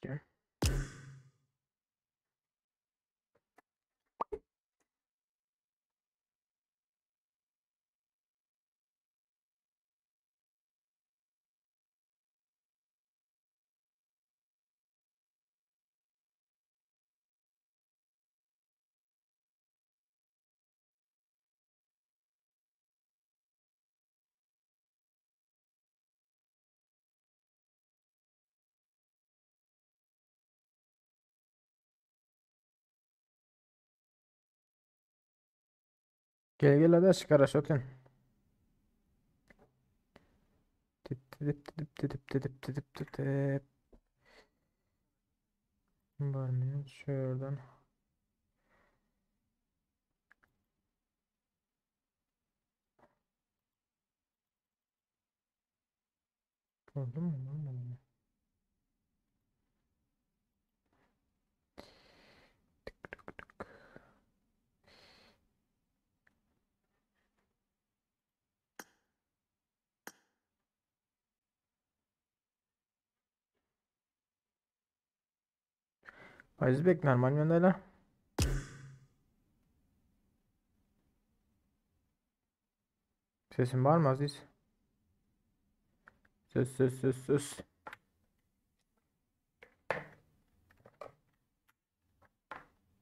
Gel. Gel gel hadi aç garaş otur. Tip tip tip tip tip tip tip tip. Var mı? Şuradan. Gördün mü? Görmedim mi? Tık tık tık. Aziz Bek normal mi Sesin var mı Aziz? Ses ses ses ses.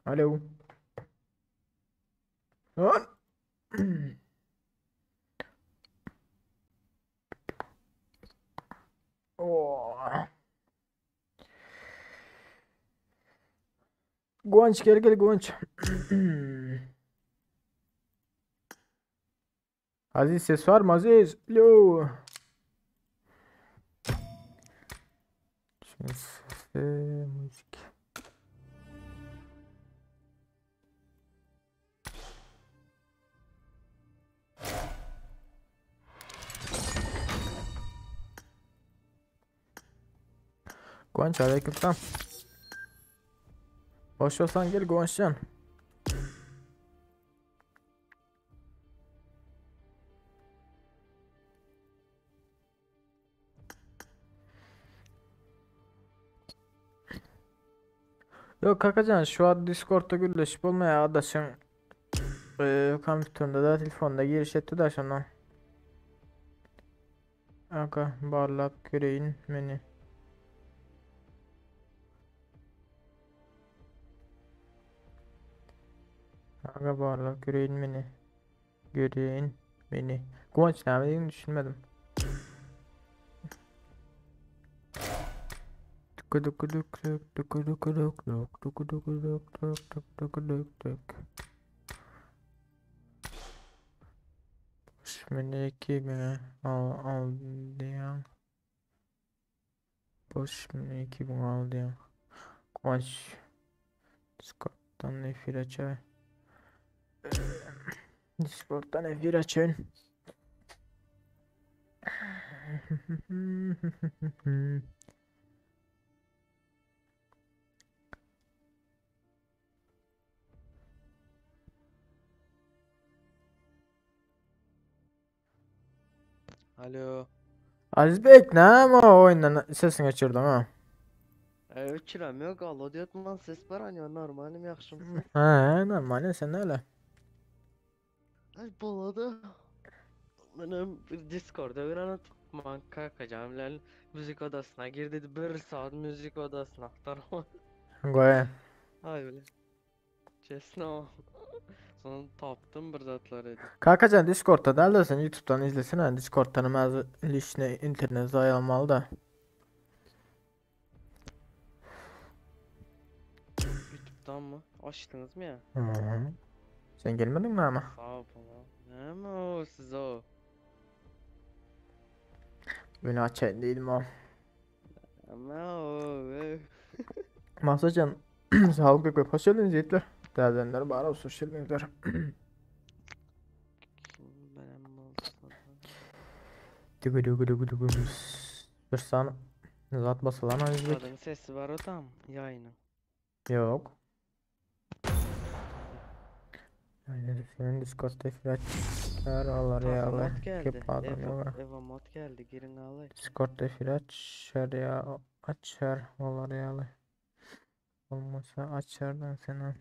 Alo. Lan. Oh. Guanç gel gel Guanç. Aziz ses var mı Aziz? Alo. Şimdi sesi, müzik. Guanç aleykümselam. Boş olsan gel Guançcan. Yok kakacan şu an Discord'da gürleşip olmaya adaşın e, kompüterinde da telefonda giriş etti da şundan. Aga barlap göreyin meni. Aga barlap göreyin meni. Göreyin beni. Guvanç ne dediğini düşünmedim. Tıkı tıkı tık tık tıkı tıkı tık tık tıkı tıkı tık tık tık tıkı tık tık. Boş meni 2000'e al al diyen. Boş meni 2000 al diyen. Guvanç. Discord'dan efir açay. Discord'dan efir açayım. Alo. Aziz Bek ne ama oyundan sesini kaçırdım ha. Evet çiram yok. Alo diyotman ses var hani normalim yaxşımsın. Ha normal sen öyle. Ay boladı. Benim bir Discord'a bir an tutman kalkacağım lan müzik odasına gir dedi bir saat müzik odasına aktarma. Goy. Ay öyle. Честно. Sonra tapdım bir zatlar dedi. Kalkacan Discord'da da sen YouTube'dan izlesene. Discord'dan maz lişne internet zayalmalı da. YouTube'dan mı? Açtınız mı ya? Hı. Sen gelmediňmi ama? Sag bol. Näme o siz o? Öni açaýyn diýdim o. Ama o. Mahsajan sağlık köp hoş geldiniz yiğitler. Täzelenler bar olsun hoş geldinizler. Kim beren bolsa. Dügü dügü dügü dügü. Bir sany zat basylan azizlik. Adamın sesi var o tam yayının. Yok. Yani senin Discord'da flash alar Taze ya mod geldi. Köp adam Evo, yok. Evo mod geldi. Girin alay. Discord'da flash ya açar olar ýaly. Olmasa açardan sen.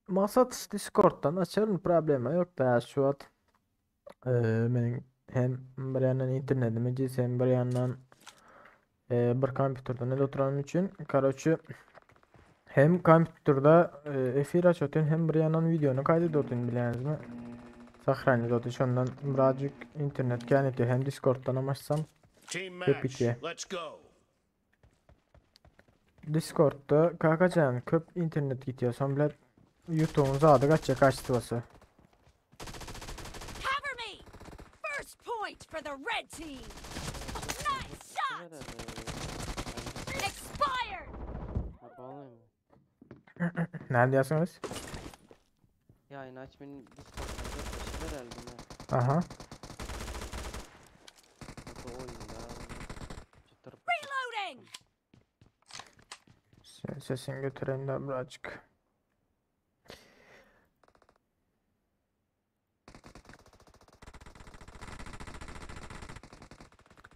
Maksat Discord'dan açarım problema yok da şu wagt meniň hem bir ýandan internetim ejiz hem bir ýandan bir kompýuterden ele oturanym üçin karoçe hem kompýuterde efir açyp otyryn hem bir ýandan wideony kaýdyp otyryn bilýäňizmi? Sahranit otyryn şondan birazjyk internet kän ýetýär hem Discord'dan hem açsam Team köp match. ýetýär. Let's go. Discord'da kakajan köp internet gitýär soň bilen YouTube'un zady gaçýar kaçtywasy. Cover me! First point for the red team! Nice shot! Expired! Näme diýýärsiňiz? Yayın aç benim Discord'dan gepleşip herhalde ne? Aha. Hatta oyunda. Çıtır pıtır. Reloading! Sen sesini götüreyim de birazcık.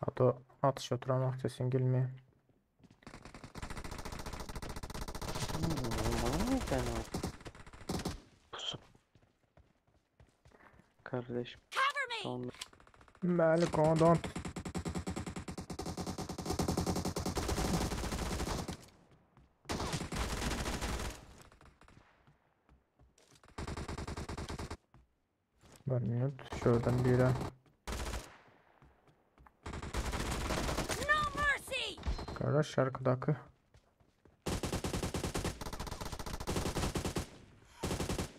Ato atış oturan sesin gelmiyor. Bana mı ben o? Pusup. Kardeşim. Cover me! Son Malik don't. Bir minut şuradan biri. No mercy! Kardeş şarkıdaki.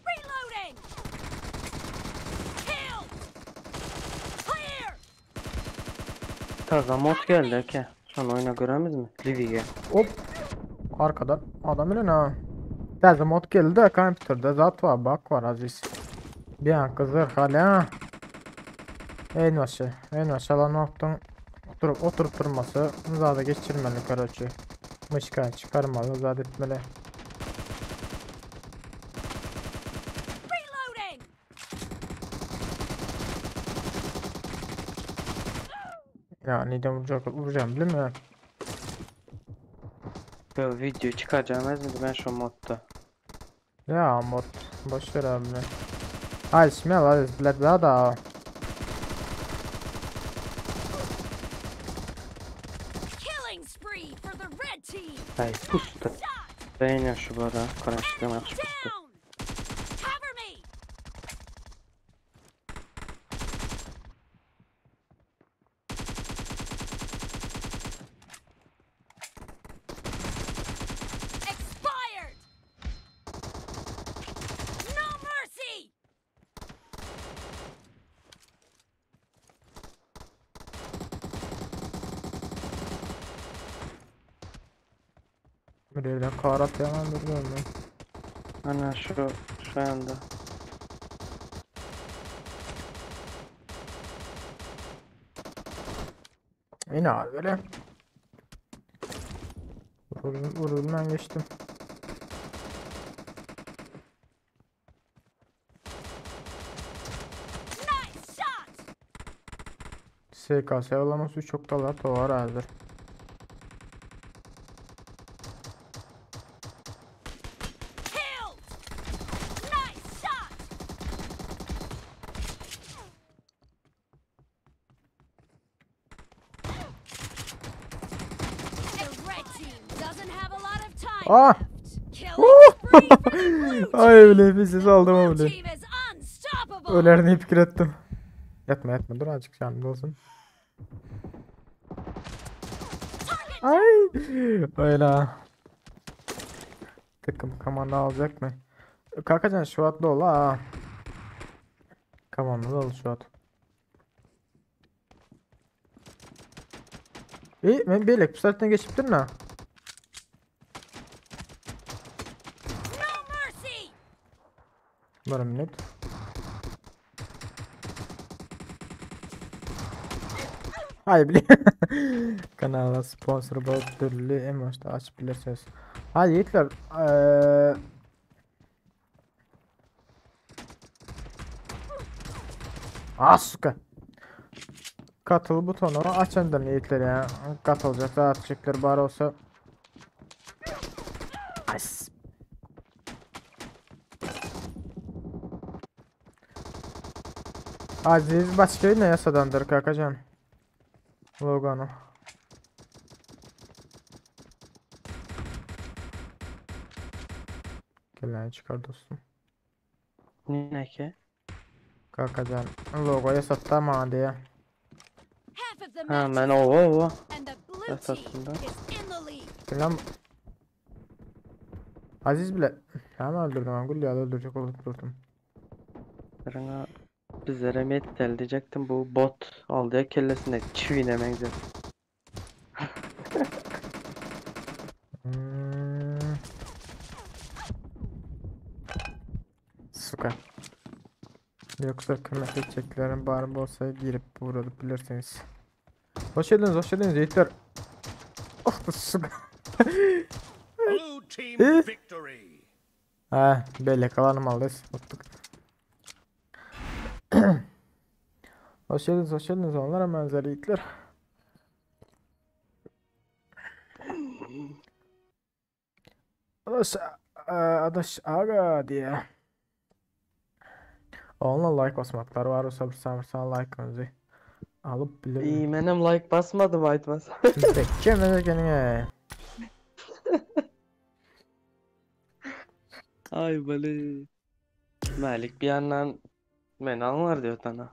Reloading! Kill! Clear! Taze mod geldi eke. Şunu oyuna göremiz mi? Livi'ye. Hop. Arkadan adam ile ha. Täze mod geldi de kompýuterde zat var, bak var aziz. Bir an kızır hala. En başı, en başı alan wagtyň oturup oturup durmasy zada geçirmeli karoçi. Myşka çıkarmaly, zat etmeli. Reloading! Ya neden vuracak, vuracağım değil mi? Yo video çıkacağım miydi ben şu modda. Ya mod boş ver abi. Ay smell aziz bilet daha da. Killing spree for the red team! Ay pustu. Shot! Beğeniyor şu bara. Karıştırma Enemy yaxşı pustu. down! Cover me! Expired! No mercy! Bir yerden kar atýan bilmiyorum ben. Ana şu anda. Yine abi böyle. Vuruldum, vuruldum ben geçtim. Nice shot! SKS olaması çok da var var hazır. Killed! Nice shot! The red team doesn't have a lot of time Ah! left. Killing spree for the blue Ay team. öyle bir ses The aldım blue öyle. team is unstoppable. Ölerini fikir ettim. Yatma yatma dur azıcık canım olsun. Target Ay öyle. Takım kamanda alacak mı? Kakacan şu atlı ol ha. Komanda dolu şu wagt. Ey, men beýleki pistoletden geçipdirin ha. No mercy! Bir minut. Hay bile. Kanala sponsor bolup dürli emoji açyp bilersiňiz. Hadi ýigitler, eee Ah suka. Katıl butonu açandan ýigitler ya. Katyljak zatçyklar bar bolsa. As. Aziz başka ne yasadandır kakacan? Logonu. Kelläni çykar dostum. Neke? Kakajan logo ýasatda maňa diýýä. Half of the Ha match men is ova over, ova. and the blue team Esasında. is in the lead. Bilmem. Aziz bile. Hemen öldürdüm ben. Gül ýaly öldürecek olup durdum. Birine bizlere metal diyecektim bu bot aldı ya kellesine çivine benzer. Hmm. Suka. Yoksa kömek edeceklerin bari bolsa girip vurup bilirsiniz. Hoş geldiniz, hoş geldiniz yiğitler. Oh bu suka. Blue team Eh? victory. Ha, belli kalanım aldı. Unuttuk. Hoş geldiniz, hoş geldiniz onlara benzer yiğitler. Adaş, adaş aga diye. Onunla like basmaklar var olsa bir samırsan like'ınızı alıp bilirim. İyi menem like basmadım aytmaz. Beklemez kendine. Ay böyle. Malik bir yandan beni anlar diyor sana.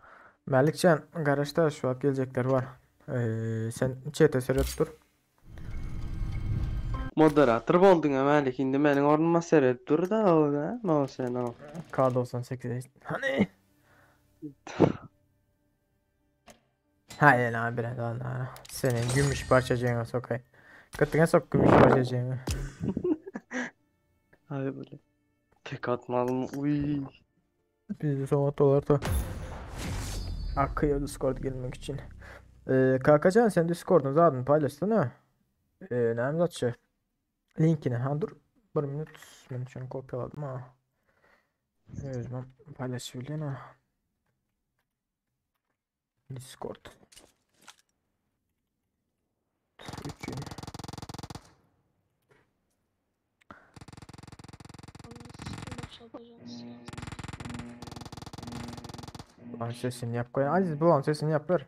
Melikcan garajda şu an gelecekler var. Sen chat'e seyret dur. Moderatör oldun ha Malik indi benim ornuma seyret dur da o da ne o sen o. K98 hani? Hayır lan bir lan lan. Senin gümüş parçacığına sokayım. Kıtına sok gümüş parçacığını. Ay böyle. Tek atmalım uy. Biz de son dolar da akıyor Discord girmek için. KKcan sen Discord'un zaten paylaştın ha. Ne zatçı? Linkini ha dur. Bir minut. Ben şunu kopyaladım ha. Evet ben paylaşabildim ha. Discord. Üçün. Ulan sesini yap koy. Aziz bu lan sesini yap ver.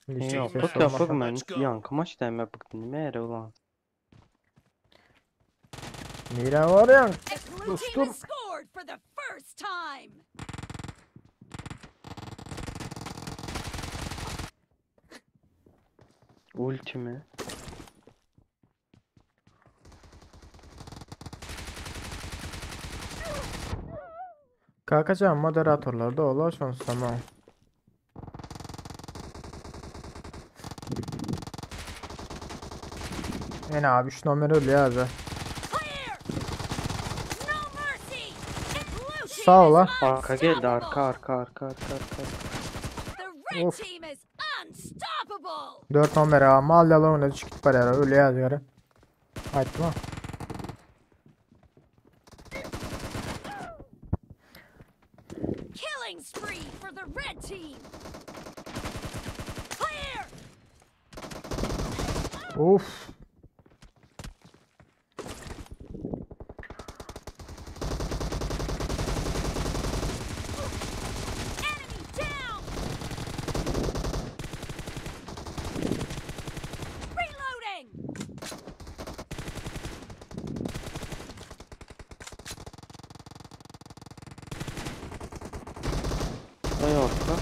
Hiç Yok ses bak olmasa. yapık ben Let's go. yankı maç deme bıktım ne ulan. Nere var ya? The blue team Dostum. has scored for the first time. Ulti mi? Kalkacağım moderatörler de ulaşın tamam. Yine abi 3 numara öyle ya abi. Clear! No mercy! The blue team Sağ ol is la. Arka geldi arka unstoppable. arka arka arka arka. The red Of. team is unstoppable. 4 numara mal yalan oynadı çıktı para öyle yazıyor. Haydi mı? Killing spree for the red team. Clear! Of. Enemy down! Reloading! Ne yok lan?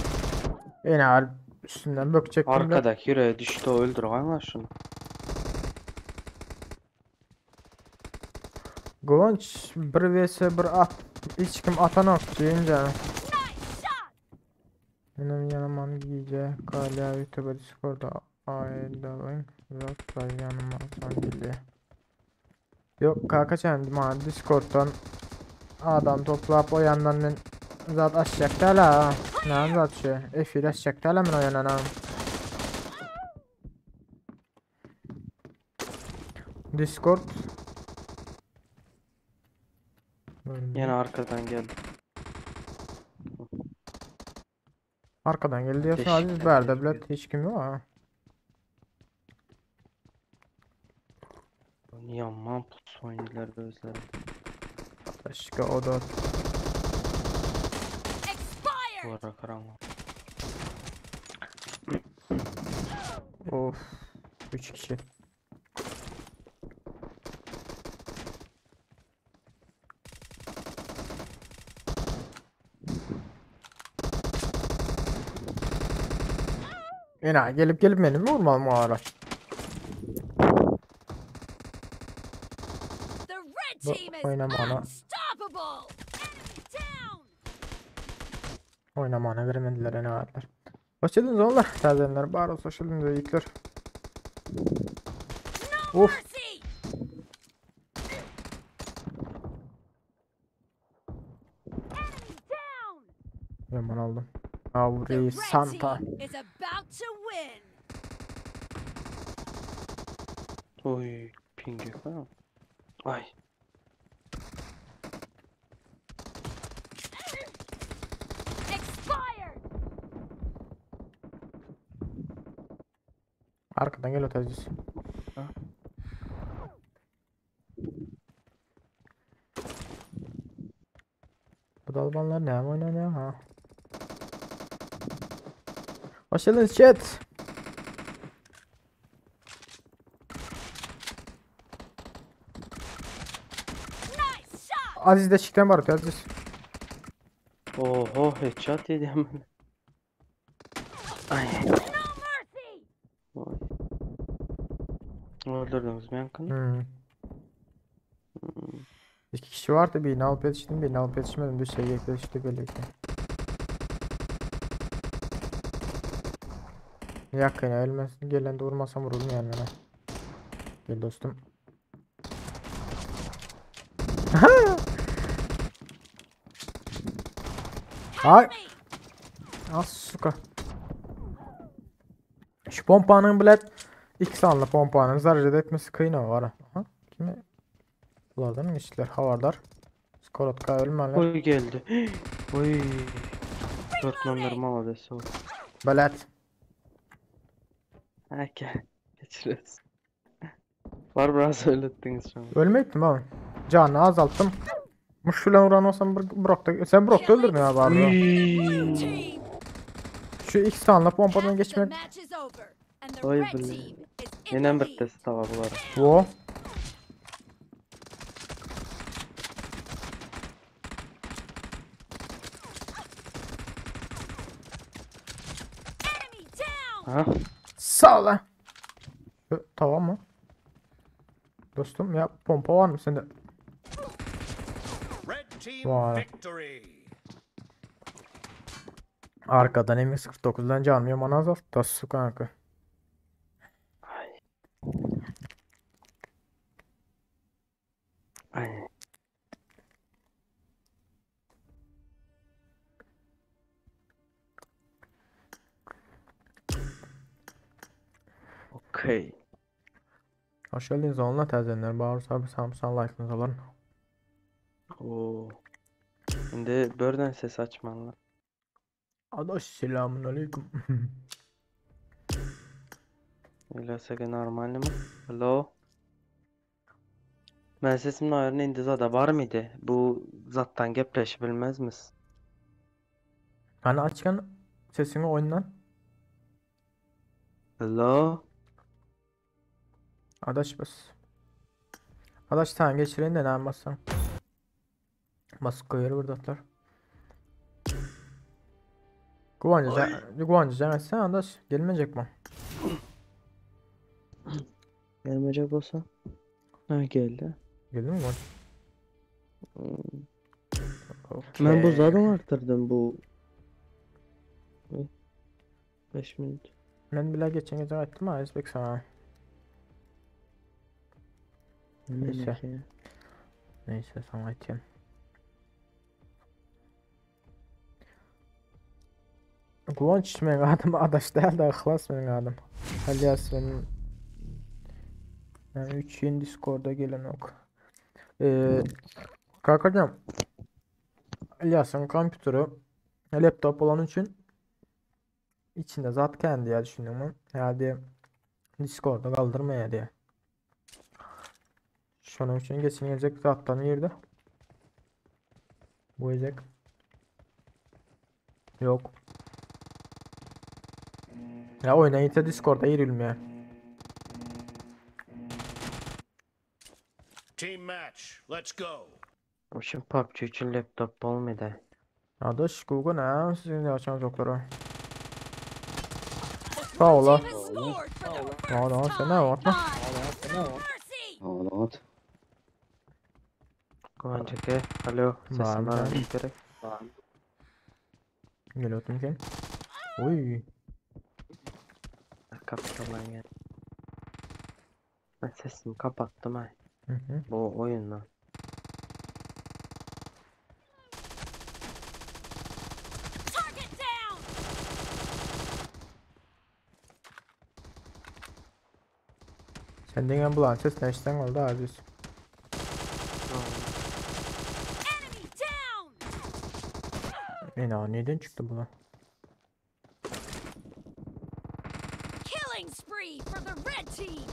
Yine abi üstünden bökecektim de. Arkadaki yüreğe düştü o öldür lan şunu. Govanç 1 vs 1 at. Hiç kim atan yok diyeyim canım. Nice shot! Menem ýanaman gije galýa ýutube diskorda aýdalyň zatlar ýanyma asan gelýä. Ýok kaka sen maňa discorddan adam toplap o ýandan men zat açjak däl ha. Näme zat şu? Efir açjak däl men o ýandan ha. Discord. Ýene arkadan geldi. Arkadan geldi diyorsun Aziz bärde bilet hiç kim yok ha. Yaman pus oynadylar özleri. Başka o da. Expired. Duvara karanlık. Of. 3 kişi. Ena gelip gelip beni mi vurmalı bu ara? The red Bu team is oynamana, unstoppable. Enemy down. oynamana veremediler ene verdiler. Hoş geldiniz oğullar. Tazenler bar olsun hoş geldiniz yiğitler. No Of. mercy. Enemy down. Yaman aldım. The Avri red Santa. team is about to win. Oy pingi ha. Ay. Expired. Arkadan gel Aziz. Ha. Bu dalbanlar ne oynanıyor ha? Hoş geldiniz chat. Nice shot. Aziz de çıktı var Aziz. Oho headshot yedi hemen. Ay. No mercy. Oy. Öldürdünüz mü yankını? Hmm. İki kişi vardı birini alıp yetiştim birini alıp yetişmedim bir şey yetişti birlikte. Yakın ölmesin gelen de vurmasam vururum yani ben. Gel dostum. Ay. Help me. Az suka. Şu pompanın bilet iki sanlı pompanın zarar etmesi kıyına var. Aha. Kime? Bulardan mı geçtiler? Havardar. Skorotka ölmeler. Oy geldi. Oy. Dörtmenler malades o. Belet. Ha gel. Geçiriyoruz. Var biraz söylettiniz şu an. Ölmektim abi. Canı azalttım. Muşuyla vuran olsam Brock'ta. Sen Brock'ta öldürdün abi abi. Blue team. Şu iki sanlı pompadan Half the geçmek. match is over and the Oy red bile. team is in Yine the bir lead. test var bulara. Wo. Enemy down. Ha? Sağ ol lan. Ö, Tamam mı? Dostum ya pompa var mı sende? Red team Vay. victory. Arkadan M49'dan canım yaman azalttı. Su kanka. Ay. Ay. Okey. Hoş geldiniz onunla təzənlər. Bağır abi samsan like'ınızı alın. Oo. Şimdi birden ses açmanlar. Adaş selamun aleyküm. Öyleyse normal mi? Alo. Ben sesimin ayarını indi zada var mıydı? Bu zattan gepleşi bilmez misin? Hani açkan sesini oyundan. Alo. Adaş bas. Adaş tamam geçireyim de ne yapmazsan. Basıp koyuyor burada atlar. Guvancı, Guvancı can etsene adaş. Gelmeyecek mi? Gelmeyecek olsa. Ha geldi. Geldi mi Guvanç? Hmm. Ben bu Okey. zaten arttırdım bu. 5 minut. Men bile geçen gece aýtdym ha Özbek sana. Neyse. Neyse sana aýtýan. Guwanç meň adym adaş däl de Yhlas meň adym. Alias benim yani 3 yeni Discord'a gelen ok. Ee, kakacığım Alias'ın kompüteri laptop olan için içinde zat kendi ya düşünüyorum. Herhalde Discord'a kaldırmaya diye. Şunun için geçen gelecek zattan girdi. Bu gelecek. Yok. Ya oynayınca Discord'a girilmiyor. Team match. Let's go. Şimdi PUBG için laptop bolmaýdy. Adaş Google ne? Sizin de açan çokları. The Sağ blue ol la. team has scored for the Aa, first sen ne time. var? Mercy! Alat. Guwanç eke. Alo, Var sesim mı? bar gerek. Geliyordum ki. Oy. Kapatılan ýer. Ben sesimi kapattım ay. Hı hı. Bu oyundan. Target down! Sen diňe bulan ses neşten oldu aziz. Enemy down! Ena neden çıktı bu lan? Killing spree for the red team!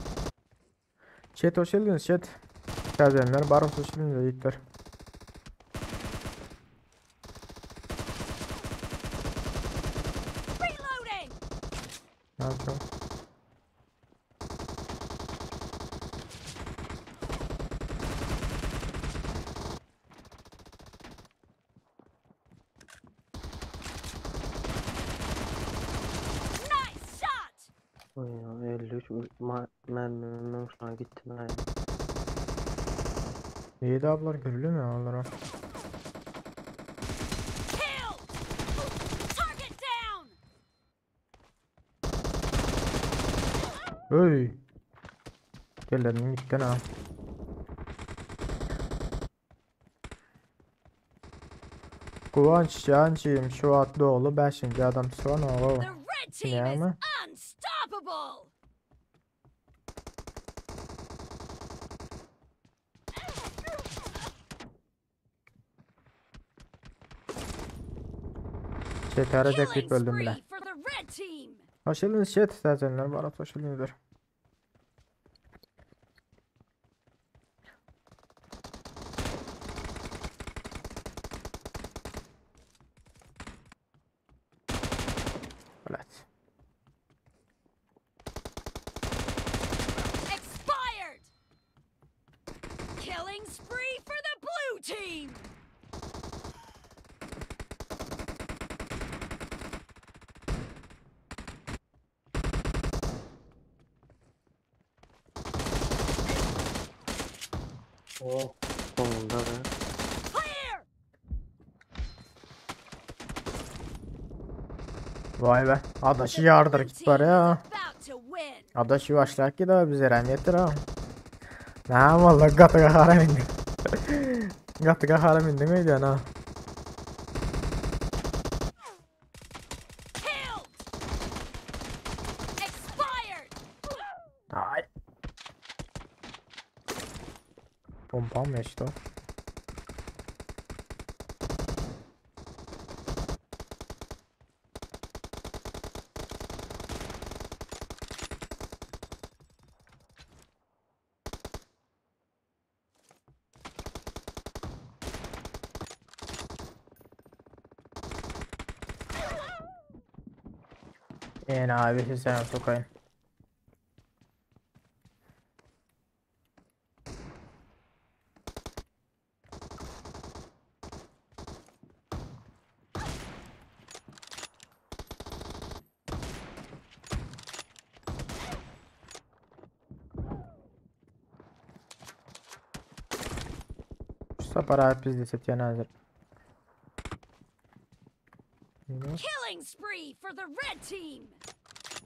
Chat hoş geldiniz chat. Gezenler bar hoş geldiniz yiğitler. Reloading! Ne yapacağım? Nice shot! Oyun 53 mermim uçuna gittim ay. İyi de ablar görülüyor mu onlara? Killed! Target down! Öy. Gelelim gitti ha. Kıvanç Cancıyım şu Atlıoğlu 5. adam son oğlu. The red team is mi? unstoppable! Chat'e Killing deyip öldüm bile. spree for the red team! Hoş geldiniz chat isterseniz. Barat hoş geldiniz. Evet. Expired! Killing spree for the blue team! Oh. Sonunda be. Clear! Vay be. Adaşı The yardır blue git var team is ya. about to win! Adaşı başlar ki daha bize yeter ha. Ne vallahi katı kahara indim. Katı kahara indim mi diyorsun ha? Killed! Expired! Ay. Pompa mı işte o? En abi sen sokayım. Şu sapar abi biz de setyen hazır. Killing spree for the red team.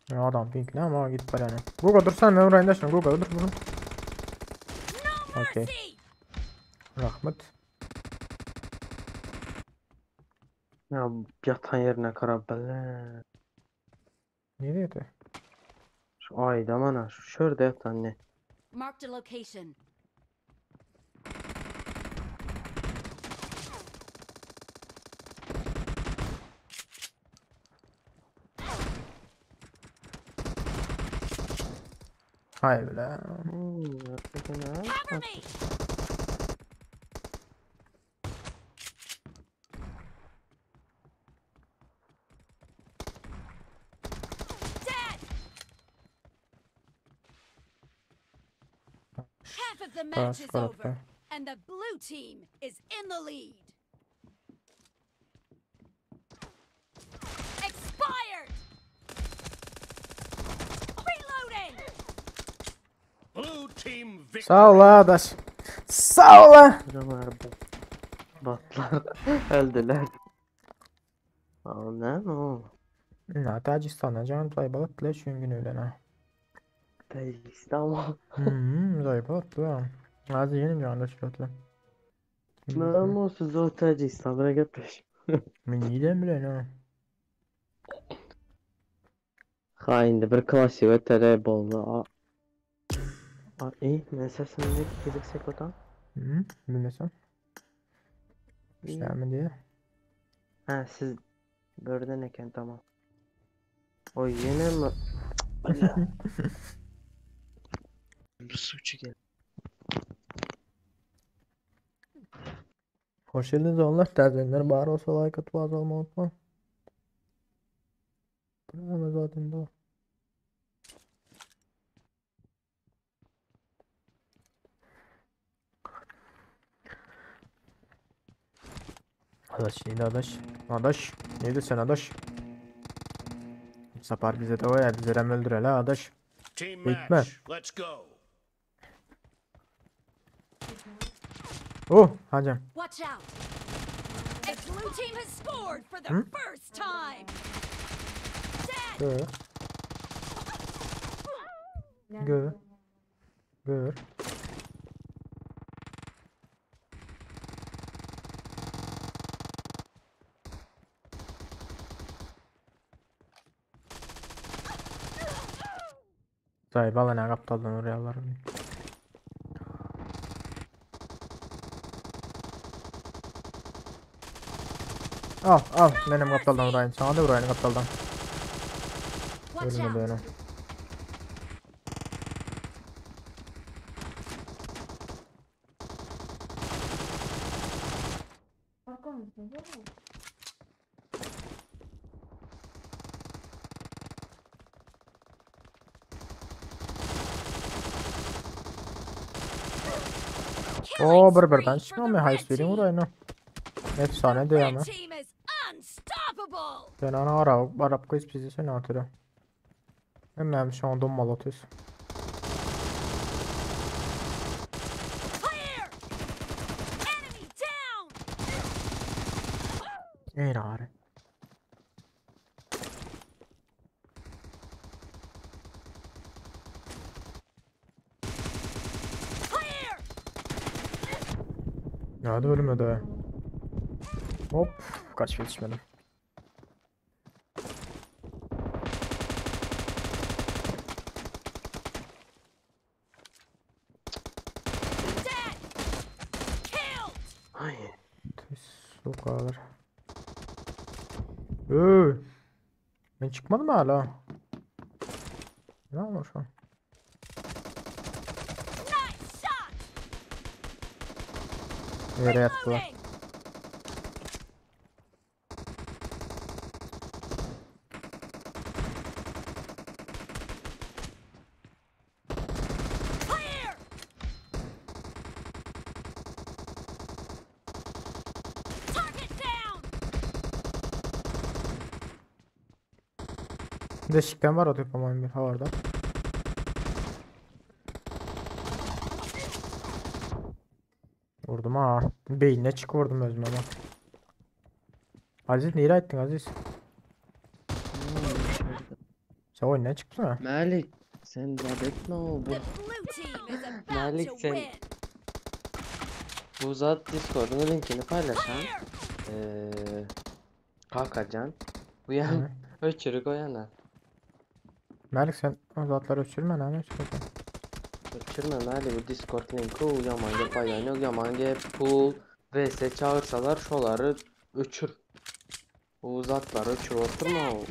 Ya adam pinkli ama git barýany. Guga dursan men uraýyn da şunu Guga dur dur. No Okey. mercy. Rahmet. Ya ýatan ýerine garap bile. Ne diýdi? Şu aýda mana şu şurada ýatan ne? Marked a location. Haý bile. Ýatan Cover me. Dead. Half of the match is over, and the blue team is in the lead. Expired. Reloading. Blue team victory. Sag ol adaş. Sag ol. Batlar öldüler. Aa, ne o? Na Tajistan'a can zaýbalat bile şu gün öyle ha. Tacikistan mı? Zaýbalat bile. Az yenim can da şuratla. Ne ama siz o Tacikistan'a gitmiş. Men neden bile ha. Ha indi bir klasik ötede boldy. A, iyi, men sesim ne geziksek otan? Bilmesem. İşte mi diye. Ha siz börden eken tamam. Oy yine mi? Bir suçu gel. Hoş geldiniz onlar. Täzelenler bar bolsa like atyp abone olmayı unutma. Bu zaten de. Adaş neydi adaş? Adaş neydi sen adaş? Sapar bize de o ya bize de öldür hele adaş. Team Bitme. match. Let's go. Oh hacım. Watch out. The blue team has scored for the Hmm? first time. Dead. Gör. Gör. Gör. Zaý balana gapdaldan urýarlar. Al al menem gapdaldan uraýyn. Sana da uraýyn gapdaldan. Watch Ölmedi out. öyle. Killing O bir spree birden for the çıkmam ya red heist verin team. uraýyn. Efsane The diýýär red ama. team is unstoppable. Ben ana Arap Arap koyup bizi sen atıyor. Hemen şu an donmalı atıyoruz. Clear. Enemy down. Ey ağrı. Clear. Hadi ölmedi. Hop kaç yetişmedim. Dead. Killed. Ay. Sokalar. Öö. Ben çıkmadım hala. Ne olmuş şu an? Nice shot. Yere yattılar. Reloading. Clear. Target down. Deşikten var o tip ama bir havarda. Vurdum ha. Beynine çık vurdum özüme bak. Aziz nereye ettin Aziz? Sen oýundan çykypsyň ha. Mälik sen zat etme o bu. The blue team is about Malik to sen win. bu zat Discord'un linkini paylaşan Clear! ee, Kakacan bu yan Hı. öçürük o yana. Mälik sen o zatlary öçürme näme öçürýän? Öçürme Mälik bu Discord linki o ýamanga paýlan ýok ýamanga pool vs çağırsalar şolary öçür. O zatlary öçür oturma o.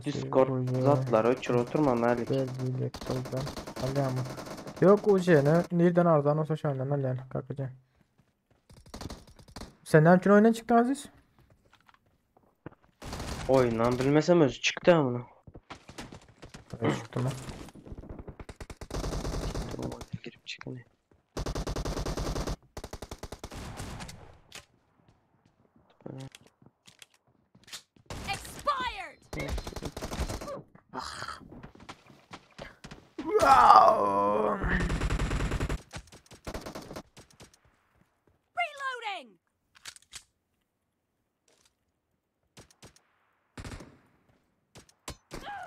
Discord zatlary öçür oturma Mälik. Alýanmy? Ýok UC-ni nirden arzan olsa şondan alýan kakajan. Sen näme üçin oýundan çykdyň Aziz? Oyundan bilmesem özü çıktı amına. Öyle çykdy mı? Girip çıkın. Expired! Wow! Reloading!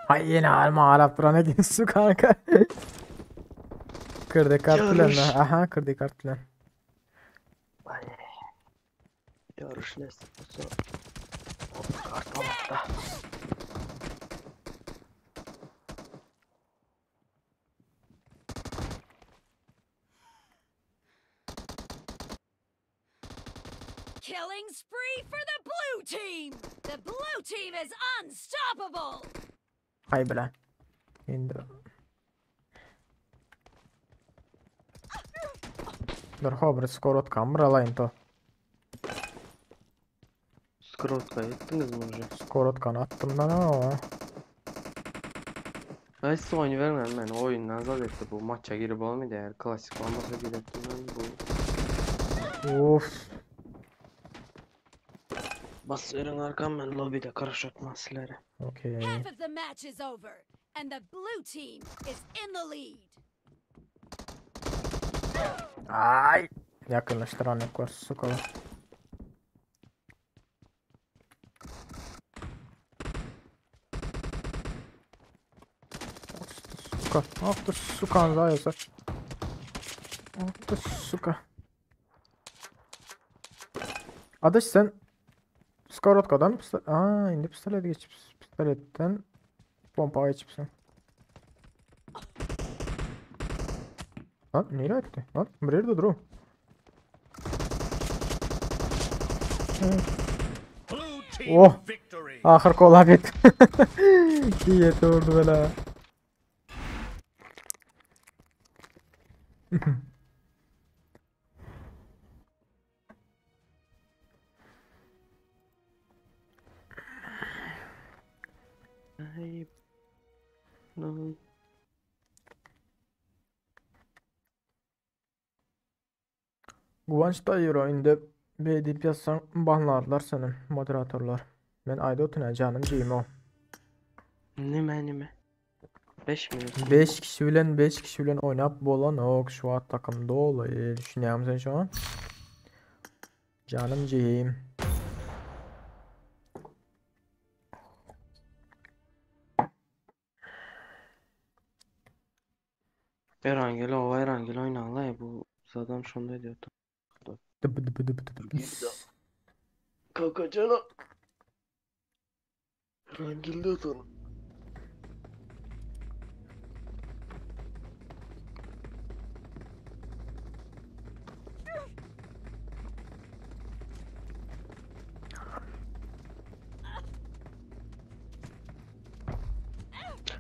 Ay yine arma Arap durana su kanka. Kırdı kart Yarış. planı. Aha kırdı kart plan. Ay. Yarış ne olsa. Kart altta. Killing spree for the blue team! The blue team is unstoppable! Hay bile. Indi. Dur hobr skorotkam bir alayım to. Skrotka ettiniz mi уже? Skorotkanı attım ben ama. Ben size oyunu vermem ben oyundan zat etti bu maça girip olmadı eğer klasik olmasa girecektim ben bu. Of. Basıyorum arkam ben lobide karışatma sizlere. Okey. Half of the match is over, and the blue team is in the lead. Ay. Yakınlaştıran yok var sukalı. Сука, ах ты сука, заяца. Ах ты сука. Adaş sen Skorodkadan pistolet... Aa, indi pistolet geçip pistoletten pompa geçipsin. Lan nereye gitti? Lan bir yerde dur o. Blue team Oh. victory. Ahir kola bit. Diyeti vurdu böyle. Ay. No. Guvanç Dayıro indi B diýip ýazsaň banlarlar seni moderatorlar. Men aýda oturan canım GMO. Nime nime? 5 mi? 5 kişi bilen 5 kişi bilen oynap bolan ok şu at takım dolu. Düşünýärmi sen şu an? Canım cihim. Erangel o Erangel oynanla ya bu adam şunu diyordu. Dıpı dıpı dıpı dıpı. Kaka canım. Erangel diyordu.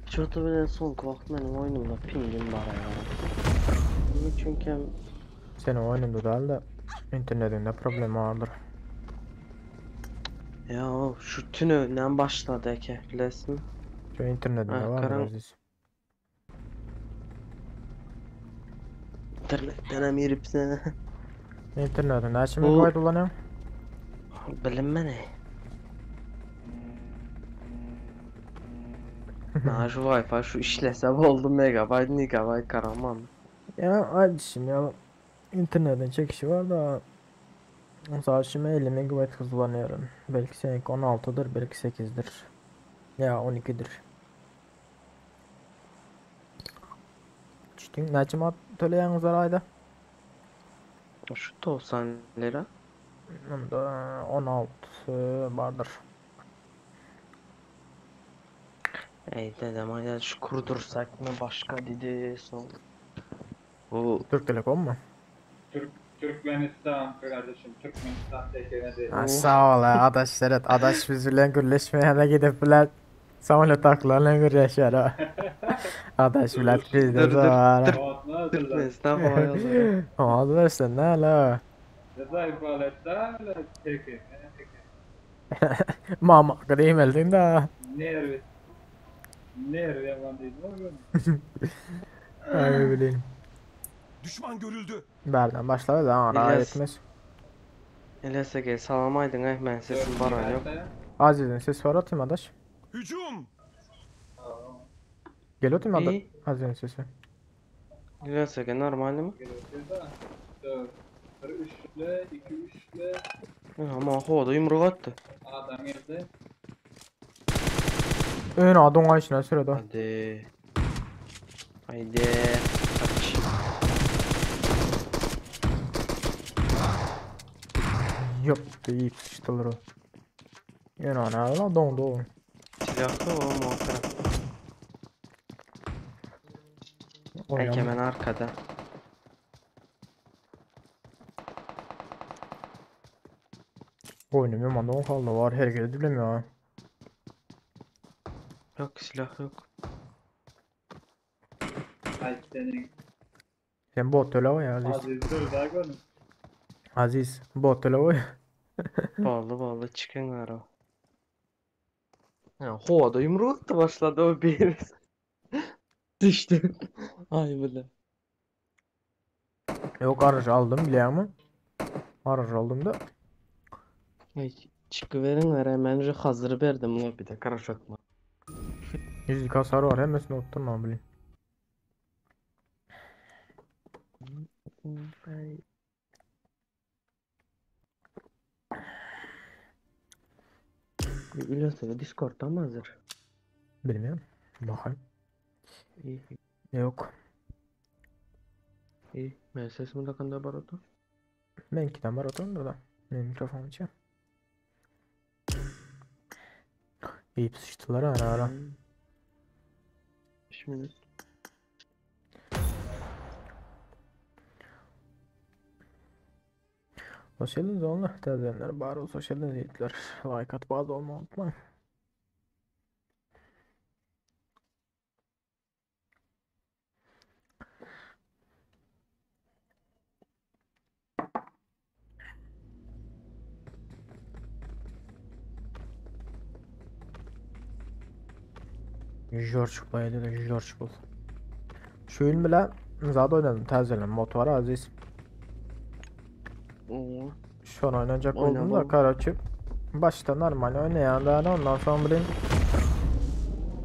Şurada bilen son vakt benim oyunumda pingim var ya. Çünkü Sen oyununda däl de internetinde problem vardır. ya o şu tünönden başladı eke bilesin. Şu internetinde Ha, vardır karan- Aziz. İnternetten hem yeripsin. İnternetinde näçe Bu- megabayt ulanýaň? Bilinme ne? Ha şu Wi-Fi şu işlese oldu megabayt gigabayt karaman. Ya hadi şimdi ya internetin çekişi var da Mesela şimdi 50 megabayt hızlanıyorum. Belki seninki 16'dır, belki 8'dir. Ýa 12-dir. Düşdüň näçe manat töleýäňiz her aýda? Şu 90 lira. Onda 16 bardyr. Ey dedem ayda şu kurdursak mı başka dedi son. Bu Türk Telekom mu? Türk Türkmenistan kardeşim Türkmenistan tekene değil. Ha, sağ ol ha, adaş seret. Adaş biz bilen gürleşmeyene gidip bilen samolyot aklarla gürleşer ha. Adaş bilen bizde Dur, dur, var. dur. Ne hazırlar? Türkmenistan hava yolları. Adaş sen ne la? Ceza ibaletler tekene tekene. Mama kadayım eldin da. Nervi. Nervi yaman değil mi? Ay bileyim. Düşman görüldü. Berden başladı da ara İlyas. yetmez. Elias ege salam aydın eh ben sesim baran yok. Aziz'in ses var atayım adaş. Hücum! Gel atayım adaş. İyi. Aziz'in sesi. Elias ege normal mi? 4, 3'le 2 3'le Ama havada yumruk attı. adam geldi. Ön adon ayşına sürede. Hadi. Haydi. Kaç. Yok deyip sıçtılar o. Ön ana la dondu o. Silahlı o muhakkak. Oynam. Egemen arkada. Oynamıyorum adon kaldı var her yerde bilemiyor. Yok silah yok. Ay senin Sen bot öyle ya Aziz. Aziz dur daha görün. Aziz bot öyle o. Bağlı bağlı çıkın var o. Ya havada yumruk attı başladı o bir. Düştü. Ay bile. Yok aracı aldım biliyor musun? Aracı aldım da. Ay çıkıverin ver hemen hazır verdim lan bir de karışıkma. Yüzlük hasarı var hemesini unuttum ben bileyim. Ay. İlyas abi Discord'da mı hazır? Bilmiyorum. Bakayım. İyi Yok. iyi. Ben sesimi de kanda barotu. Benimkiden var oturun da. Benim mikrofon içi. İyi sıçtılar ara ara. Şimdi Hoş geldiniz oğlum. Təzənlər bar olsa hoş geldiniz yiğitler. Like atıp abone olmayı unutmayın. George bayıldı da George bul. Şu yıl bile zada oynadım təzələn mod var Aziz. Oo. Şu an oynayacak oldum da Oynamalı. karaçı. Başta normal oynayanlar ondan sonra bilin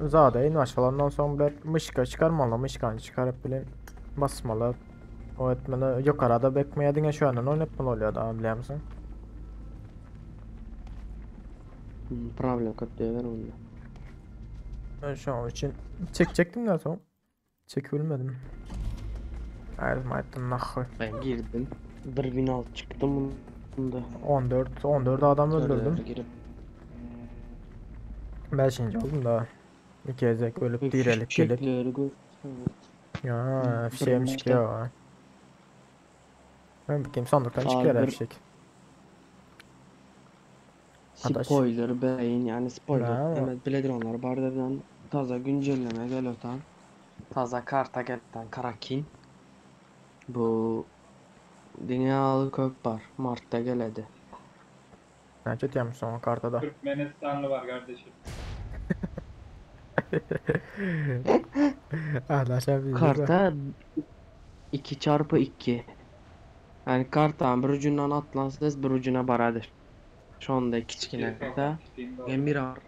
Zade in aşağıdan sonra bile mışka çıkarmalı mışkanı çıkarıp bilin basmalı o etmeli yok arada bekmeye dine şu andan oynatmalı oluyor da biliyor musun? Problem köp diye ver onda. Ben şu an için çekecektim de son çekebilmedim. Ayrılmaydı nahı. Ben girdim. 1.006 çıktım bunda. 14 adam öldürdüm. Girip. Beşinci oldum da. İki ezek ölüp direlip gelip. Fişekleri gör. Ya fişeğim Birinci çıkıyor. Ben bakayım sandıktan çıkıyor her Abi bir- fişek. Adaş. Spoiler beyin yani spoiler. Bravo. Evet biledir onlar. Bardadan taza güncelleme gel öten. Taza karta gelten Karakin. Bu dünyalı köp var. Mart'ta geledi. Ne yapmış son kartada. Türkmenistanlı var kardeşim. Adaş abi. Karta 2 çarpı 2. Yani kartan bir ucundan atlansa bir ucuna baradır. Şu anda kiçkine de Hem bir ar.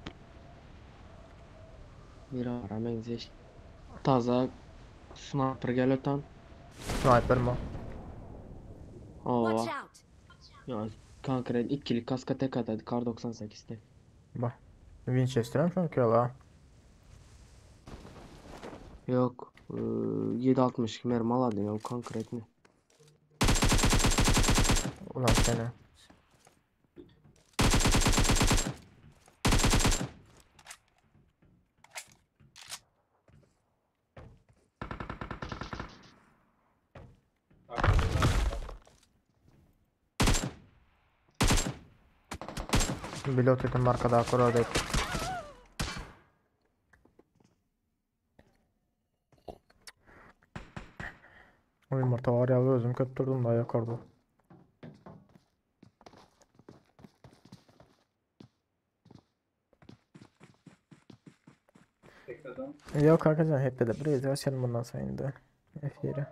Bir ara benzeş. Taza sniper gel öten. Sniper mı? Ova. Watch out! Ya konkret ikili kaska tek ataydı kar 98'te. Bak. Winchester hem şonki ýaly. Yok. 7.62 mermi aladın ya konkretni. Ulan seni. Pilot dedim arkada akor Yumurta var ya özüm köp durdum da yukarıda. Tek adam. Yok arkadaşlar hep de buraya açalım bundan sonra indi. F7.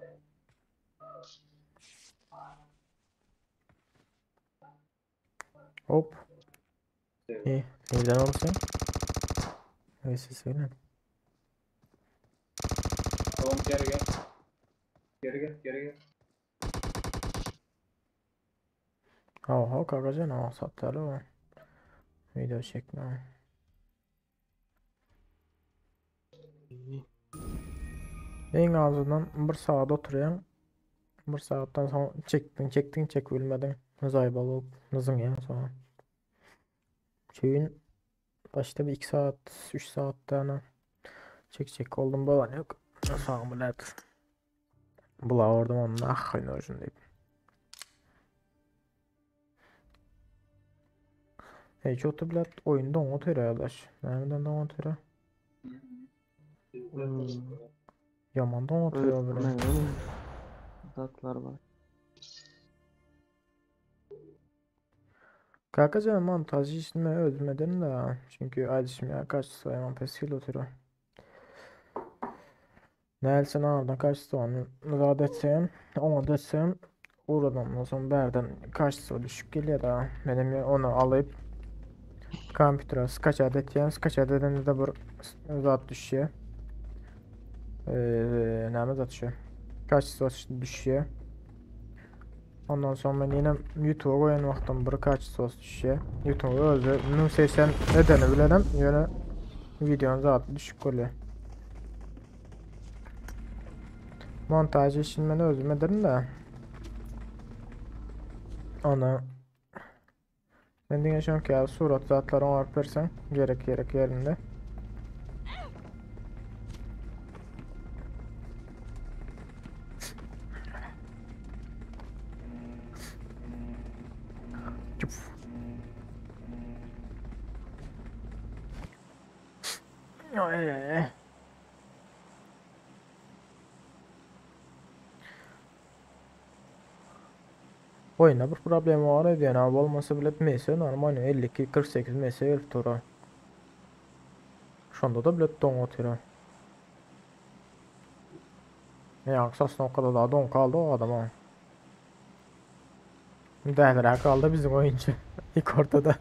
Hop. İyi. Neden olsun? Neyse söyle. Tamam geri gel. Geri gel, geri gel. Oha kakacan o satlar o. Video çekme. En azından bir saat oturuyorsun. Bir saatten sonra çektin çektin çek bilmedin. Zayıf olup nızın ya sonra. Şeyin başta bir 2 saat 3 saat tane çek çek oldum baban yok. Sağ bilet. Bula orada onun ah oynayacağım deyip. Hey çok bilet oyunda onu oturuyor arkadaş. Nereden de oturuyor? Hmm. Yaman da oturuyor böyle. Zatlar var. Kakacan montaj işini özmedim de. Çünkü aydışım ya kaç yaman pes oturuyor. Nelson oradan kaçtı onu zat etsem, onu desem uğradım o zaman berden kaçtı düşük geliyor da benim onu alıp kompütere skaç edeceğim. Skaç edende de bir zat düşüyor. Näme zat düşüyor? Kaçtı düşüyor. Ondan sonra ben yine YouTube'a koyan vaxtım bir kaçtı düşüyor. YouTube'a özü 1080 edeni bilelim. Yine videonun zat düşük oluyor. Montaj işini ben özüm ederim de. Onu ben diňe şonki ýaly surat zatlary oňaryp berseň gerek gerek yerinde. Çuf. Ay ay ay. Oyunda bir problemi var idi yani abi olmasa bile MS normal 52 48 MS gelip tura. Şonda da bile don oturuyor. Ya aksasına o kadar daha don kaldı o adama. Müdahaleler kaldı bizim oyuncu. İlk ortada.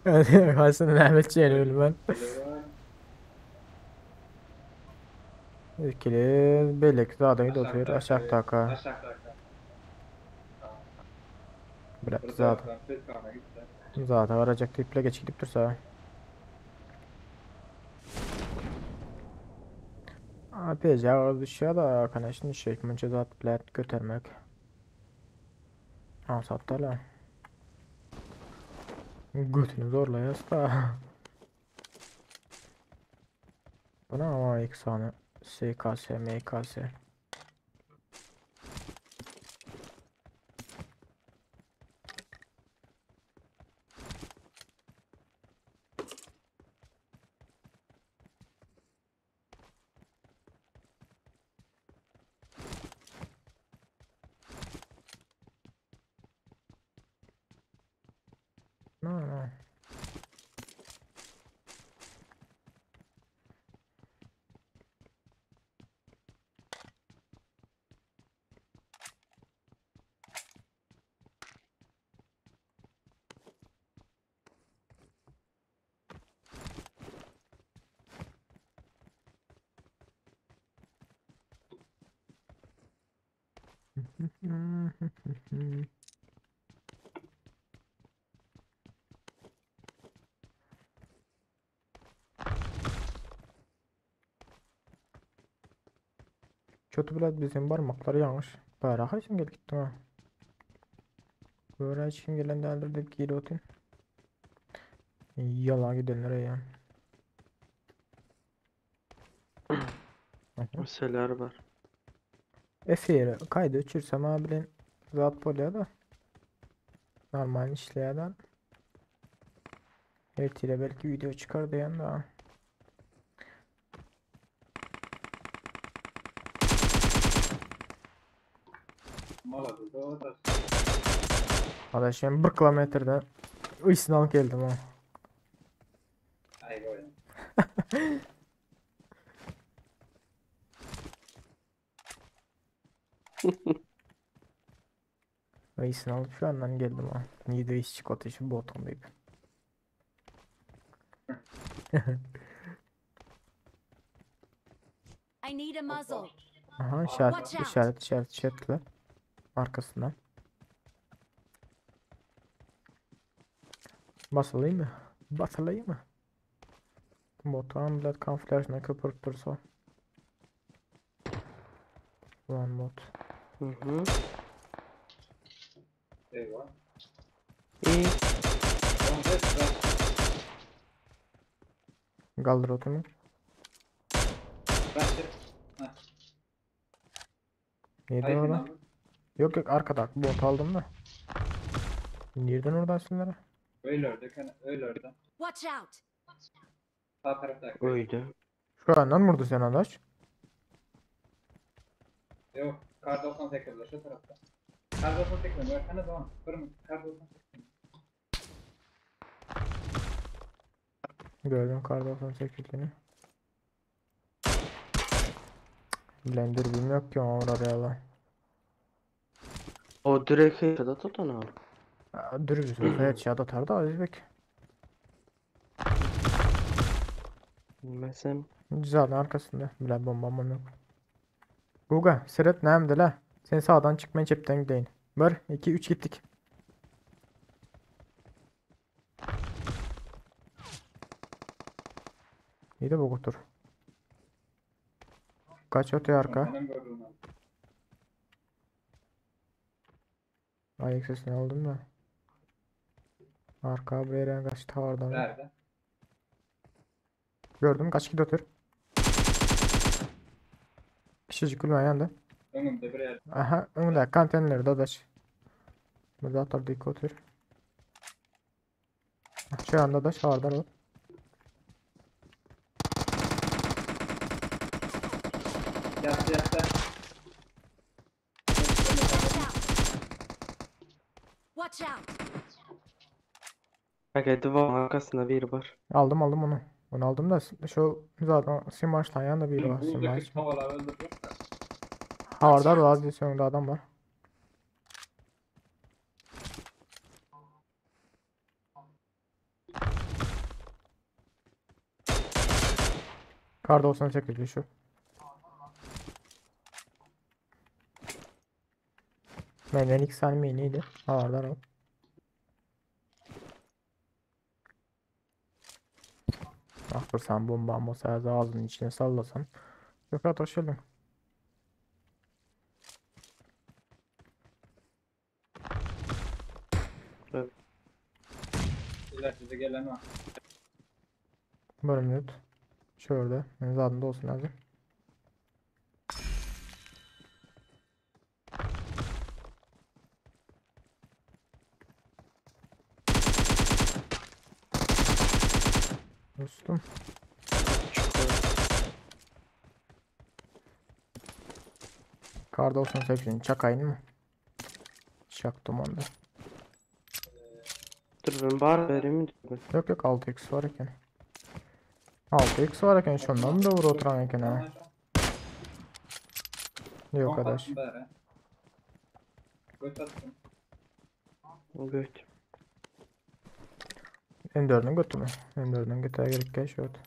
Yani karşısında Mehmetçiğe ölüm ben. İkili belli ki zaten oturuyor. Aşağı taka. Aşağı taka. Bırak zaten. Zaten varacak tiple geç gidip dursa. APC düşüyor da arkadaşın şey munça zat bilet götürmek. Ha sattılar. Götünü zorlayız da. Buna ama iki saniye. SKS, MKS. No, no. Kötü bilet bizim barmaklar yanlış. Bära haýsyn gelip gitdiň ha. Göre hiç kim gelen däldir diýip girip otyryn. Ýala gidenler eýýäm. Meseler bar. Efiri kaydı öçürsem ha bilen zat bolýar da. Normal işleýär da. Ertire belki video çıkar diýen da. Malady da da. Adaş ben 1 kilometrden ıysın alıp geldim ha. Ay goýun. Iysın alıp şu andan geldim ha. Niye de iş çikolata işi botum deyip. I need a muzzle. Aha işaret Watch out. işaret işaret işaretler. Arkasından. Basılayım mı? Basılayım mı? Botan bilet kamuflajına köpürüp dursa. Ulan bot. Hı hı. Eyvah. İyi. On beş rush. Kaldır otumu. Rush et. Nereden Hayır, oradan? Yok yok arkada bot aldım da. Nereden oradan sinirlere? Öyle ördü. Öyle ördü. Watch out! Sağ tarafta. Öldü. Şu andan vurdu sen adaş. Yok. Kar 98'de şu tarafta. Kar 98'de bırakana tamam. Kırmızı. Kar 98. Gördüm kar 98'ini. Bilen dürbüm yok ki orada ya lan. O direkt headshot tutan o. Dürbüsü olsa headshot atar da Aziz Bek. Bilmesem. Zaten arkasında. Bilen bombam yok. Guga, Seret nemdi la? Sen sağdan çık ben çepten gideyim. 1, 2, 3 gittik. İyi de bu otur. Kaç öte arka. Benim gördüğüm. Ayak sesini aldım da. Arka bir yere kaç tavardan. Nerede? Gördüm kaç kilo otur. Kişicik kulübe yandı. Önümde bir yer. Aha önde konteyner dadaş. Burada atar dik otur. Şu anda da şardar o. Yattı yattı. Watch out! Watch out! Bak duvarın arkasında biri var. Aldım aldım onu. Onu aldım da şu zaten Simaç'tan yanında biri var Simaç. Buradaki tavalar öldürdü. Havardar var önünde adam var. Kar 98 şu. Benden ilk saniye neydi? Havardar o. Ah dur sen bombam olsa ağzının içine sallasan. Yok hoş geldin. İlla size gelen var. Bir minut. Şurada. Yani zaten olsun lazım. Dostum. Çıkıyor. Kar 98'in çakayın mı? Çaktım onu da. Dur ben bar vereyim mi? Dur ben. Yok yok 6x var eken. 6x var eken şundan mı da vur oturan eken ha. Yok arkadaş. Göt attım. Göt. M4'ün götü mü? M4'ün götüne gerek gel şurada.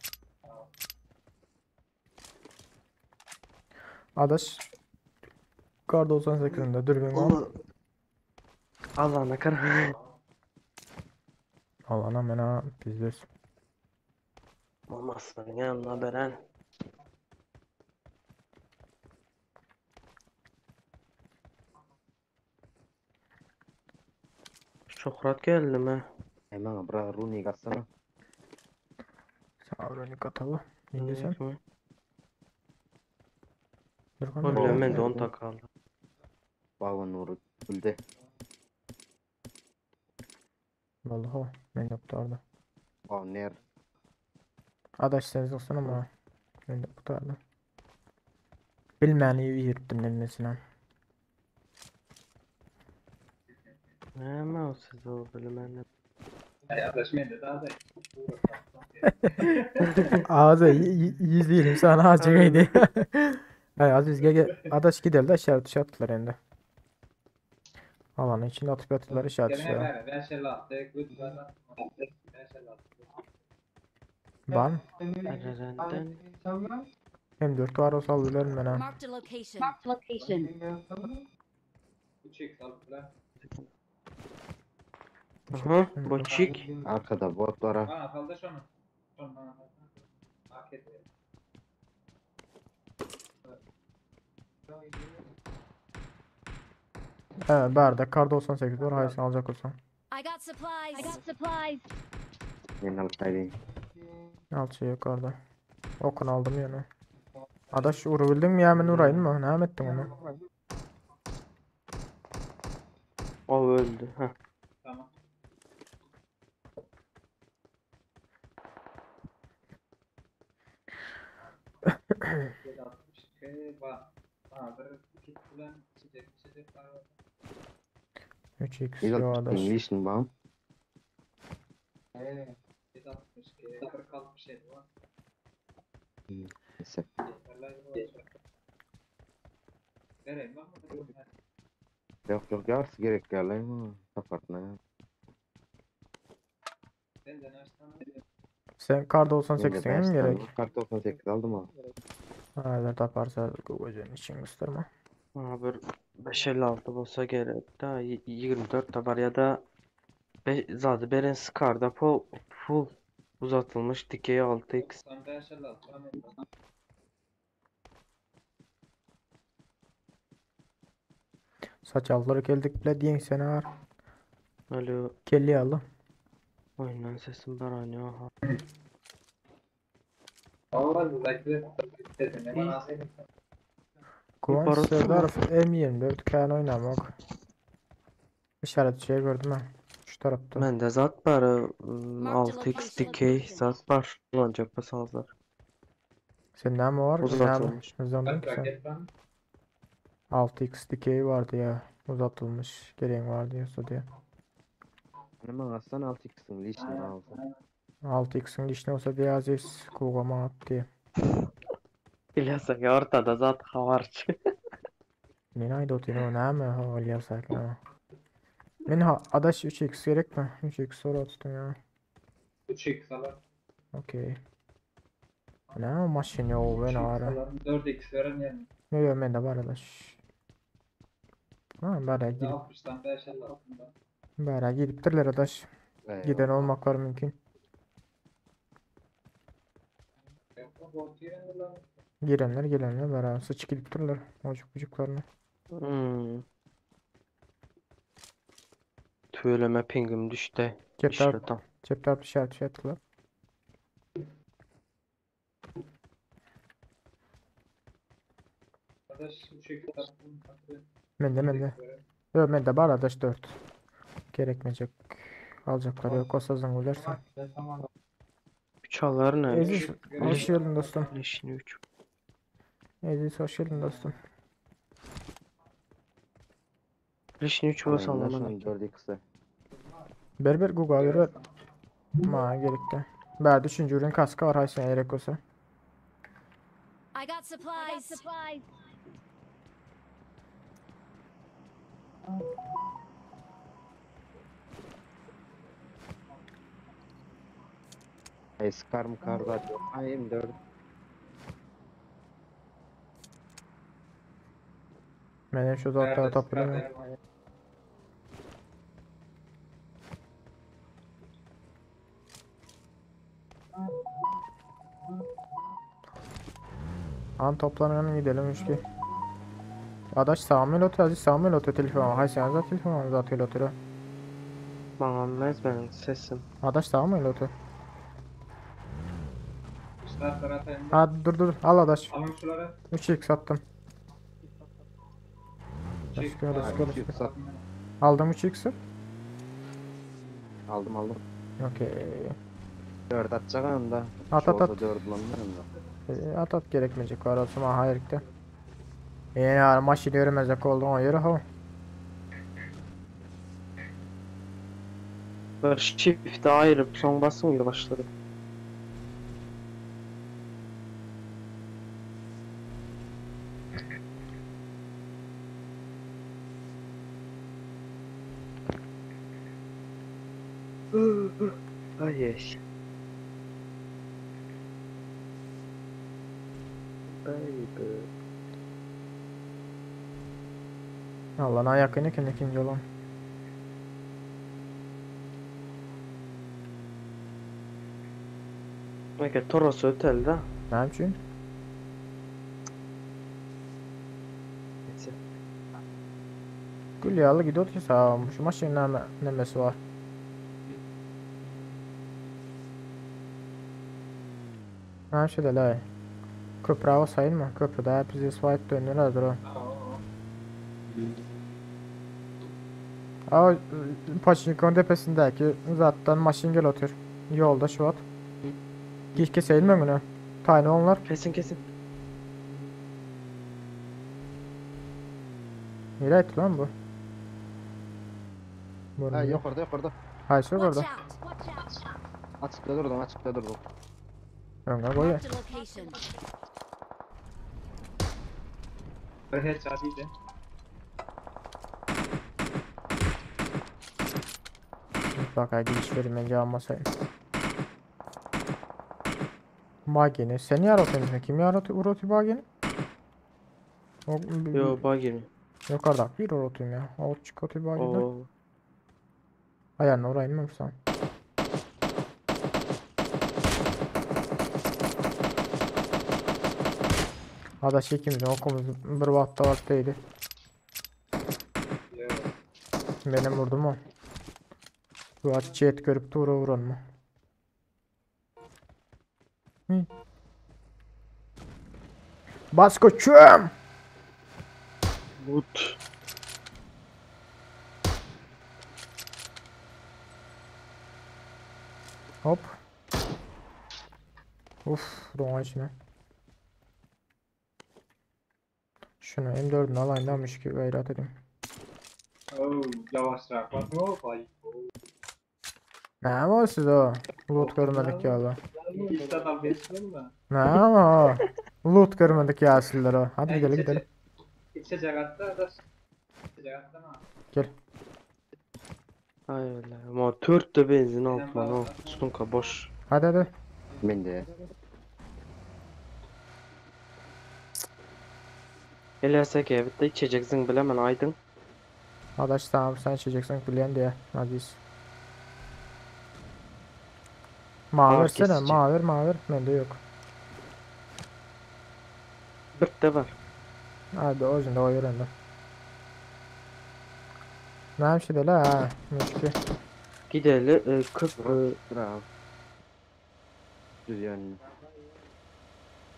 Adaş Kar 98'inde dürbün var. Onu Allah'ına karar. Allah'ına mena pizdes. Olmazsa yanına beren. Şöhrat geldimi? Ay maňa biraz runik atsana. Sağ runik ataly. Ne sen? Kimi? Dur O bakalım. bilen men de 10 tak aldı. Baba Nuru bildi. Vallahi o. Men ýokdy orada. O ner. Adaş sen olsun ama men de kurtardı. Bilmäni ýeripdim nemesine. Näme o siz o bilmem. Ay adaş men de daha da. Ağzı 120 sana acıydı. Ay Aziz gel gel. Adaş gidelim de aşağı düşe attılar endi. Alanın içinde atıp attılar aşağı Gene düşüyor. ver. 556. Good bana. 556. Var mı? Erenden. M4 var olsa alırım ben ha. Marked a location. Marked location. 3x alıp lan. Aha, boçik. Arkada bot var ha. Bana kaldı şunu. Şunu bana kaldı. Hak etti. Evet barda kar 98 var. Hayır sen alacak olsan. I got supplies. I got supplies. Men alyp gaýdayım. Al şey yok orada. Okun aldım yani. Adaş urabildin mi ya ben urayım mı? Ne ettin onu? O öldü. Heh. Tamam. 762 var. Ha, bir kit bilen içecek içecek var. 3x yok adaş. English'in bam. 762 46 var. Neyse. Yeterli. Vereyim lan bunu. Yok yok yarısı gerek geldi ama tapartma ya. Ben de nereden Sen kar Ben de 98'in beş mi tane gerek? var. Kart 98 aldım ha. Ha taparsa kocaman için gösterme. Aha bir 556 bolsa gerek da 24 da var ya da be, zaten beren Scar'da full, full uzatılmış dikey 6x. 95 56. Tamam. Saç alları geldik bile diyen sene var. Alo Kelli alı. oyundan sesim var hani aha. Allah uzaklı. Dedim ne bana asayım. Kıvanç Parası Serdarov M24 kan oynamak. İşaret şey gördüm ha. Şu tarafta. Mende zat var Marked a 6x location. dikey zat var. Kullanacak basanızlar. Sen ne mi var? Uzatılmış. Ne mi? Bak sen? raket ben. 6x dikey vardı ya. Uzatılmış. Gereğin var diyorsa diye. Hani bana atsana 6x'in lişini alsın. 6x'in dişine olsa diye Aziz kullanma at diye. Bilhassa ki ortada zat havarçı. Ne ayda oturuyor ne mi? Ha alıyorsak ha. Men ha adaş 3x gerek mi? 3x soru tuttum ya. 3x alalım. Okey. Ne o maşin yo ben 3x ara. alalım. 4x veren yani. Yo yo men de var adaş. Ha bara gidip 60'tan 556'dan. bara gidiptirler adaş. Giden olmaklar mümkün. Yok bu girenler lan. Girenler gelenler bara sıç gidiptirler. Ocuk bucuklarını. Hmm. Tüyleme pingim düştü. Cep İşte taraf tam. cep taraf dışarı dışarı attılar. Arkadaş 3x alalım. Men de men de. Yo men de var adaş 4. Gerekmeyecek. Alacaklar yok olsa zıngılarsa. 3 alar ne? Eziz hoş geldin dostum. Leşini 3. Eziz hoş geldin dostum. Leşini 3 olsa alamadım. 4x'e. Berber Guga berber. Ma gerekti. Ber düşünce ürün kaskı var haysen gerek olsa. I got supplies. I got supplies. Ay sıkar mı kar da yok. Ay M4. Benim şu zatları toplayayım. An toplanalım gidelim üçki. Adaş Samuel otur Aziz Samuel otur telefon. Hay sen zaten telefon zaten otur. Maňa mezbenin sesim. Adaş sağ mı loot'u? Şartlar atayım da. Ha dur dur al adaş. Alın şuları. 3x attım. Let's Çık, go let's go let's go. Sat. Aldım 3x'i. Aldım aldım. Okey. 4 atacak anda. At, at, at. 4 bulamıyorum da. At at gerekmeyecek var olsun ha hayırlıkta. Yine maşini yürümezek oldu o yeri ha. Bir shift aýryp soň basın gibi başladı. Ay yeş. Baby. Allah'ına yakın ikinci ikinci olan. Peki Toros ötelde. Ne yapayım? Neyse. Gül yağlı gidiyor ki sağ olmuş. Maşın neme, nemesi var. Ha şöyle lay. Köprü hava sayılma. Köprüde bizi swipe döndüler o. Aa, Paçinkon tepesindeki zaten maşın gel otur. Yolda şu at. Gitke sayılma günü. Tane onlar. Kesin kesin. Nereye gitti lan bu? Ha Görünmüyor. yukarıda yukarıda. Hayır Watch orada. out! Watch out! Açıkta durdum açıkta durdum. Önüne koy. Marked a location. Bir headshot iyiydi. Mutlaka giriş verilmeyeceği almasaydım. Bageni. Sen yaratıyorsun. Kim yaratıyor? Uroti Bageni? O, Yo bağ girmiyor. Yukarıda bir urotum ya. O çıkıyor Bageni. Oo. Ayağına oraya inmemişsen. Adaş ikimizin okumuz bir vakti vaktiydi. Yo. Benim vurdum o. Bu aç chat görüp de vura vuran mı? Hı. Bas koçum. But. Hop. Uf, doğan içine. Şunu M4'ünü alayım da ki gayret edeyim. Oo, yavaşlar. Bak ne oldu? Ay. Ne ama siz o? Loot görmedik ya la. İşte adam besliyor mu? Ne ama o? Loot görmedik ya asiller o. Hadi gidelim gidelim. İçecek attı da. İçecek attı ama. Gel. Ay öyle. Ama 4 de benzin altman o. Sunka boş. Hadi hadi. Ben de. Elese ki bitti içeceksin bilemen aydın. Adaş tamam sen içeceksin bilen diye. Aziz. Mavi Ağır versene. kesici. Mavi mavi. Bende yok. Bir de var. Hadi o yüzden de o yönde. Ne yapayım la ha? Müşkü. Gidelim e, köprü. Bravo. Düz yönlü.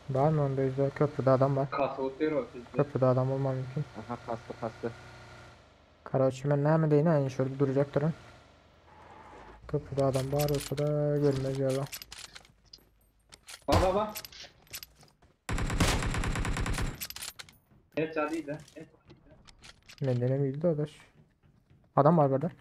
Var mı onda yüzde? Köprüde adam var. Kasa oturuyor o sizde. Köprüde adam olma mümkün. Aha kastı kastı. Karaçimen ne mi değil yani şurada duracak durun. Köprüde adam var olsa da görmez ya. Bak bak bak. Headshot iyiydi. Ne ne miydi adaş? Adam var burada.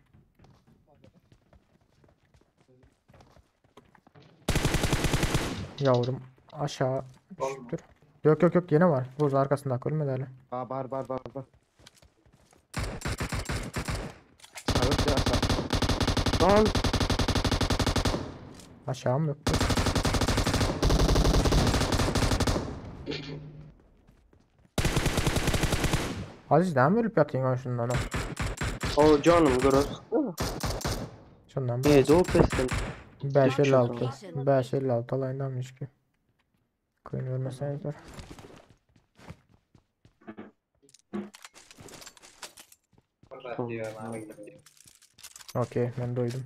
Yavrum aşağı düşüptür. Yok yok yok yine var. Buz arkasında ölmedi hala. Aa bar bar bar bar. Evet aşağı. Lan Aşağı mı yoktu? Aziz ne mi ölüp yatıyorsun şundan o? o canım görüyorsun. Şundan Neydi o pesten? 556. 556 alayındanmış ki. Koyun vermeseniz dur. Diyor, bana gidiyor. Okey, men doýdum.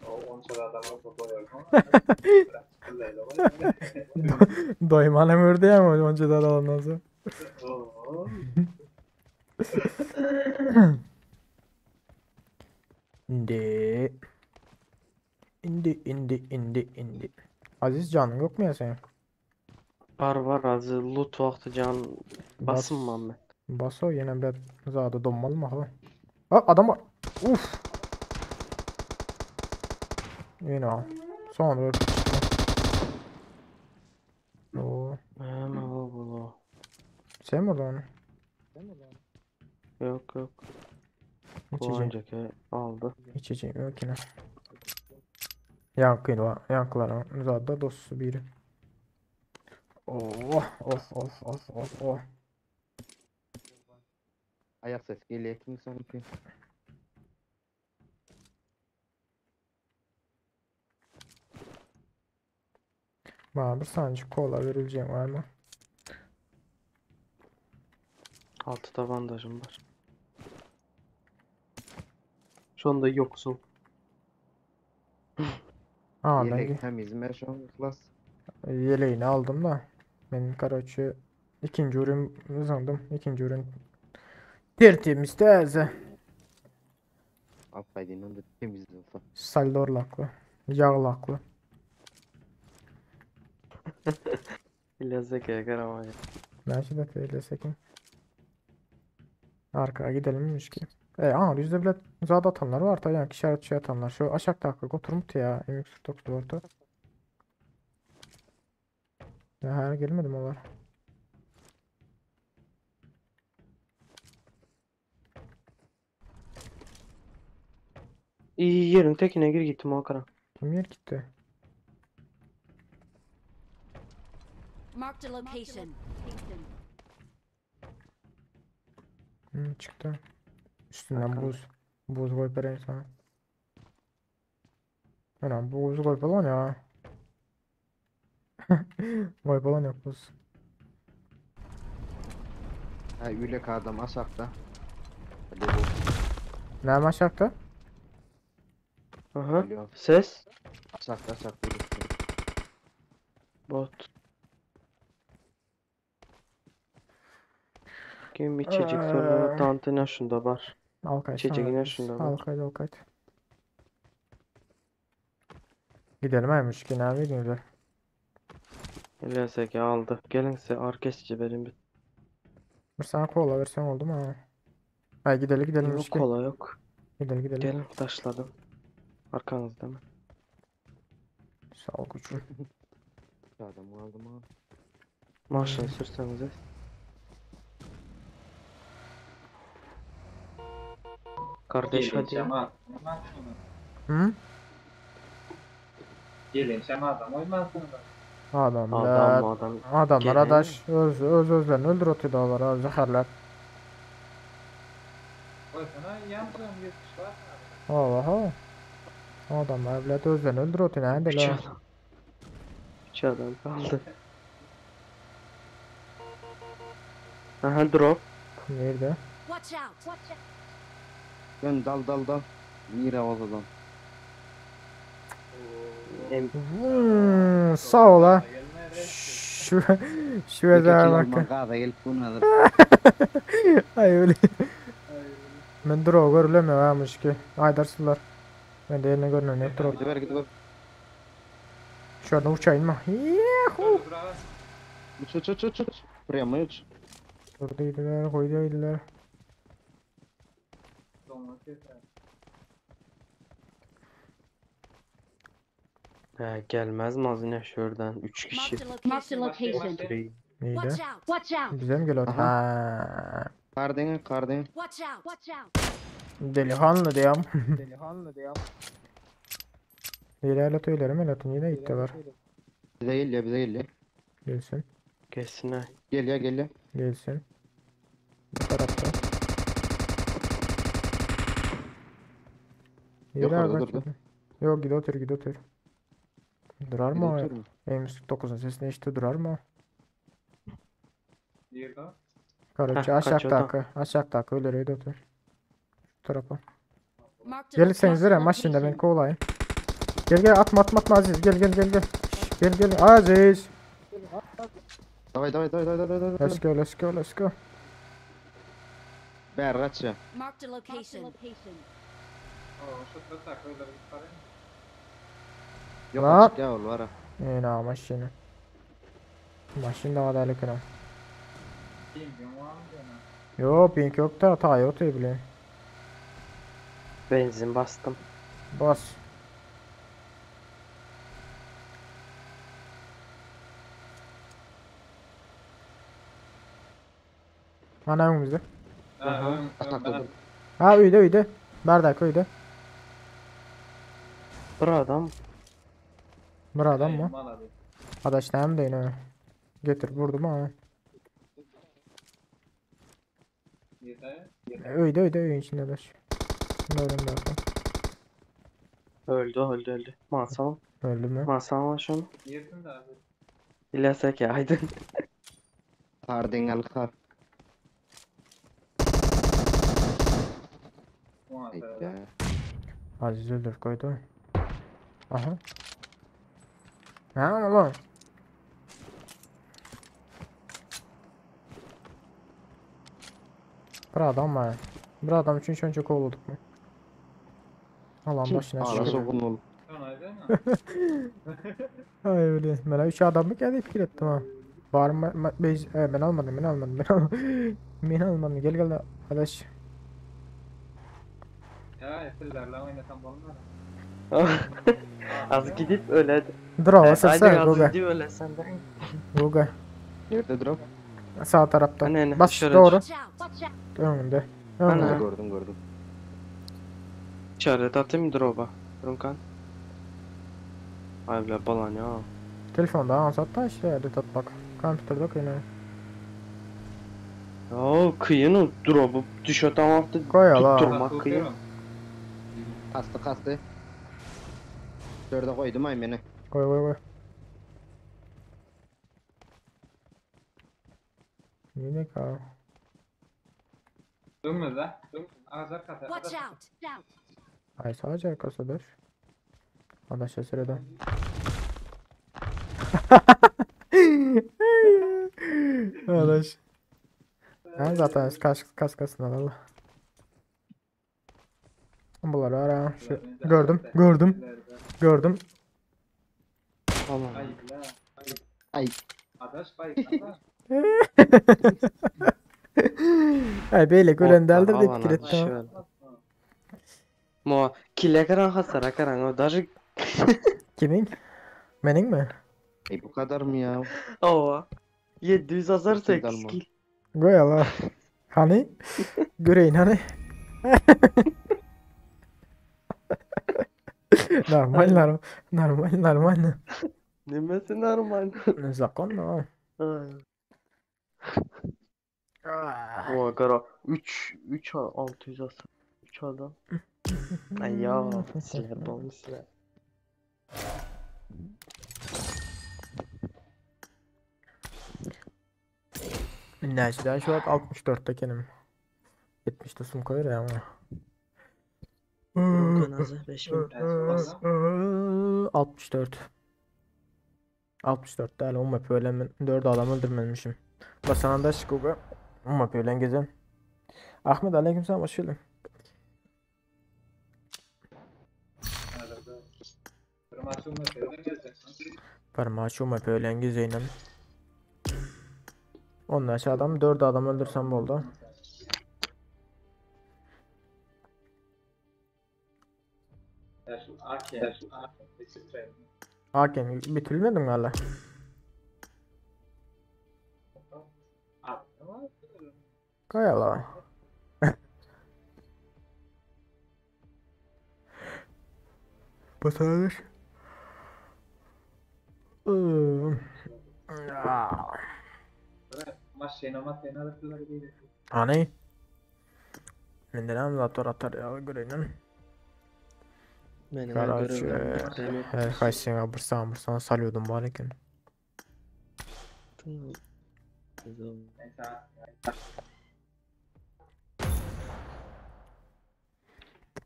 O onça da adam olsa doýarsyň. Doýman hem ördüýämi onça zat alandan soň. Oo. Indi. Indi, indi, indi, indi. Aziz janyň ýokmy ýa seň? Bar bar az loot wagty jan Bas. basynman men. Bas o ýene bir zada dommalma ha. A, adam bar. Uf. Ýene al. Soňra görüp çykdy. Oo. Näme bu bu? Sen mi onu? Yok yok. İçeceğim. Kovancaki aldı. İçeceğim yok yine. Yankıyla, yankıların zada dostu biri. Oh, oh, oh, oh, oh, oh. Ayak ses geliyor kim sanki? Bana bir sancı kola verileceğim var mı? Altıda bandajım var. Şu anda yoksul. Aa ben Yelek temiz mi şu an klas? yeleğini aldım da. Benim karaçı ikinci ürün uzandım. İkinci ürün tertemiz taze. Aferin onu da temiz olsa. Saldorlaklı. Yağlaklı. İlyas Zeki'ye karamaya. Ben şimdi öyle Arkaya gidelim mi ki? E ana yüzde bile zada atanlar var ta yani işaret şey atanlar. Şu aşağı dakika oturmut ya. M249 orta. Ya her gelmedim onlar. İyi yerin tekine gir gittim o kadar. Kim yer gitti? Marked a location. Hı, çıktı. Üstünden Bakalım. buz. Buz koyup vereyim sana. Ana buz koyup lan ya. Koyup lan yok buz. Ha ülek adam aşağıda. Hadi bu. Ne aşağıda? Aha. Geliyor. Ses. Aşağıda aşağıda. Bot. Kim içecek sorunu Ee. tantına şunda var. Al kayıt. İçecek sana yine veririz. şunda Al var. kayıt al kayıt. Gidelim aymış ki ne güzel. İlyas Zeki aldı. Gelin size arkesçi verin bir. Bir sana kola versen oldu mu? ha? Hay gidelim gidelim Yok işte. kola yok. Gidelim gidelim. Gelin taşladım. Arkanızda mı? Sağ ol koçum. Adam aldım ha. Maşın sürsenize. Kardeş Gelin hadi. şema. Hı? Gelin şema adam oymazsın. Adamlar. Adam adam. Adamlar Gelin. adaş öz öz özlerini öldür otuyorlar ha zehirler. Koysana yansın bir kişi var. Allah Adamlar evlat özlerini öldür otuyor ne Üç la. adam. Üç adam kaldı. Aha drop. Nerede? Watch out! Watch out! Dön dal dal dal. Mira o adam. Em Sağ ol ha. Şu şu özel bak. Gaza gelip bunu alır. Ay öyle. Men drop görülemiyor ha ki. Aydarsınlar. Ben de yerine görünüyor yok drop. Gidiver gidiver. Şurada uçayım mı? Yuhu. Uç uç uç uç uç. Buraya mı uç? Durduydular, koyduydular. He, gelmez mi az yine şuradan 3 kişi. Marked a location. Marked a location. Three. Neydi? Watch out! Watch out! Bize mi geliyor? Aha. Ha. Kardene kardene. Watch out! Watch out! Delikanlı diyem. Delikanlı diyem. İlerlet öylerim elatın yine gittiler. Bize geliyor bize geliyor. Gelsin. Gelsin ha. Geliyor geliyor. Gelsin. Bu tarafta. Yok, İler orada bak durdu. dedi. Yok gidi otur gidi otur. Durar mı o? Gidiyor mu? M9'un sesini işte durar mı o? Girdi. Karaçı Heh, aşağı kaçıyor da. takı. Aşağı takı öyle otur. Tarapa. Marked a Gelseniz maşynda ben kovalayın. Gel gel atma atma atma Aziz gel gel gel gel. Şş, Gel gel Aziz. Dawaj dawaj dawaj dawaj dawaj. Let's go let's go let's go. Bär gaçya. Marked a location. Oo, şu tarafta öyle bir parayı. Yok Lan. açık ya ol var ha. Ina maşyny. Maşyn da var ekran. Kim var mı diyor? Yo pink yok da ta yok bile. Benzin bastım. Bas. Ana önümüzde. Ha, ön, ön, Atak ben Ha uydu uydu. Bardak uydu. Bir adam. Bir adam mı? Mal abi. Adaş näme deýin ha? Getir vurdum ha. Yeter. Öýde öýde öýün içinde adaş. Gördüm bardak. Öldü öldü öldü. Masal. Öldü mü? Masal var şunu. Yesin de abi. İlyas Eke aydın. Kar dengel kar. Muhasebe. Ya. Aziz öldür koydu. Aha. Ha ulan. Bir adam var. Bir adam üçün şonça kovladık mı? Alan başına Ağla çıkıyor. sokun ol. Tamam değil mi? Ay öyle. Ben üç adamı geldi fikir ettim ha. Var mı? Ben almadım, ben almadım, ben almadım. Ben almadım. Gel gel arkadaş. Ya esirler lan oynasam olmaz. Az gidip öyle. Drop Haydi asılsana az Goga. gidip öyle sen de. Goga. Nerede drop? Sağ tarafta. Hani, hani, Bas şurada. doğru. Watch out! Watch out! Önünde. Hani. Önünde. Ha, gördüm gördüm. İşaret atayım mı drop'a? Runkan. Ay bile balan ya. Telefonda ansat da işte edit at bak. Kompüterde kıyın. Ya kıyın o drop'u düş atamakta Koy ala. tutturmak kıyın. Kastı kastı. Dörde koydum ay beni. Koy koy koy. Yine ka. Dönmez ha. Ağaç arkası. Watch out! Ay sadece arkasıdır. Adaş sırada. Adaş. Ha zaten kas kas kasın alalım. Bunları ara. Şu, gördüm, gördüm, gördüm. Tamam. Ay la. Ay. Adaş bay. Adaş. Ay beyle gören deldir de fikir ettim. ettim. Mo kile karan hasara karan o daşı Kimin? Benim mi? E bu kadar mı ya? Ova. 700 hasar Çok 8 dalma. kill. Goy Allah. Hani? Göreyim hani? Normal normal normal normal. Nemesi normal. Zakon mu? Oha kara 3 3 600 hasar. 3 adam. Ay ya silah bomba silah. Neyse şu an 64'te kendim. 70'te sun koyar ya ama. Runkan hazır 5000. 64. 64 değil, 10 map öyle ben 4 adam öldürmemişim. Basanan da şikuga. 10 map öyle gezen. Ahmet aleykümselam hoş geldin. Parmağı map öyle gezeyle. Ondan aşağı adam 4 adam öldürsem oldu. Hakem bitirilmedin mi hala? Kayala. Batarır. Hani? Mendenem zaten atar ya göreyim. Benim Karaçı. görevlerim Her kaysına bursan bursan salıyordum bari eken.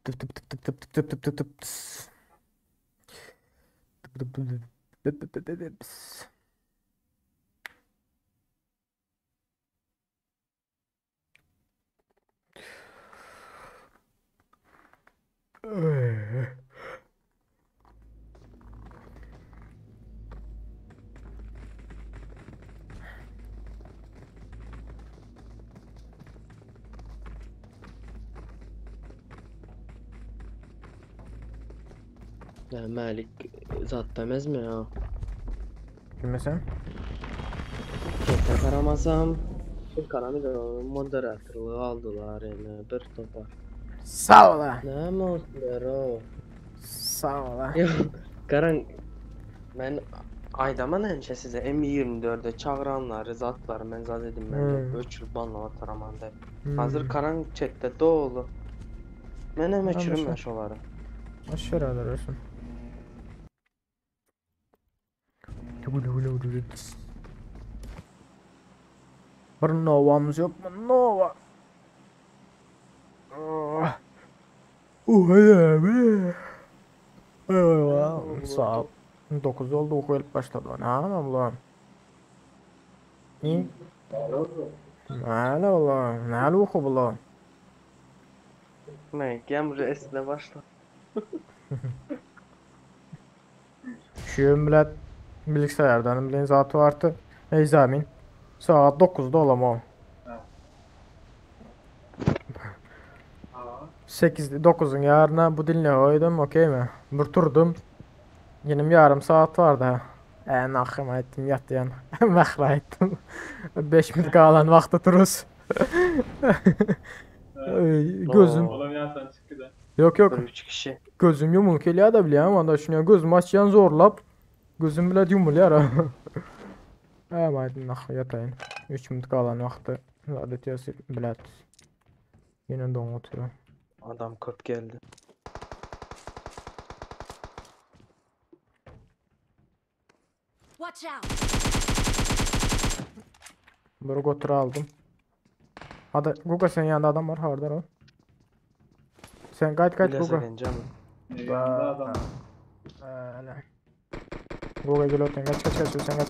Tıp tıp tıp tıp tıp tıp tıp tıp tıp tıs. Tıp tıp tıp tıp tıp tıp tıp tıp tıs. Ya Malik zat demez mi ya? Bilmesem. Çete karamasam. Karamı da moderatörlüğü aldılar yani bir topar. Sağ ola. Ne mi oldular o? Sağ ola. Ya Karan ben aydaman enşe size M24'e çağıranları zatları ben zat edim ben Hmm. öçürüp banlama taraman de. Hmm. Hazır Karan chatte dolu. Ben hem Tamam, öçürüm boş ben ver. şoları. Boş ver olsun. Bir Nova'mız yok mu? Nova. Oh. Uh, hadi abi. Eyvallah. Sağ ol. 9 oldu uyku gelip başladı. Ne yapalım ulan? İyi. Ne ulan? Ne uyku bu lan? Ne gel buraya esne başla. Şu bilen bilgisayardan bilen zatı vardı. Neyse Saat 9'da olam o. Aa. 8 9'un yarına bu dinle koydum okey mi? Bir turdum. Yenim yarım saat vardı. En akım ettim yat yan. Mehra ettim. 5 minut kalan vakti turuz. Ay, Gözüm Oğlum ya sen çıktı da. yok yok Bir üç kişi. gözüm yumul geliyor da biliyorum ama da şunu gözüm açyan zorlap gözüm bile yumul yara. Hem aydın nah yatayın. 3 minut kalan vakti adet yası bilet. Yine donutuyor. Adam köp geldi. Watch out! Bir götürü aldım. Hadi Guga senin yanında adam var. Havardar ol. Sen kayıt kayıt Bilese Guga. gelince mi? Yanında adam var. Öyle. Guga gel otur. Kaç kaç kaç sen kaç.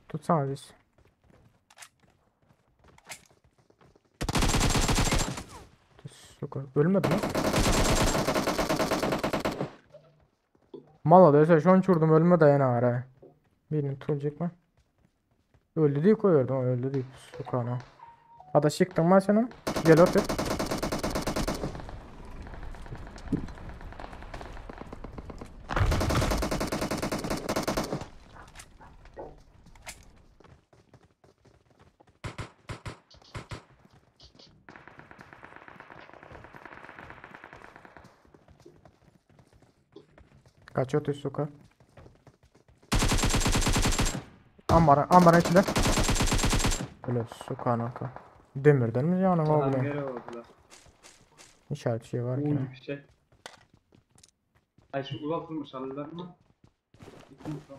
Tutsana biz. Tut, Suka. Ölmedi mi? Mala dese şu an çurdum ölme dayana ara. Birini tutacak mı? Öldü diye koyuyordum ama öldü deyip sokağına. Hadi çıktın mı senin? Gel otur. Kaç otur sokağa. Ambara, ambara içinde. Öyle sokağına ka. Demirden mi yani Adam oğlum? geri oldular. İşaret şey var ki. Uy bir şey. Ay şu uzatılmış alırlar mı? Gittim sonra.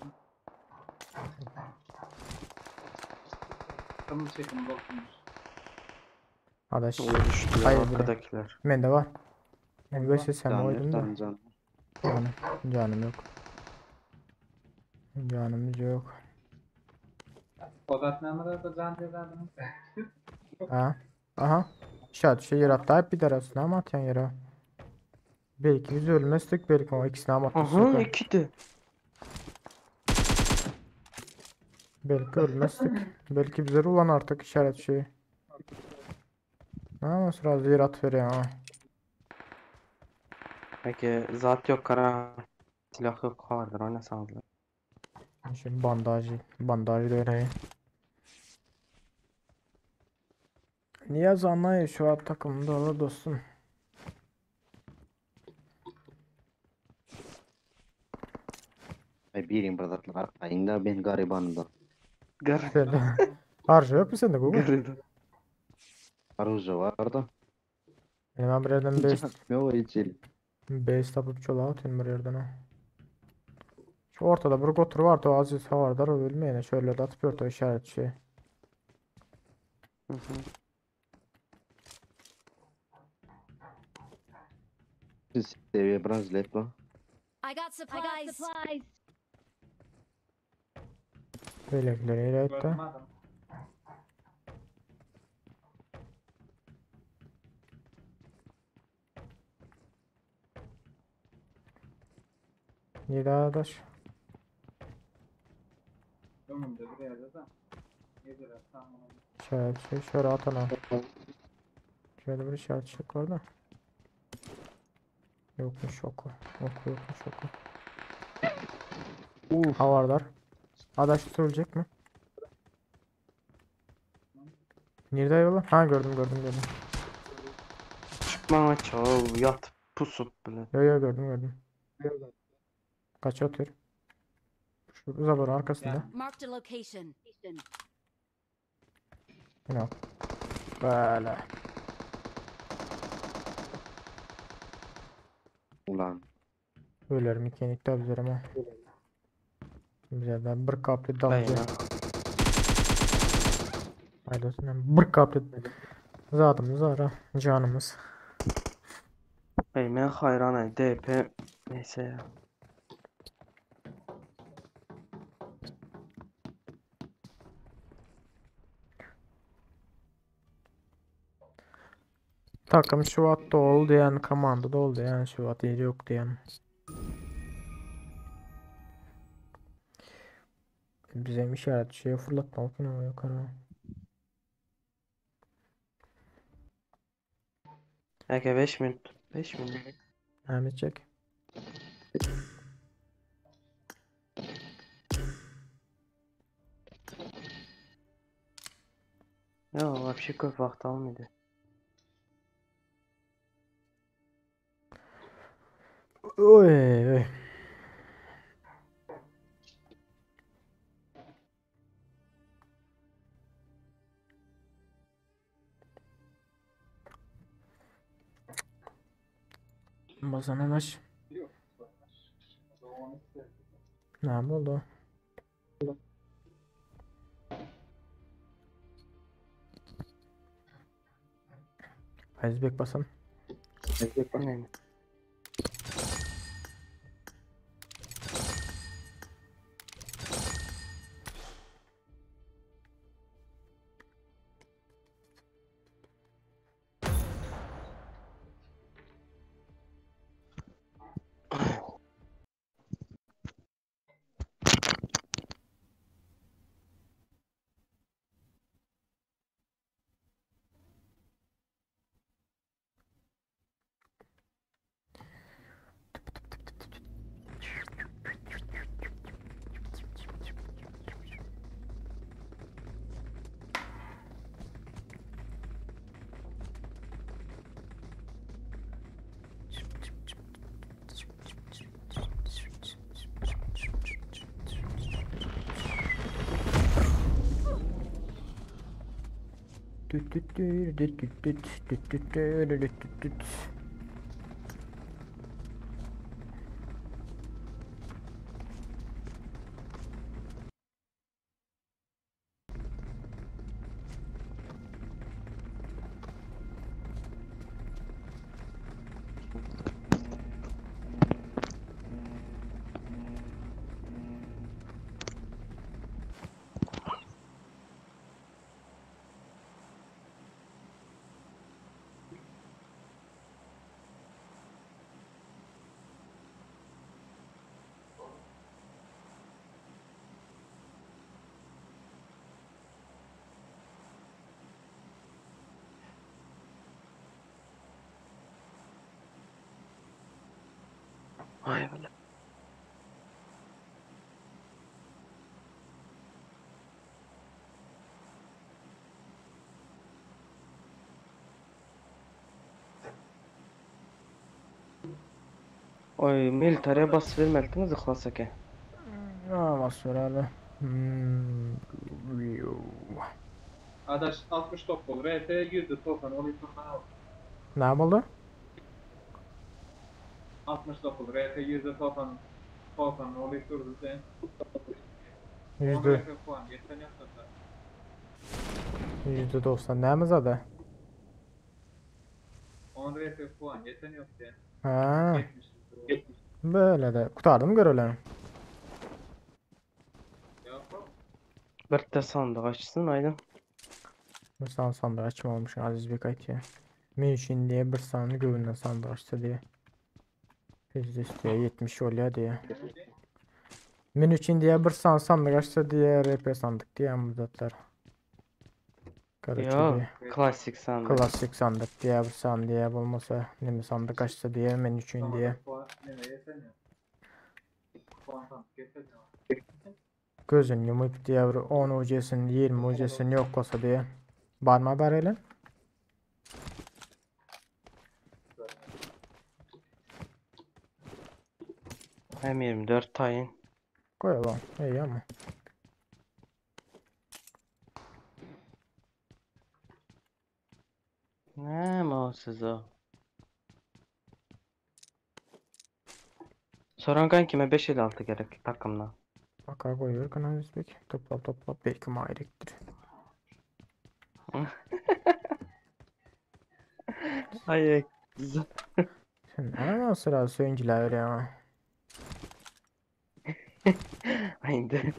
Tamam çekin uzatılmış. Adaş. O düştü Hayır ya bile. arkadakiler. Bende var. Ben böyle sen Can yok, oydun da. can can. Canım, canım yok. Canımız yok. Odatnamalar da can cezanı. Ha. Aha. İşaret şey yer hatta hep bir arasına ama atyan yere. Belki biz ölmezdik belki o ikisini ama Aha attık. iki de. Belki ölmezdik. Belki bize ulan artık işaret şeyi. Ne ama sıra yer at veriyor ha. Peki zat yok kara. Silah yok vardır oynasanızlar. Şimdi bandajı, bandajı da öyle. Niyaz anlayın şu an takımda olur dostum. Ay birin bir arkayında ben garibanım. Gar Sen de. Harca yok mu sende Google? gariban. Aruja vardı. Benim ben bir yerden 5 Ne o içeri. 5 tapıp çola atayım bir yerden ha. Şu ortada bir gotur var o Aziz havardar o bilmeyene şöyle de atıp orta işaretçi. Hı hı. Seviye branjilet bu. I got supplies. Böylekileri ile etti. Gördüm adam. Nida adaş. Önümde bir yerde de. Nedir tam onu. İşaretçi şöyle at ona. Şöyle bir işaretçi var da. Yokmuş oku. Oku yokmuş oku. Uf. Havardar. Adaş söyleyecek mi? Nerede eyvallah? Ha gördüm gördüm gördüm. Çıkmana çağ yat pusup bile. Yo yo gördüm gördüm. Kaç atıyor? Şu zabarın arkasında. Marked a location. Yine al. Böyle. Ulan. Ölerim ikilikte üzerim ha. Güzel bir kaplı Ben damcı. ya. Haydi olsun. Bir kaplı zatımız var ha. Canımız. Bey men hayranay DP neyse ya. Takım Şubat'ta oldu yani komanda da oldu yani Şubat yeri yoktu yani. Bize işaret şeye fırlatmalık yine yukarı. Eke 5 minut. 5 minut. Mehmet çek. Ya вообще köp wagt almaydı. Oy oy. Basana baş. Yok. Doğanı istedim. Ne oldu? Fezbek basan. Ne? Tüt tüt tüt tüt tüt tüt tüt tüt tüt tüt tüt tüt. Ay bile. Oy militariye bas vermeliydiniz İxlas aka. Ne basıyor abi? Hmm. Adaş 69, RT 190, onu al. Ne oldu? 69, RT 190. 90 olyp durdy sen. Yüzde, puan geçen yaptı. %90 näme zada? 10 RP puan geçen yok diye. Ha, 70. böyle de. Kurtardım görevlerini. Yok. Bir de sandık açsın aydın. Bir sany sandyk açmamışım Aziz Bek aýtýar. Men üçin diye bir sany göwünden sandyk açsa diye. Pizdes diye 70 bolýar diye. Men üçin diye bir sany sandyk açsa diye RP sandyk diye bu zatlar. Karaçı Yo, diye. klasik sandık. Klasik sandyk diye bir sany diye bolmasa neme sandyk açsa diye men üçin diye. Puan ne geçen yok. Puan tam geçen yok. Gözün yumup diye bir 10 ucesin 20 ucesin yok olsa diye. Barma barele. Hem 24 tayin. Koyalım. İyi ama. Ne o siz o? Soran kan kime 556 gerek takımla. Baka koyuyor kanal Bek. Topla topla belki mayriktir. Ay Sen ne sıra söğüncüler öyle ama. Haydi.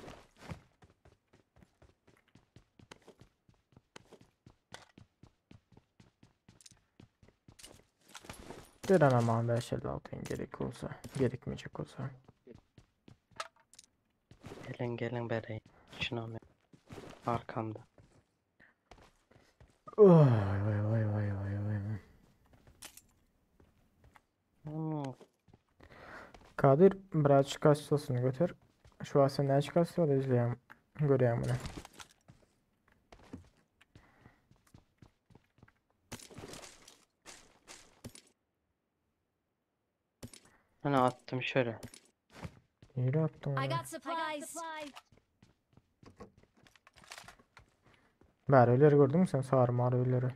Bir ama 556 gerek olsa, gerekmeyecek olsa. Gelin gelin bereyim. Şuna Arkamda. Oy oy oy oy oy oy. Hmm. Kadir biraz çıkarsın götür. Şu an sen ne çıkarsa da izleyeyim. Göreyim bunu. Hani attım şöyle. Yürü attım I onu. got supplies. Bari öyleri gördün mü sen sarı marı öyleri.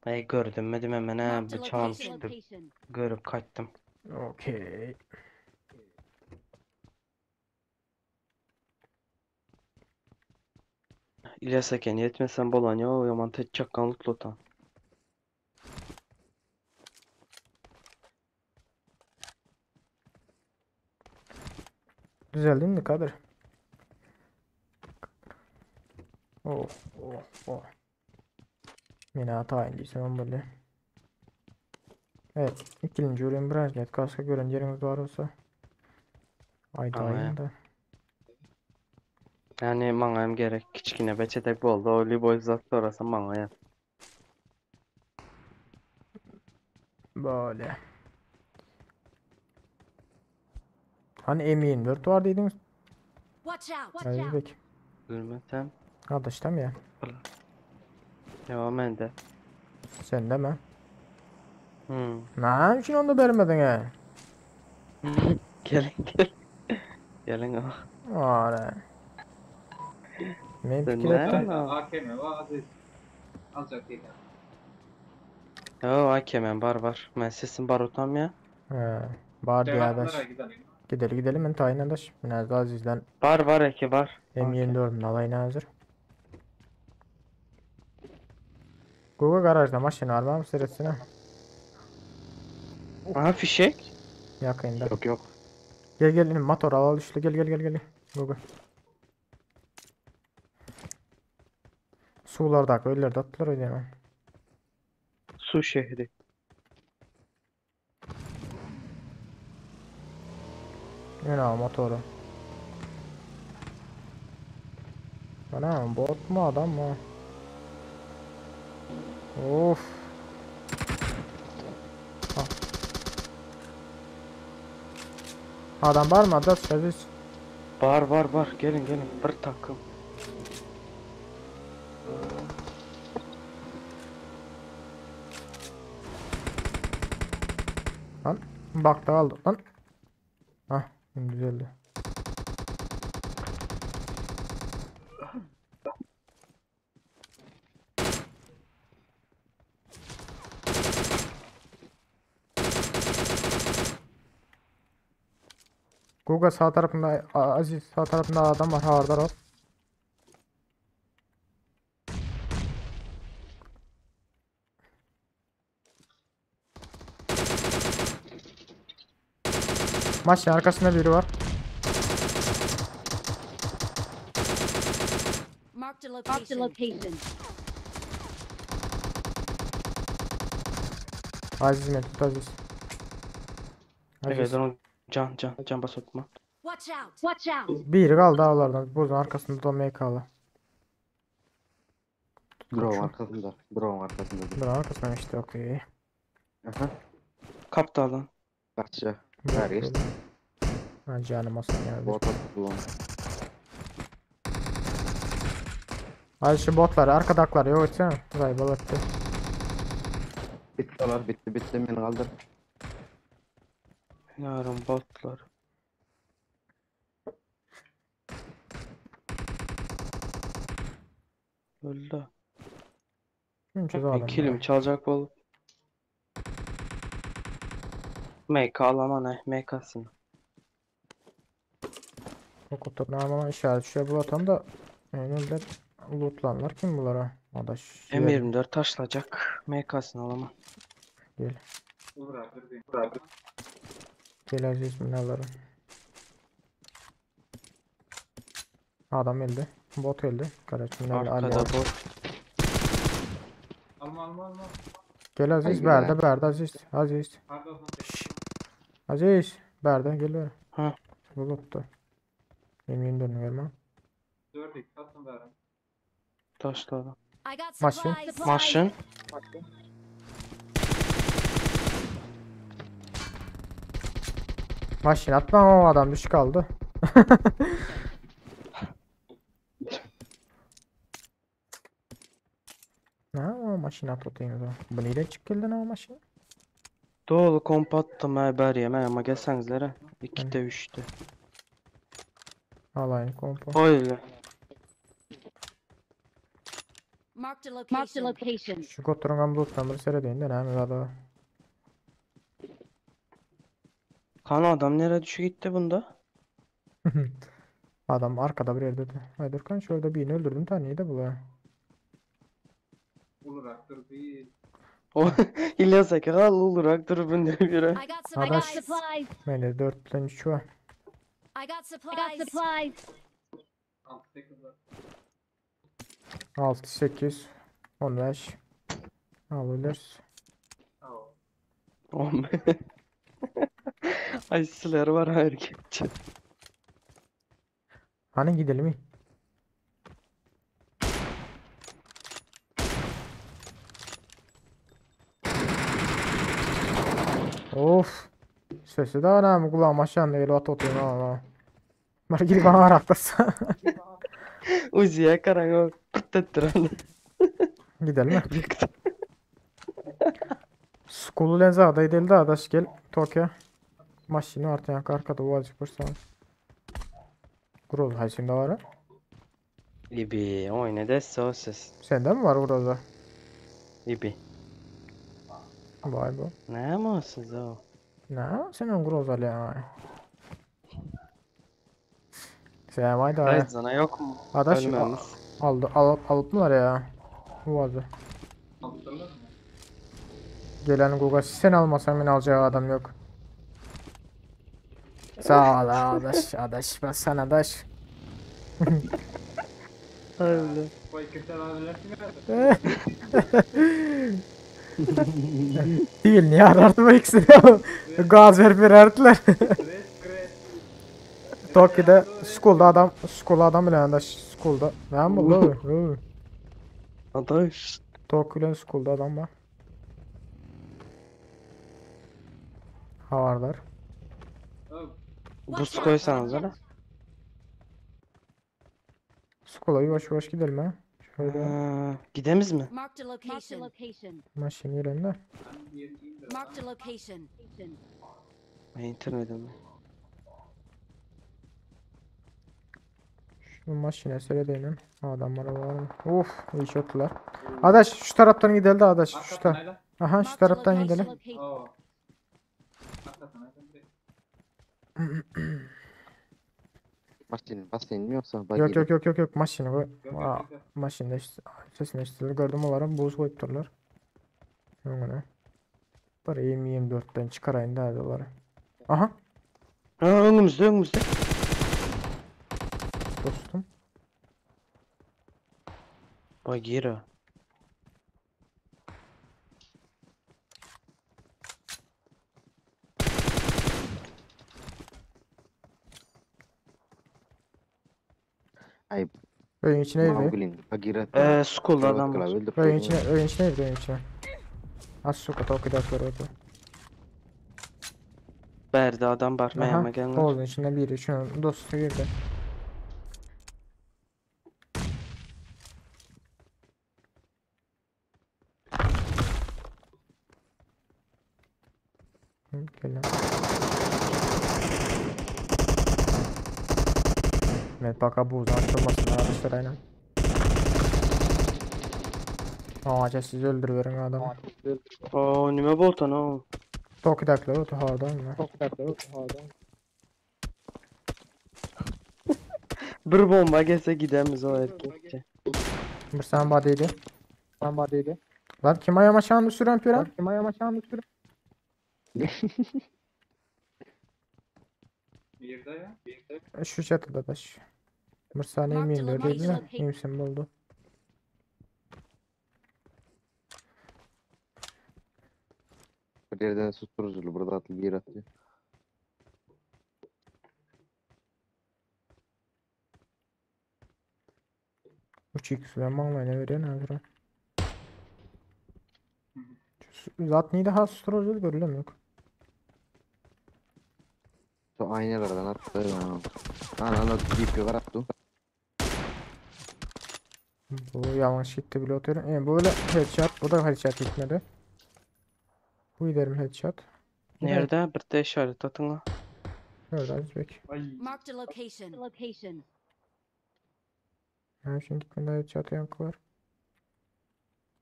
Ay gördüm mü hemen ha Marked a bıçağım location. çıktı. Görüp kaçtım. Okey. İlyas Eken yetmesen bolan ya o yaman tek çakkanlık lotan. Düzeldin mi Kadir? Oh oh oh. Yine hata indiyse böyle. Evet, ikinci ürün biraz net kaska gören yeriniz var olsa. Ay Ama dayım da. Yani mangam gerek kiçkine beçetek boldu. O liboy zat sonrası mangaya. Böyle. Hani M24 var dediniz. Watch out. Aziz Bek. Görmesem. Kardeşim ya. Devam ede. Sen de mi? Hmm. Ne için onu da vermedin he? Gelin gelin. Gelin o. Are. Men Sen fikir ne? ettim. AKM var Aziz. Alacak değil. Yo AKM var var. Ben sesim barutam ya. He. Bar diye adaş. gidelim. Gidelim gidelim ben tayin adaş. Biraz Aziz'den Var var eki var. M24'ün alayına hazır. Google garajda maşın var mı sırasına? Aha fişek. Yakında. Yok yok. Gel gel motor al al düştü gel gel gel gel. Google. Sulardaki öylerde attılar öyle mi? Su şehri. Yine al motoru. Bana bot mu adam mı? Of. Ah. Adam var mı? Adam servis. Var var var. Gelin gelin. Bir takım. Lan bak da aldı lan. Hah şimdi düzeldi. Guga sağ tarafında Aziz sağ tarafında adam var. Havardar ol. Maşın arkasında biri var. Marked a location. location. Aziz mi tut Aziz. Evet Aziz. onu can can can basatma. Watch out. Watch out. Biri kaldı avlardan. Buzun arkasında da MK'lı. Drone arkasında. Drone arkasında. Bunun arkasında işte okey. Aha. Kaptı alan. Kaçça. Ver geçti. Ha canım olsun ya. Bot attı drone. Hadi şu botları arkadaklar yok etsene. Kaybol etti. Bitti olar bitti bitti beni kaldır. Yarın botlar. Öldü. Çünkü Ben adam. kilim çalacak bol. MK alaman he MK'sını. Okutur ama işaret şuraya bu atan da önünde lootlanlar kim bunlara? Adaş. M24 taşlayacak. MK'sını alaman. Gel. Olur abi dur bir. Olur abi. Gel Aziz binaları. Adam öldü. Bot öldü. Karaçın Ali. Arkada bot. Alma alma alma. Gel Aziz Ay, berde berde Aziz. Aziz. Kar 98. Aziz. Berde gel beri. Ha. Bu loottu. M24'ünü vermem. 4 x atın ver. Taşladı. I got Maşın. supplies. Maşın. Maşin atma ama o adam düşük aldı. Ne o maşin at otayım o zaman. Bu nereye çık geldi ne o maşin? Dolu komp attım he ber yeme ama gelsenizlere. 2'de 3'te. Alayın kompo. Öyle. Marked a location. Marked a location. Şu koturun loot'tan bir seyredeyim de ne mi da. Kan adam nereye düşü gitti bunda? Adam arkada bir yerde de. Ay dur kan şurada birini öldürdüm taneyi de bula. Olur abi dur bir. O İlyas Akal olarak dur bunda biri. I got supplies. Adaş. supplies. Bende 4 tane 3 var. I got supplies. I got supplies. 6 8 var. 6 8 15 Alırız. Tamam. Oğlum. Ay siler var herkes. Hani gidelim mi? Of. Sesi de önemli kulağım aşağında geliyor at oturuyor ama. Bana gidip bana araklasın. Uzi'ye karan o pırt ettiren. Gidelim mi? Skolu lenza da gidelim de adaş gel Tokyo. Maşini artık arkada vazgeç bursa. Groza haysinde var ha? İbi oyna desse o ses. Sende mi var Groza? İbi. Vay bu. Ne mi o siz o? Ne? Senin Groza ya. Sen vay da. Red Zone'a yok mu? Adaş Ölmemiz. aldı alıp alıp mılar ya? Bu vardı. Aldırırlar mı? Gelen Guga sen almasan beni alacağı adam yok. Sağ ol adaş adaş ben sana adaş. Öyle. Bu ikisi abiler kim verdi? Değil niye arardı bu ikisini? Gaz verip vererdiler. Res kre. Tokyo'da school'da adam school'da adam bile adaş school'da. Ne bu lan? Adaş. Tokyo'da school'da adam var. Havardar. Buz koysanız öyle. School'a yavaş yavaş gidelim ha. Şöyle Ha, gidemiz mi? Marked a location. location. maşini yiyelim de. Marked a location. Ben internetim. Şu maşine seyredeyim. Adamlar var mı? Uf iyi şotlar. Adaş şu taraftan gidelim de adaş. Şu Arka tar tünele. Aha şu Marked a taraftan gidelim. location. Oo. Arka tünele. Maşyn basyn ýoksa Yok yok yok yok yok maşyny goý. Yok Aa, yok yok. Maşynda sesini eşitildi. Gördüm onlara buz goýupdyrlar. Öňüne. Bir M24-den çykaraýyn da olara. Aha Ha öňümizde öňümizde. dostum. Bagira. Ay Öýün içine girdi. Mowglin Bagira. School'da adam var. Öýün içine, öýün içine girdi, öýün içine. Az suka toky da oldu. Bärde adam bar. Aha, Meýeme gelenler. Oğlun içinden biri şunun dostu girdi. Hı, Gel lan. Evet bak abi buzdan açılmasın arkadaşlar aynen. Aa sizi öldürüverin adamı. Oo nime boltan o. Toki daklar o tuhardan mı? Bir bomba gelse gidemiz o erkekçe. Bir sen badeydi. Sen badeydi. Lan kim ayağıma şanlı süren püren? Kim ayağıma şanlı süren? Bir de ya. Bir de. Şu çatıda da şu. Bir saniye Marked miyim a değil mi? location. İyimsin buldu. Bir yerden susturuculu burada atlı bir atıyor. Üç x ben maňlaýyna berýän häzir. Zat neydi ha susturucu görülem yok. Şu aynalardan attı. Ana ana deyip yukarı attı. Bu yanlış gitti bile atıyorum. Bu böyle headshot. Bu da headshot gitmedi. Bu giderim headshot. Bu da- Nerede? Bir de işaret atın la. Nerede Azbek? Ay. Marked a location. Location. Yani şimdi gitmedi headshot yankı var.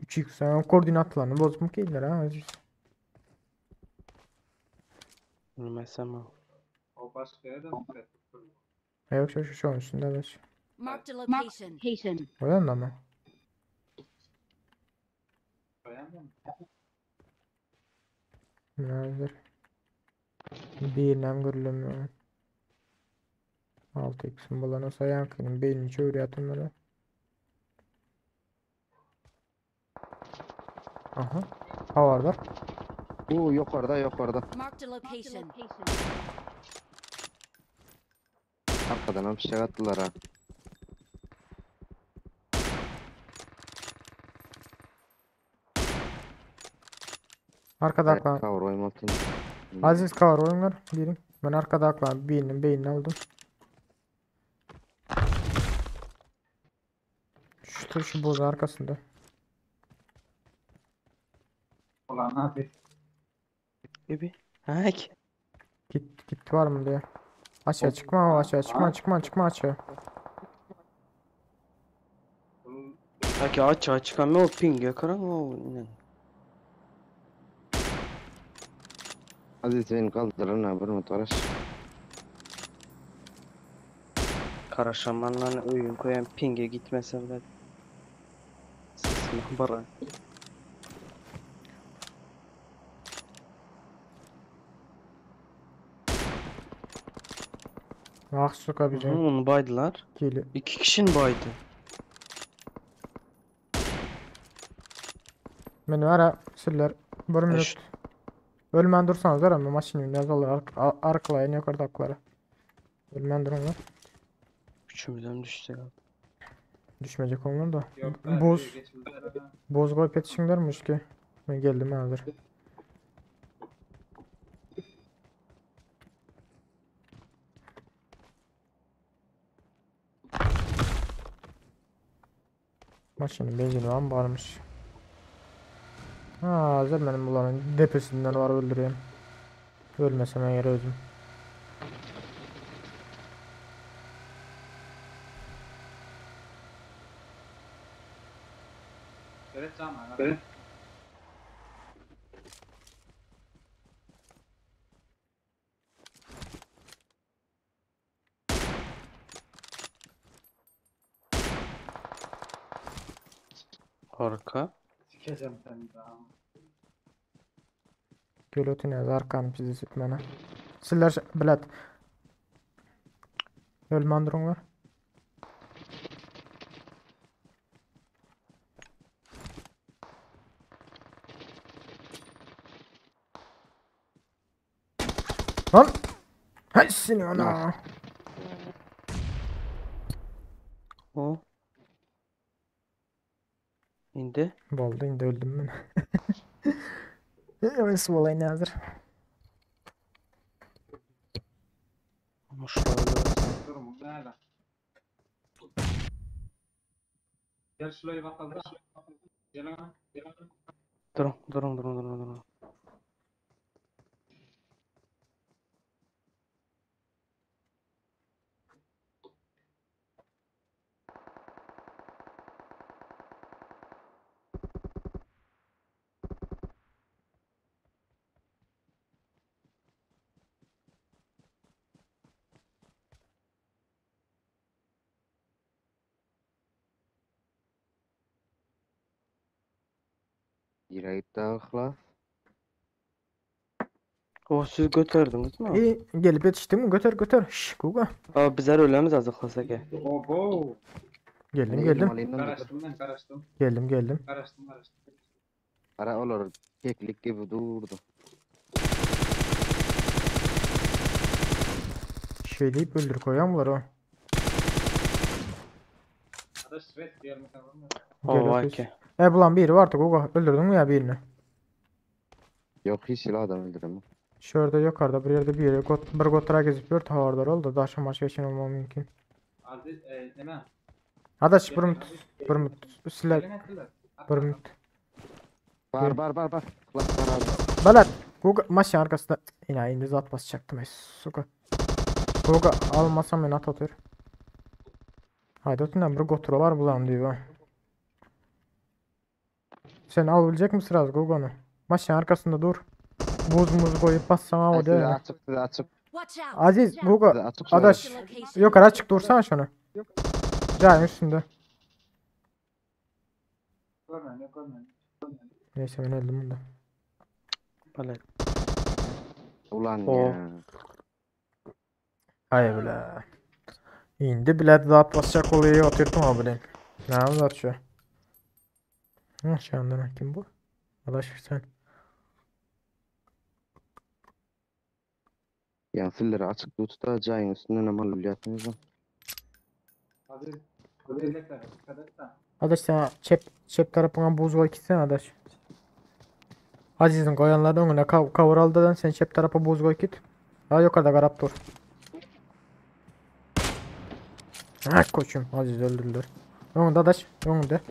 3x sen koordinatlarını bozmak iyiler ha Aziz. Bilmesem o. O başka yerden mi? Yok şu şu şu üstünde de şu. Marked a location. Location. O yanda mı? Bayan mı? Hazır. Birinem görülemiyor. 6x'in bulan olsa yankının beynini çeviriyor atımları. Aha. Havardar. Bu yukarıda yukarıda. Marked a location. Arkadan hem fişek attılar ha. Arkada aklan. Cover oymak için. Aziz cover oyunlar. Birim. Ben arkada aklan. Birinin beynini aldım. Şu, şu bozun arkasında. Ulan abi. Gibi. Ha ki. Git git var mı diye. Aşağı çıkma ama aşağı çıkma çıkma çıkma aşağı. Bu Ha ki aç aç çıkan o ping yakaran o. inen. Aziz beni kaldırın ha bir motoraş. Karaşamanla oyun koyan pinge gitmese bile. Sesini bara. Ah suka Hı, bizim onu baydılar. kili. İki kişinin baydı. Beni ara siller. Bir minut. şu- Ölmän dursanız ama maşını biraz olur. Arkalayın yukarıdakları. Ölmän durun Üçümüzden düştü galiba. Düşmeyecek onlar da. yok da Boz. geçildi. Boz koyup yetişinlermiş ki. Ben geldim hazır. Maşının benzini var mı varmış. Ha, hazır benim bulanın depesinden var öldüreyim. Ölmesem eğer özüm. Evet tamam. Evet. Arka. Sikeceğim seni daha. Gel ötün arkam bizi sütmene. Sizler bilet. Ölmen durun var. Lan! Hay seni ana! O. İndi. Boldy indi öldüm men. Evet bolaýyn häzir. Muşlarla. Durun nerede? Gel şuraya bakalım. Gel ana. Gel ana. Durun, durun, durun, durun, durun. Yürek dağıkla. O siz götürdünüz mü? İyi gelip yetiştin mi? Götür götür. Şş Guga. Aa, bizler ölemiz azıklasak ya. Obo. Geldim geldim. Karaştım ben karaştım. Geldim geldim. Karaştım karaştım. Para olur. Keklik gibi durdu. Şey deyip öldür koyan var o. Adaş red diyelim tamam mı? O var ki. E bulan biri vardı Guga. Öldürdün mü ya birini? Yok hiç silah adam öldüremem. Şurada yukarıda bir yerde bir yere got, bir gotura gezip bir tavardar oldu. Daşa maç geçen olma mümkün. Aziz e, neme? Adaş bir mut, bir mut, silah, bir mut. Bar bar bar bar. Klas var abi. Balat, Guga maçın arkasında. Yine indi zat basacaktım. Suka. Guga almasam ben at atıyor. Haydi ötünden bir gotura var bulan diyor. Sen alabilecek misin biraz Guga'nı? Maçın arkasında dur. Buz muz koyup bassam ama Size değil. açık size açık. Aziz Guga açık. Adaş yukarı açık dursana şunu. Cayın üstünde. Neyse ben öldüm bunda. Balat. Ulan O. ya. Hay bile. Indi bile zat basacak oluyor oturttum abi. Ne zat şu? Hı, şu anda kim bu? Adaş sen. Ya filleri açık tut da cayın üstünden amal biliyatınız var. Aziz. Ölecekler. Dikkat et de. Adaş sen çep çep tarafına buz koy gitsene adaş. Aziz'in koyanların önüne kav kavraldıdan sen çep tarafa buz koy git. Ha yukarıda garap dur. Ha koçum Aziz öldürdüler. Önünde adaş önünde.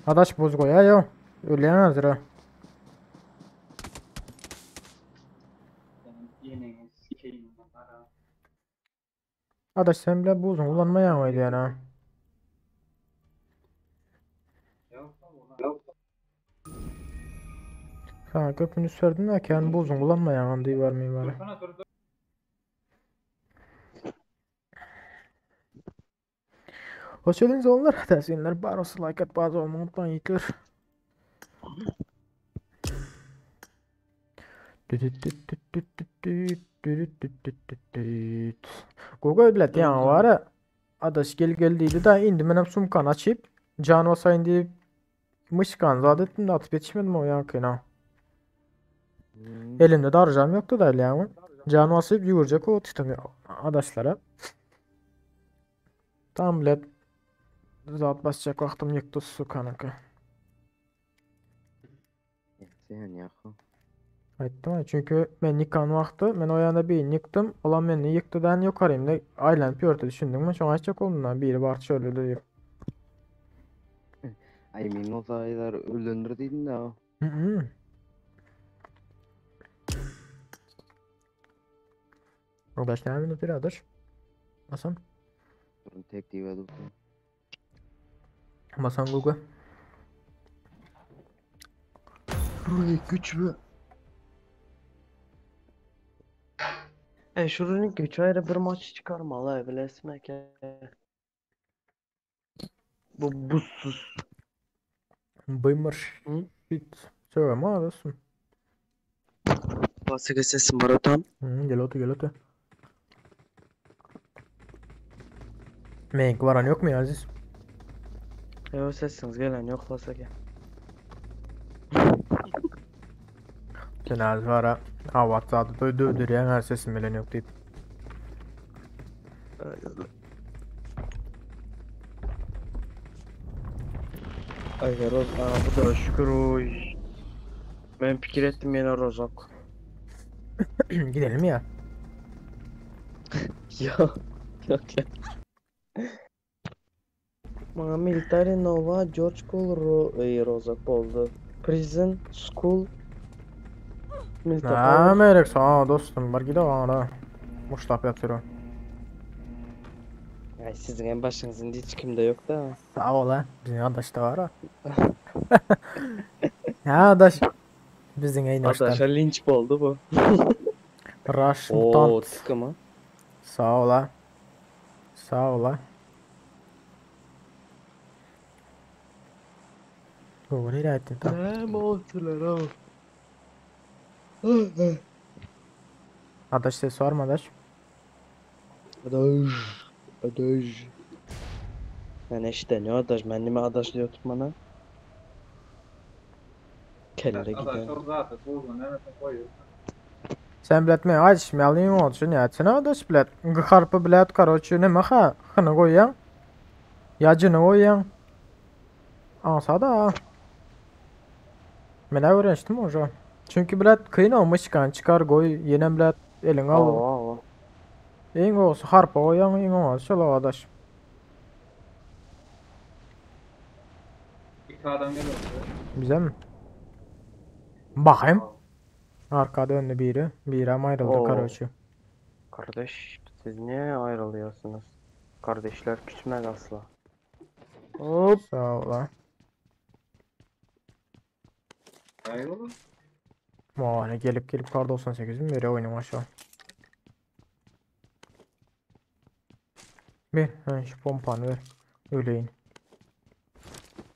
Adaş buz koy ha yo. Öleyen hazır ha. Yeneğini sikeyim onlara. Adaş sen bile buzun kullanmayan oydu yani ha. Yok ulan. Ha köpünü sürdüm de kendi buzun kullanmayan diye var mı var. Dursana dur dur. Hoş geldiniz onlar. Tavsiyeler bar olsun like at bazı olmayı unutmayın yiğitler. Google bilet yani var ya. Adaş gel gel deydi da indi menem sumkan açıp can olsa indi mışkan zat ettim de atıp yetişmedim o yakına. Elimde de arayacağım yoktu da yani. Can basıp yürüyecek o tutamıyor adaşlara. Tam bilet zat basacak vaktim yoktu su kanaka. Sen yakın. Aytdım ha, çünkü ben yıkan vakti ben o yana bir yıktım. Olan beni yıktı den yukarıyım da aylanıp yörtü düşündüm mü? Çok açacak oldum biri var şöyle diyor. Ay min olsa aylar öldürdü dedin de o. Hı hı. Adaş ne yapıyorsun birader? Hasan. Durun tek diye dur. Hasan Google. Güç mü? E şurunun gücü ayrı bir maç çıkarmalı bilesin ki. Bu buzsuz. Bymyr Hı? shit. Sögem ha dostum. Basık sesim var tam. Hı, gel otur gel otur. Menk varan yok mu ya Aziz? Yok sesiniz gelen yok lasa gel. Sen az var ha. Ha WhatsApp'da dövdürýän her sesim bilen yok diýip. Ay Roz, aa, bu da şükür oy. Ben fikir ettim yine Rozok. Gidelim ya. Ya yok ya. Bana Military Nova George Cole Ro ey, Rozok oldu. Prison School Military Näme gerek sana dostum? Bar gidelim ana. Muşlap ýatyr o. Ay sizin en başınızın hiç kimde yok da. Sağ ol ha. Bizim adaş da var ha. Ya adaş. Bizim en hoştan. Adaşa linç oldu bu. Rush Oo mutant. tıkı mı? Sağ ol ha. Sağ ol ha. Bu nereye ettin ta? Ne oldular o? Adaş ses var mı adaş? Adaş. Adaş. Ben işte ne adaş? Ben nime adaş diyor bana? Kelle Adaş gider. o zaten bozma nerede koyuyorsun? Sen bilet mi? Açmayalım olsun ya. Sen adaş bilet. G harpy bilet karoçi ne ha? Hını koyan. Yacını koyan. Ansa da. Men öğreniştim oja. Çünkü bilet kıyın olmuş çıkan çıkar koy yine bilet elin al. Aa, Eň olsa harpa goýaň, eň olsa şol adaş. İki adam geliyor. Bize mi? Bakayım. Arkada önde biri. Biri ama ayrıldı Oo. karoçi. Kardeş siz niye ayrılıyorsunuz? Kardeşler küsmez asla. Hop. Sağ ol ha. Ayrılır. Vay, gelip gelip kar 98 mi veriyor oyunum aşağı. Bir, ha, şu pompanı ver. Öleyin.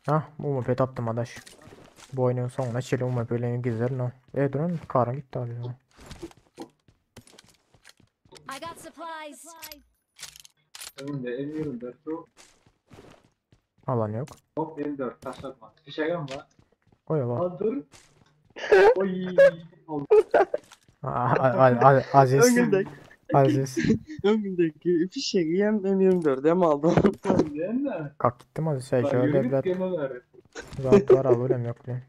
Ha, bu moped attım adaş. Bu oyunun sonuna çeli UMP ile güzel lan. E durun karın gitti abi ya. I got supplies. Önünde M24 şu Alan yok. hop M4 taşlatma. Fişeğim var. Koy Allah. Al dur. Oy. Oldu. Aziz. Önündeki, Aziz. önündeki fişeği hem M24 hem aldım. Değil mi? Kalk gittim Aziz. Şey Bak şöyle yürü git devlet. gene ver. Zat var al ölüm yok diye.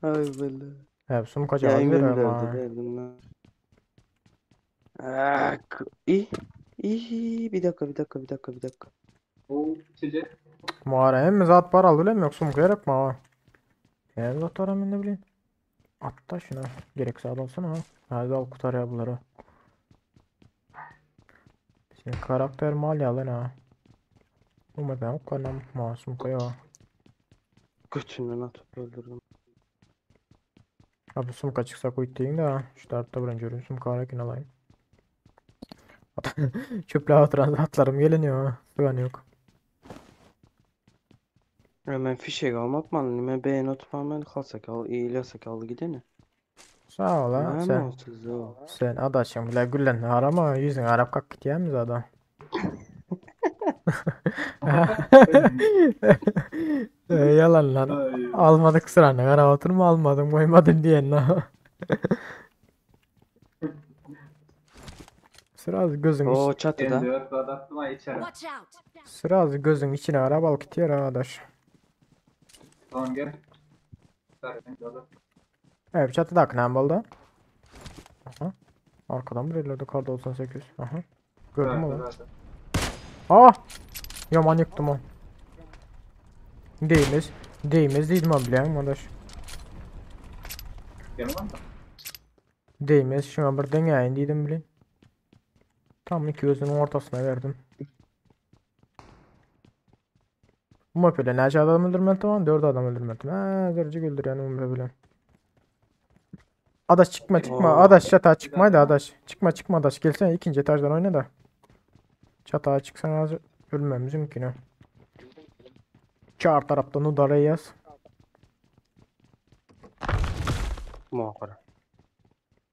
Ay böyle. Hepsi kaç Ya az veriyor M24'ü ama. verdim lan. Ah, İyi. İyi. Bir dakika bir dakika bir dakika bir dakika. O içecek. Muharrem mi zat var al ölüm yok. Sum gerek mi ha? Ne zat var ne bileyim. At da şuna. Gerek sağda olsana ha. Hadi al kurtar ya bunları. Bizim karakter mal ya lan ha. Ama ben o kadar masum koyuyor. Götünden atıp öldürdüm. Abi sumka çıksa koy deyin de ha. Şu tarafta birinci ölüm sumka harekin alayım. Çöple oturan atlarım geliniyor ha. Sıgan yok. Hemen fişek almak mı? Ben beğen oturmam ben kalsak al iyi al gidene. Sağ ol ha Ne sen. olsuz o? Sen adaşım bile güllen arama yüzün Arap kalk git ya mi zaten? Yalan lan. Ay. Almadık sıranı. Kara oturma almadım koymadın diyen lan. Sıra gözün O iç, çatıda. M4 adattım ha içerim. Watch out. sıra gözün içine ara balık gidiyor arkadaş. Tamam gel. Zaten adattım. Evet çatıda akınan oldu. Aha. Arkadan bir kar 98. Aha. Gördüm onu. Zaten. Ah! Yaman yıktım o. Değmez. Değmez dedim abi bilen arkadaş. Yaman mı? Değmez. Şuna bir deneyin dedim bilin. Tam iki gözünün ortasına verdim. Bu mapele neçe adam öldürmeli tamam? 4 adam öldürmeli. Ha, zırcık öldür yani bu mapele. Adaş çıkma çıkma. Oo. Adaş çatağa çıkmaydı adaş. Çıkma çıkma adaş. Gelsene ikinci etajdan oyna da. Çatağa çıksan az ölmemiz mümkün ha. Çar tarapdan udaraýas. Muhara.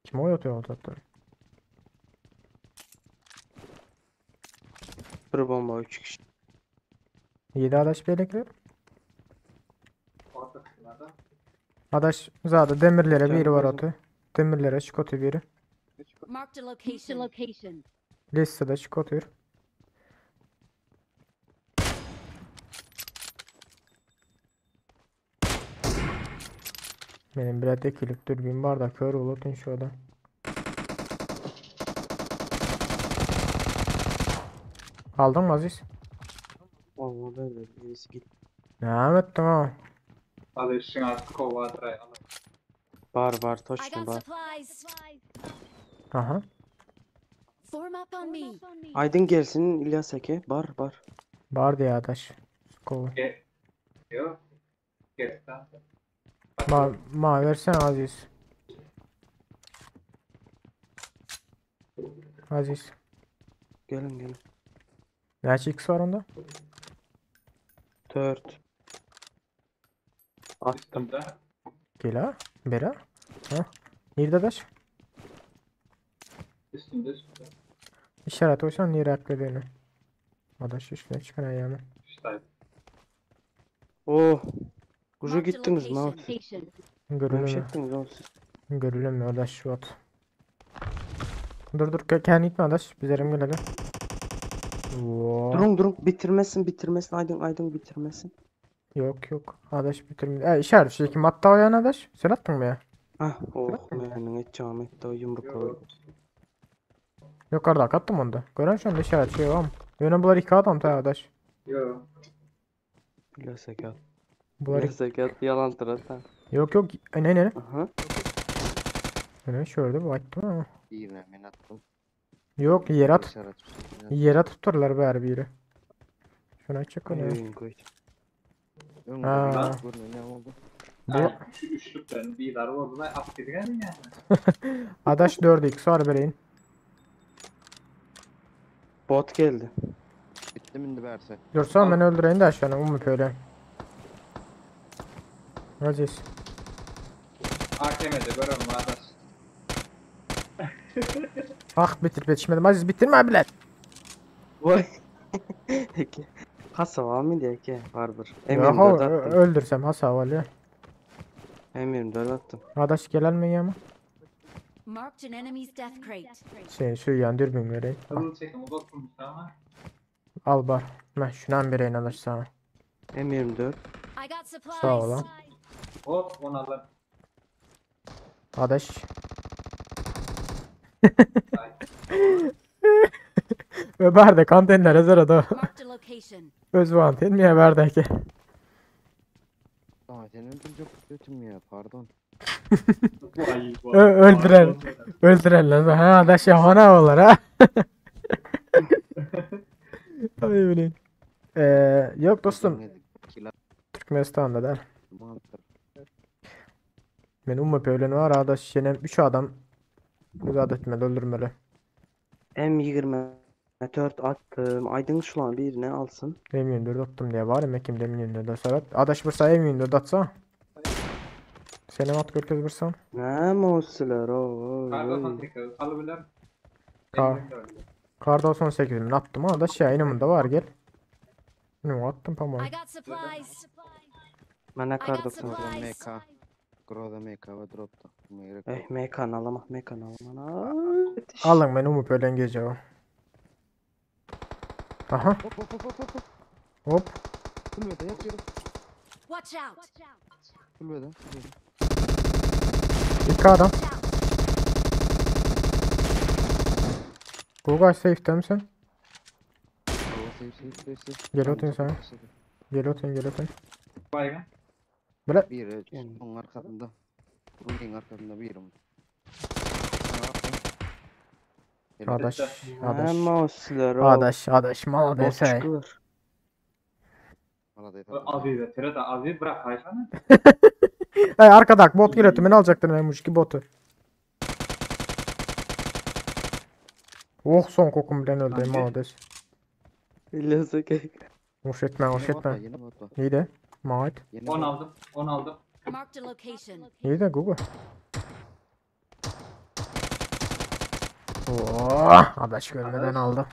Kim oýatýar o tarapdan? Bir bomba 3 kişi. 7 adaş beýlekiler. Orta kısımlarda. Adaş zada demirlere biri var Demirlere. oty. Demirlere çık oty biri. Marked a location. Location. Listede çık otyr. Benim bir ikilik dürbün var da kör olurtun şurada. Aldın mı Aziz? Vallahi böyle birisi git. Ne ettin ha? Alışın artık kova dıray. Bar bar I toçlu got bar. supplies. Aha. Form up on me. Aydın gelsin İlyas Eke. Bar bar. Vardı ya adaş. Kova. Ge Yok. Gerçekten. Ma, ma versene Aziz. Aziz. Gelin gelin. Näçe X var onda? 4. Attım. Üstümde. Gel ha. Bera. Ha. Nirde adaş? Üstümde üstümde. İşaret koysan nere aklediğini. Adaş üstüne çıkan ayağını. İşte. Oh. Kuzu Marked a gittiniz mi abi? location. Ne bir şey Görülemiyor. ettiniz oğlum siz? Görülemiyor adaş şu at. Dur dur kendi gitme adaş. Bizerim gelelim. Wow. Durun durun bitirmesin bitirmesin Aydın Aydın bitirmesin. Yok yok. Adaş bitirmedi. E, işaret şey kim attı o yana adaş? Sen attın mı ya? Hah oh menin edeceğim etti o yumruk Yok. oldu. Yukarıda attım onu da. Gören şu anda işaret şey var mı? Yöne bunlar iki adam ta adaş. Yok. İlyas Eke at. Bunlar İlyas Eke at yalan tıratan. Yok yok. E, ne ne ne? Aha. Ne şöyle baktım ama. Birine men attım. Yok yere at. İşaret fişekini Yere tutturlar bari biri. Şuna çık onu. Oyun koy. attım. Ha. Görme ne oldu? Bu Ay, şu üçlüklerin bir darı oldu da at dedik yani. adaş 4x var bereyin. Bot geldi. Bitti mi indi verse? Dursan ben öldüreyim de aşağına umut öyle. Aziz. AKM'de görelim arkadaş. Ah bitir yetişmedim Aziz bitirme abiler. Vay. Eke. Kasa var mıydı Eke? Var bir. Yok M24 attım. öldürsem hasa var ya. M24 attım. Adaş gelen mi ya mı? Marked an enemy's death crate. Şey şu yan dürbün vereyim. Al, Hızlı çekim o bakılmış ama. al bar. Ben şundan vereyim adaş sana. M24. I got supplies. Sağ ol lan. Hop onu alır. Adaş. Ay. Öber de kantenlere zara da. Marked a location. Öz bu anten mi haberdeki? Aa seni öldürecek götüm ya pardon. Vay vay. Öldüren. Öldürenler. Ha adaş ya hana olur ha. Ay bileyim. Yok dostum Kila Türkmenistan'da der. mantar. Men umma ölen var adaş yine 3 adam müzade etmeli öldürmeli. M24 attım. Aydın şulan birine alsın. M24 attım diye var ya kim M24 sarat. Adaş bir say M24 atsa. Senem at görkez bir san. Ne mosiler o. Kar 98 alabilir. Kar. Kar 98 min attım adaş ya inamında var gel. Ne attım pamuk. I got supplies. Bana I kar got 98. supplies. MK. Groza MK ve dropta. Buna gerek Eh yok. mekan alama mekan alama. Yetiş. Alın ben umup ölen gece o. Aha Hop hop hop hop hop. hop. Kulübede yatıyorum. Watch out. Kulübede. Kulübede. İki adam. Watch out. Google safe'te misin? Oo, safe safe safe safe. Gel Tamam, oturun sana. safe. Gel oturun gel oturun. Baygın. Böyle Bir Gelin. onun arkasında. Ruling arkasında bir. adaş adaş Ne mosiler o. adaş adaş mala Bot dese. çıkıyor. Aziz de Aziz bırak Ayşe'ni. Hey arkadak bot geliyor ben alacaktım ben ki botu. Oh son kokum bilen öldü Hangi? mala des. İlyas Eke. Uruş etmäň, uruş Ýene bot etmäň. bar, ýene bot bar. Nide? Maňa aýt. Ýene 10 bot. aldım. 10 aldım. Marked a location. Nide Gugu? Oh, adaş görmeden aldım.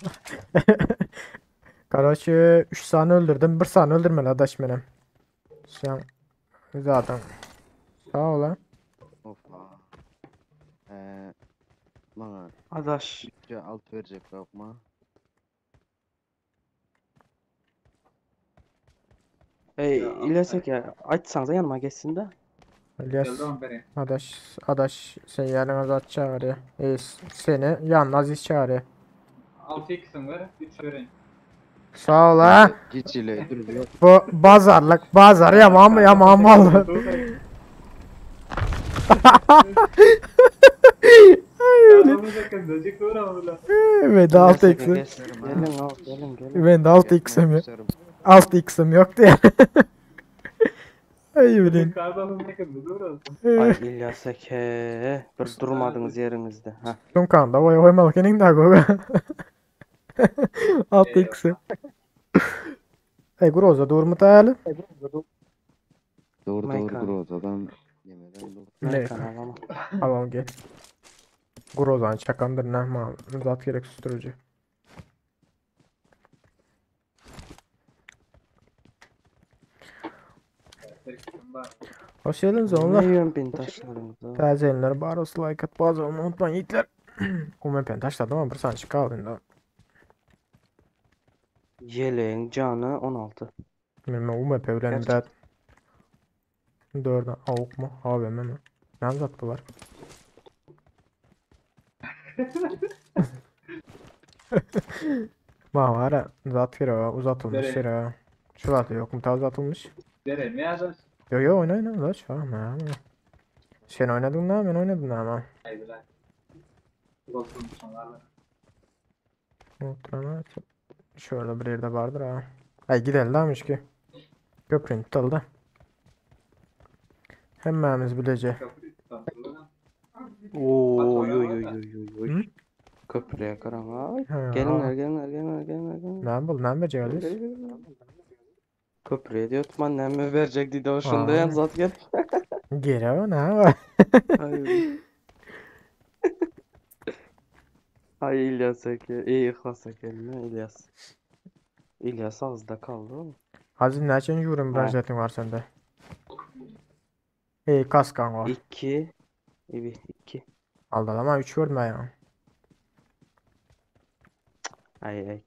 Karaçı 3 saniye öldürdüm. 1 saniye öldürmeli adaş benim. Sen zaten sağ ol ha. Of. Eee bana Adaş. 3'e 6 verecek bakma. Ey Ya, İlyas aka açsanıza yanıma geçsin de. İlyas Geldi 10 vereyim. adaş adaş sen yarın azat çağırıyor. E, seni yanına Aziz çağırıyor. 6 x'im var. 3 vereyim. Sağ ol ha. Geç ile dur yok. Bu bazarlık bazar yaman yaman malı. Ben de 6 İlyas aka x'im. geçsin. Gelin al gelin gelin. Ben de 6 x'im yok. 6 x'im yoktu ya. Ay bilin. Ay İlyas aka bir durmadınız yerinizde. Ha. Dunkan da boy koymalık enin daha goga. 6 x'im. Ey Groza doğru mu tayarlı? Doğru doğru Maykan. Groza'dan yemeden doğru. Ne? Mekan alamam. Tamam gel. Groza'nın çakandır ne ma zat gerek susturucu. Hoş geldiniz Ne onlar. yiyorsun beni taşladınız ha? Taze yayınlar bar olsun like at bazı olmayı unutmayın yiğitler. UMP'ni taşladım ama bir saniye kaldı da. Yeleğin canı 16. Bilmem UMP bilen Gerçek. de. Dörde avuk mu? AVM mi? Ne uzattılar? Ma var ya zat yere uzatılmış Nereye? yere. Şu zatı yok mu? Ta uzatılmış. Vereyim ya adaş. Yo yo oyna oyna ulaş. Tamam ama. Sen oynadın da ben oynadım da ama. Haydi lan. Bozulmuş onlarla. Oturana şöyle bir yerde vardır ha. Ay gidelim demiş ki. Köprünü tutalım da. Hemmemiz bilece. Köprü tutan. Oy oy oy oy oy Hı? oy. Köprüye karan ay. Ha. Gelinler gelinler gelinler gelinler gelinler. Ne bul ne beceririz? Köprüye diyor tutman ne mi verecek dedi o şunda Aa. yan zat gel. Geri o ne var? Ay. Ay İlyas aka, iyi İhlas aka, ne İlyas? İlyas ağızda kaldı oğlum. Hazır ne için yorum Ha. branşetin var sende? Ey kaskan var. 2 2 2. Aldı ama 3 görme ya. Ay ay.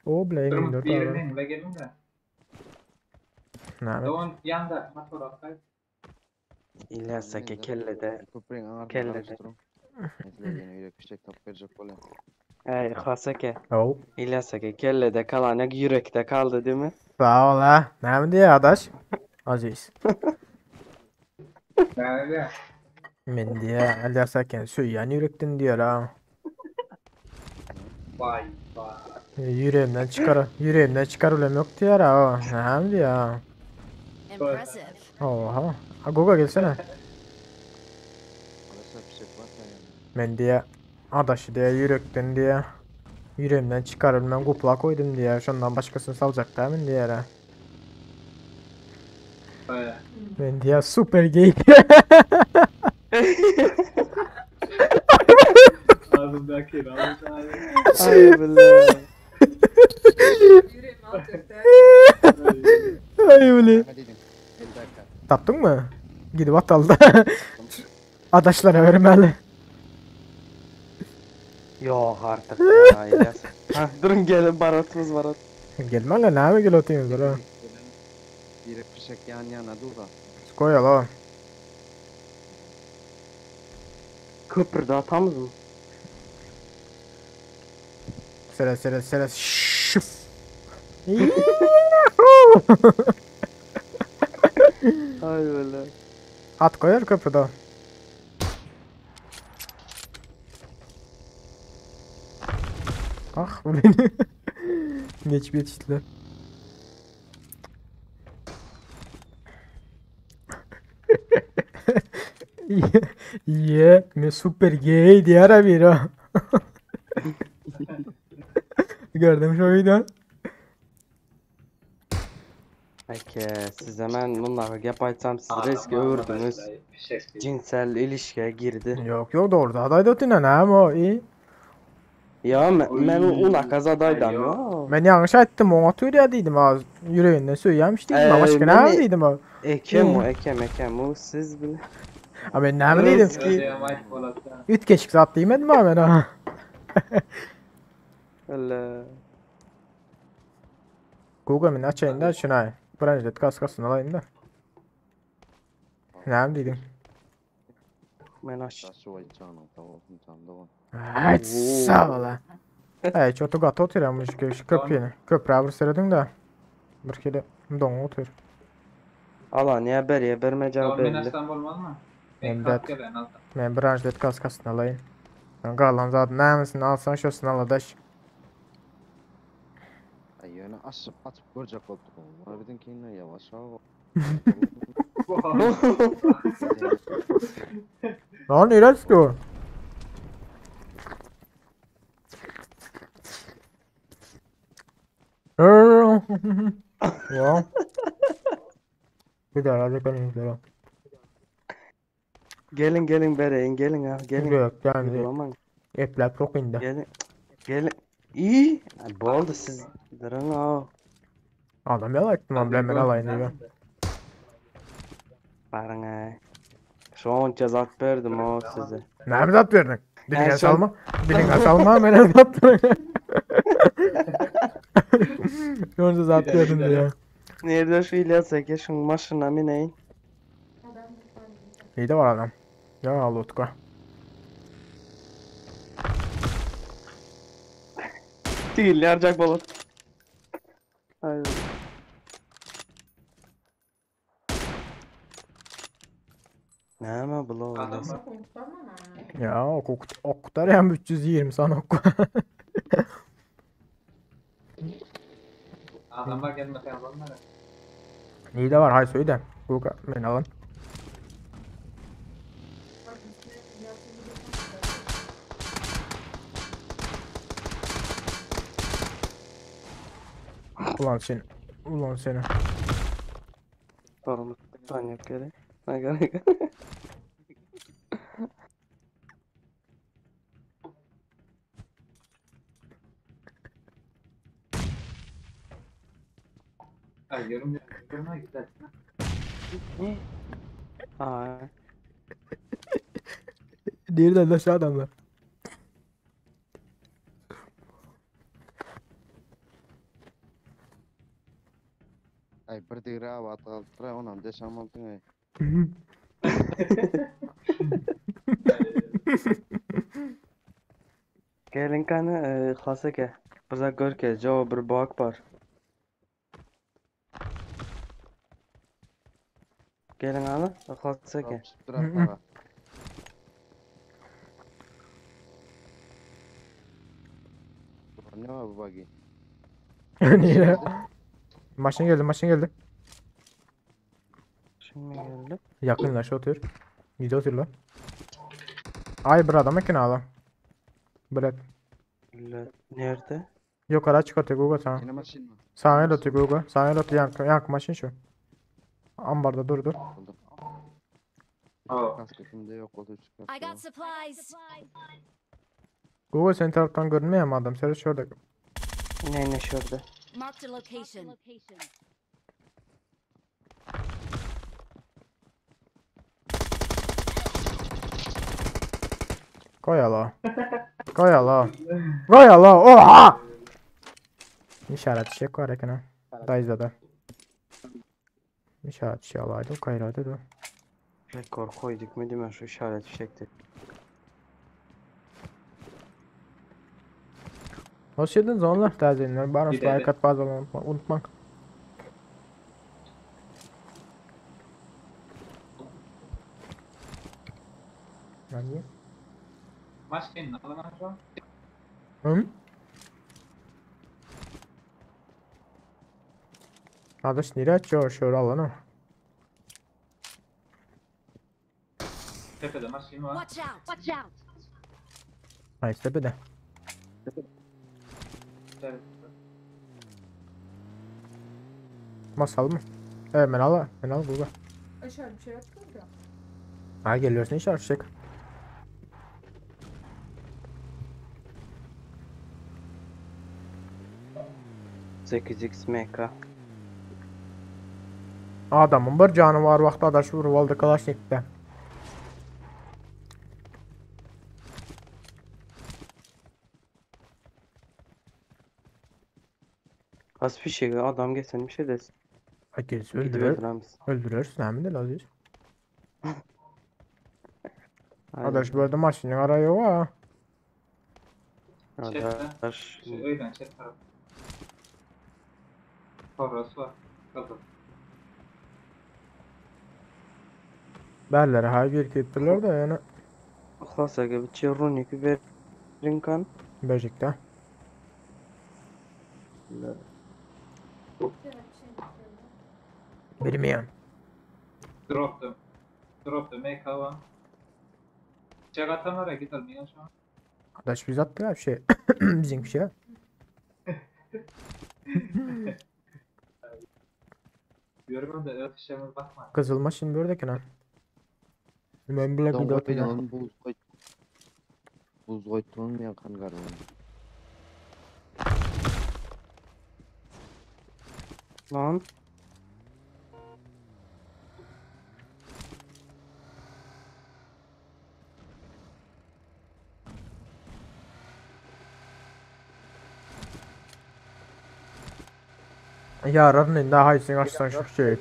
O bile Durun 24 bir abi. yerine ve gelin de. Ne evet. Doğan yanda motor atay. İlyas aka kellede. Köprünün ağırına Kellede. karıştırın. Mesela yine yürek bir şey tap verecek böyle. Ay İhlas aka. Oh. İlyas aka kellede kalan yok yürekte kaldı değil mi? Sağ ol ha. Ne mi diye adaş? Aziz. Böyle. Men diye Ali Saken söyleyen yürekten diyor ha. Vay vay. Yüreğimden çıkar, yüreğimden çıkar ölüm yok diyor ha. Ne mi diyor? Impressive. Oha. Ha Gogo gelsene. Arası bir şey var ya. Men diye adaşı diye yürekten diye yüreğimden çıkar ölmem kupla koydum diye şundan başkasını salacak değil mi diye ha. Böyle. Men diye super gay. Ağzımdaki ağzımdaki. Ay billahi. Yüreğimi alacak der. Ay öyle. Ne dedim? 50 dakika. Taptın mı? Gidip ataldı. Adaşlara vermeli. Yok artık ya İlyas. Ha, durun gelin baratımız barat. Gelme lan ne gel atıyorsun lan. Bir fişek yan yana dur da. Koy al Köprüde atamız mı? Sere sere sere şıf. Yuhuu! Ay billahi. At koyar köprüde. Ah bu beni. Geç bir yetiştiler. Ye, me super gay diye bir ha. Gördüm şu videonu. Eke size men mundaky gep aýtsam siz riski öwürdüňiz. Cinsel ilişkiye girdi. Yok yok doğru da adayda ötüne näme o iyi. Ya men unaka zat aýdam ýok. Men ýalňyş aýtdym oňa türýä diýdim az ýüreginden söýýämiş diýdim Eee, başga näme meni- diýdim o. Ekem o ekem ekem o siz bile. A men näme diýdim? Riski. Üt zat diýmedim ha men ha. Öyle. Google men açayım da şuna. Branjlet kaskasını alayım da. Näme diýdim? Men aç. Daşy oýçanyň tawasyn çandy. Ay sağ ol. Ay çotu gat oturamyş şu köprüni. Köprü bir seredin de. Bir kere don otur. Alan ya beriye bermeyeceği Doğru men belli. açsam bolmaz mı? Men Men de- kask gelen alsam. Men branjlet kaskasını alayım. Ben galan zat nämesin alsan şosun aladaş. Ay ýöne aşyp atyp görjek bolupdyk. Ora biziň kinden ýavaş o. Lan neler istiyor? Ya. Bir daha hadi benim izlerim. Gelin gelin bereyin gelin ha gelin. Yok yani Yılaman. epler çok indi. Gelin. Gelin. İyi. Boldy siz durun ha. Adam ya ettim ama ben alayım diyor. Barın ha. Şu an zat verdim o size. Ne mi zat verdin? Diline En son- salma. Diline salma ben zat Yonca zat Gidelim, verdin gidelim. diyor. Nerede şu İlyas Eke şunun maşına mineyin. İyi de var adam. Ya Lutka. Değil yaracak balık. Ay. Ne mi bu Adam var. Ya ok ok oktar ya 320 sana ok. Adam var gelmese yapalım da. İyi de var hay söyle. Google ben alın. Ulan seni. Ulan seni. Sorumlu yok gerek. Ne gerek? Ay yorum yoruma güzel. Aa. Diğeri de aşağı adamlar. Ay bir digre abat galdyr onam deşam bolduň ay. Gelin kanı Haseke. Bize gör ki o bir bak var. Gelin ana Haseke. Durak Ne var bu buggy? Niye? Maşın geldi, maşın geldi. Şimdi geldi. Yakınlaş otur. Gidiyor otur lan. Ay bir adam eken ala. Bırak. Nerede? Yok araç çıkartıyor Google sana. Yine maşyn mı? Sana el atıyor Google. Sana el atıyor yankı, yankı maşın şu. Ambarda dur dur. Buldum. Oh. Kaskı kimde yok oldu I çıkarttı. got supplies. Google senin taraftan görünmüyor mu adam? Sen şurada. Ne ne şurada? Marked a location. Koy ala. Koy ala. Koy ala. Oha! İşaret şey var eken ha. Dayızda da. İşaret şey alaydı. Kayradı da. Rekor koyduk mu değil mi şu işaret fişekti. Hoş geldiniz onlar tazeler. Bana Bir de- like at bazen unutma. Unutma. Yani. Maşyn alamam şu an. Hı? Adaş nereye açıyor şöyle alanı? Tepede maşyn var. Watch out. Watch out. Ay tepede. Masal mı? Evet ben al. Ben al Google. Aşağı bir şey yaptın mı? Ha geliyorsun işaret çek. Sekiz X MK. Adamın bir canı var vaqti adaş vurup aldı Kalaşnik'te. Az bir şey adam geçen bir şey desin. Ha gelsin Gidip öldürür. öldüren biz. Öldürürsün hem de Aziz. Aynen. Adaş bu arada maşının arayı var. Adaş. Şu öýden çet taraf. Toros var. Kızıl. Berlere ha bir kettiler de yani. Klasa gibi çerrunik verin kan. Bejikte. Bilmiyorum. Drop'tu. Drop'tu. MK var. Çek atanlara gidelim ya şu an. Adaş biz attık bir şey. Bizim bir şey. Görmem de öyle fişemiz bakma. Kızıl maşın burada kenar. Ben bile Doň gidiyorum. goýdan buz goý. Buz goýdun ýa kan garman. Lan. Yarın indi haýsyň açsan şu şey.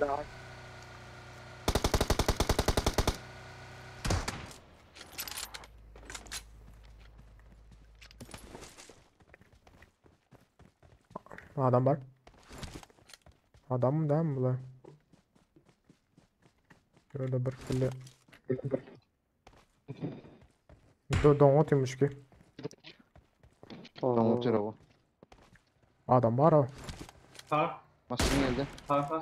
Adam var. Adam mı değil mi bu lan? Şurada bir kille. Do don atıyormuş ki. Doň Oo. otyr o. Adam var o. Sağ. Maşyn geldi. Sağ sağ.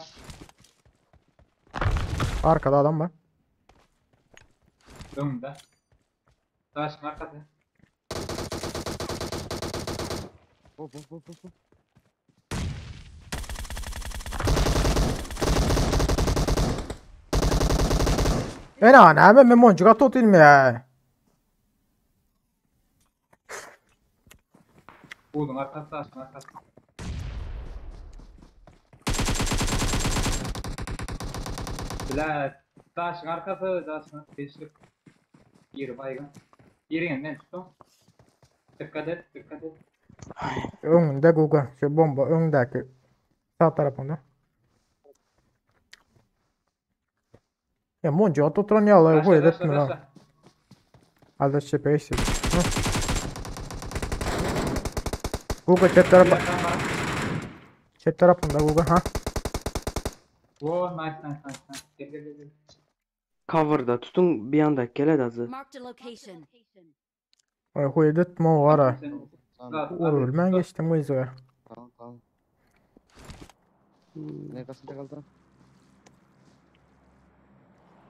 Arkada adam var. Önünde. Taşın arkası. Hop hop hop hop. Ena näme men monjuk atyp otyrym ya. Buldun arkası taşın arkası. Bilal. Taşın arkası taşın arkası. Geçtik. Yeri baygın. Yerin ben tuttum. Dikkat et, dikkat et. Öňünde Google. Şu bomba öňdäki. Sağ tarafında. Ya monjuk atyp oturan ýaly Taşla, goý taşla, etme lan. taşla. Alda şepe işi. Google çep tarafı. Bir yakan var. Çep tarafında Google ha. Oh, nice, nice, nice, nice. Gel, gel, gel, gel. Cover'da tutun bir anda gele azı. Marked a location. Ay goý etme o ara. Sen- Tamam Urul men geçdim gyzyga. tamam tamam. Hmm. Ne kasynda kaldı?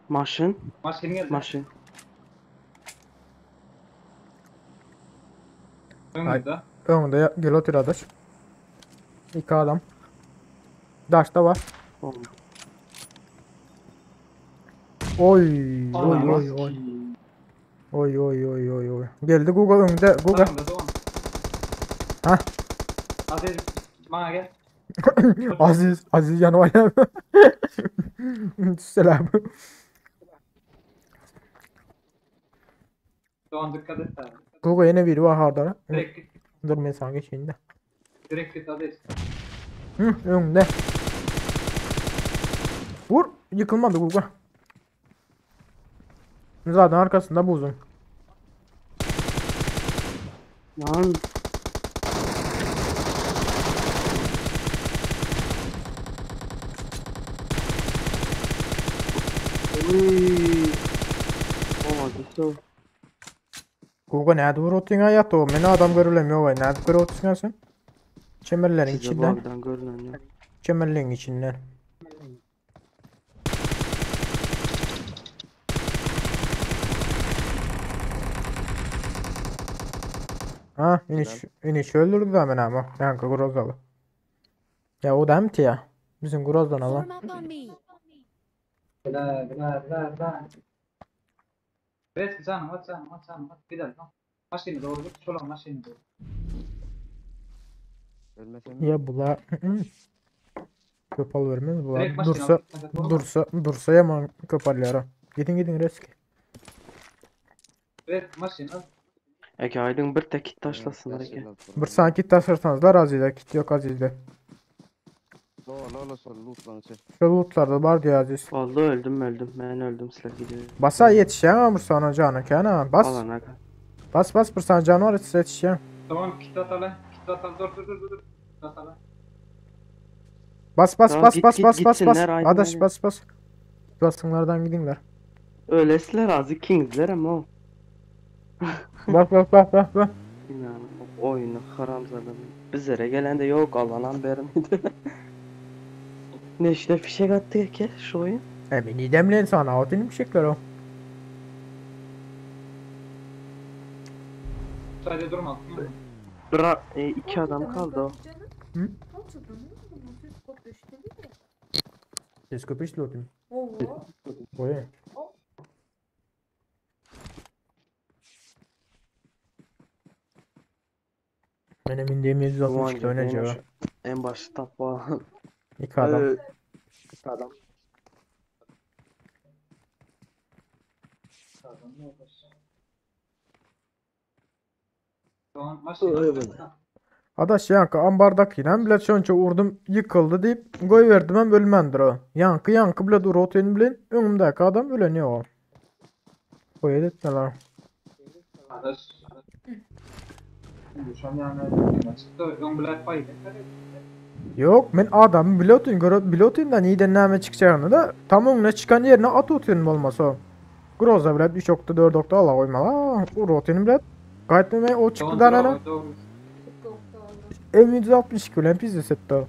Maşın. Maşın geldi. Maşın. Önünde. Öňünde gel otur adaş. İki adam. Daş da var. Oo. Oy oy oy oy. Oy oy oy oy oy. Geldi Google önünde Google. Tamam da tamam. Ha. Aziz bana gel. Aziz Aziz yanıma gel. Selam. Doğan dikkat et abi. Google yine biri var harda. Direkt git. Dur ben sana geçeyim de. Direkt git Aziz. Hı, önünde. Vur. Yıkılmadı Google. Zaten arkasında buzun. Lan. Oy. Olmadı so. Google nerede vur otun ya to. Beni adam görülemiyor vay. Nerede görü otun sen? Çemerlerin Size içinden. bu görünen ya. Çemerlerin içinden. Ha, iniş, iniş öldürdü da men ama. Ýaňky Grozaly. Ya o da emti ya. Bizim Grozdan alan. Form up on me. Bla bla bla bla. Evet canım at canım at canım at. Gidelim lan. Maşini doğru git. Şolan maşini doğru. Ölmesem Ya bula köp al vermez bular. Direkt maşini Dursa al. Hadi doğru. dursa dursa yaman köp alýar. ha. Gidin gidin reski. Evet maşini al. Eke aydın bir tek taşlasınlar eke. Bir sanki taşırsanızlar Aziz'de kit yok Aziz'de. Lo lo lo sol loot lan şey. Şu lootlarda var diyor Aziz. Vallahi öldüm öldüm. Ben öldüm sizler gidiyor. Basa yetişen ama sana canı kana bas. Alan aga. Bas bas bir sana canı var yetişen. Tamam kit at al. Kit at al. Dur dur dur dur. Kit at al. Bas bas Tamam, bas git, bas git, bas bas bas. gitsinler, aydın, Adaş aydın. bas bas. Basınlardan gidinler. Öylesiler azı kingsler ama o. Bak bak bak bak bak. İnan o oyunu haramzada. Bizlere gelen de yok alanan vermedi. Ne işte fişek attı eke şu oyun. E beni demleyin sana o bir şekler o. Sadece durma. Hı. Bra e, iki adam kaldı o. Hı? Siz köpüş loot'um. Ого. Oy. Benim indiğim 162 oynayacağım. En başta falan. İki adam. Ee, iki adam. Tamam maşini al. Adaş yankı ambardaki ile bile şonça vurdum yıkıldı deyip koy verdim hem ölmendir o. Yankı yankı bile dur otelin bile önümdeki adam öleniyor o. Koy etme lan. Adaş. Şu an yani çıktı. Ön bilet payı. Yok men adam bilotun göre bilotundan iyiden name çıkacağını da tam önüne çıkan yerine at otuyun olmasa o. Groza bile 3.4 nokta ala koymalı. Ur otuyun bile. Gayet o çıktı da ana. Doğru. M162 bilen pizza setti o.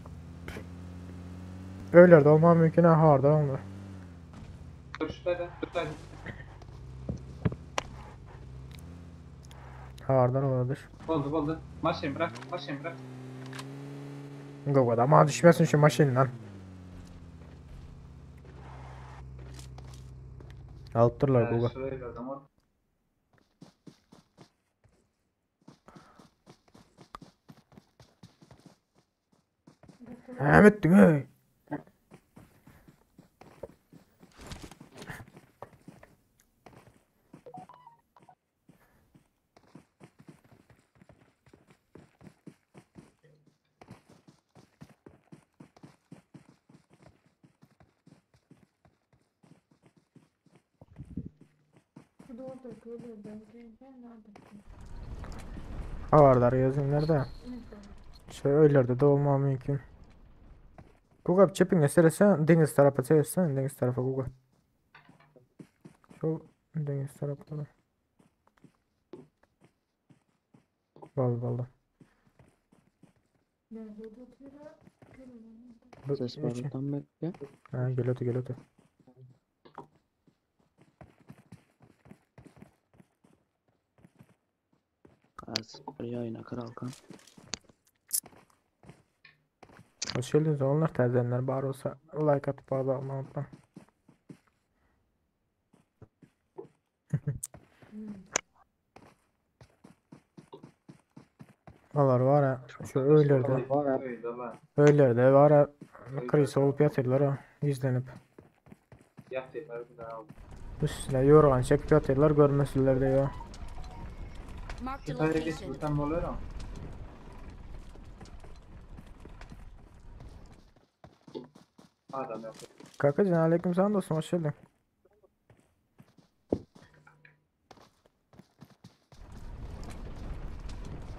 Öyle de olma mümkün ha harda onlar. Dur şurada. Dur şurada. Hardan olabilir. Oldu oldu. Maşini bırak. Maşini bırak. Yok ama düşmesin şu maşından. Alıp durlar Google. Şuraya adam var. Ahmet hey. Havardar gözümler de. Şey öylerde de olma mümkün. Google çepinge seresen deniz tarafa çevirsen deniz tarafa Google. Şu deniz tarafına. Vallahi vallahi. Bu Ses var içi- oradan belki. Ha geliyordu geliyordu. Az yayına kral kan. Hoş geldiniz onlar təzənlər bar olsa like atıp abone olmayı unutma. Valar var ya şu öylerde Öyle lan. öylerde var ya kriz olup yatırlar ha gizlenip. Yaptılar bir daha. Üstüne yorgan çekip yatırlar görmesinler de ya. Marked a Yukarıya geç location. buradan oluyor ama. Adam yok. Kakacın aleyküm selam dostum hoş geldin.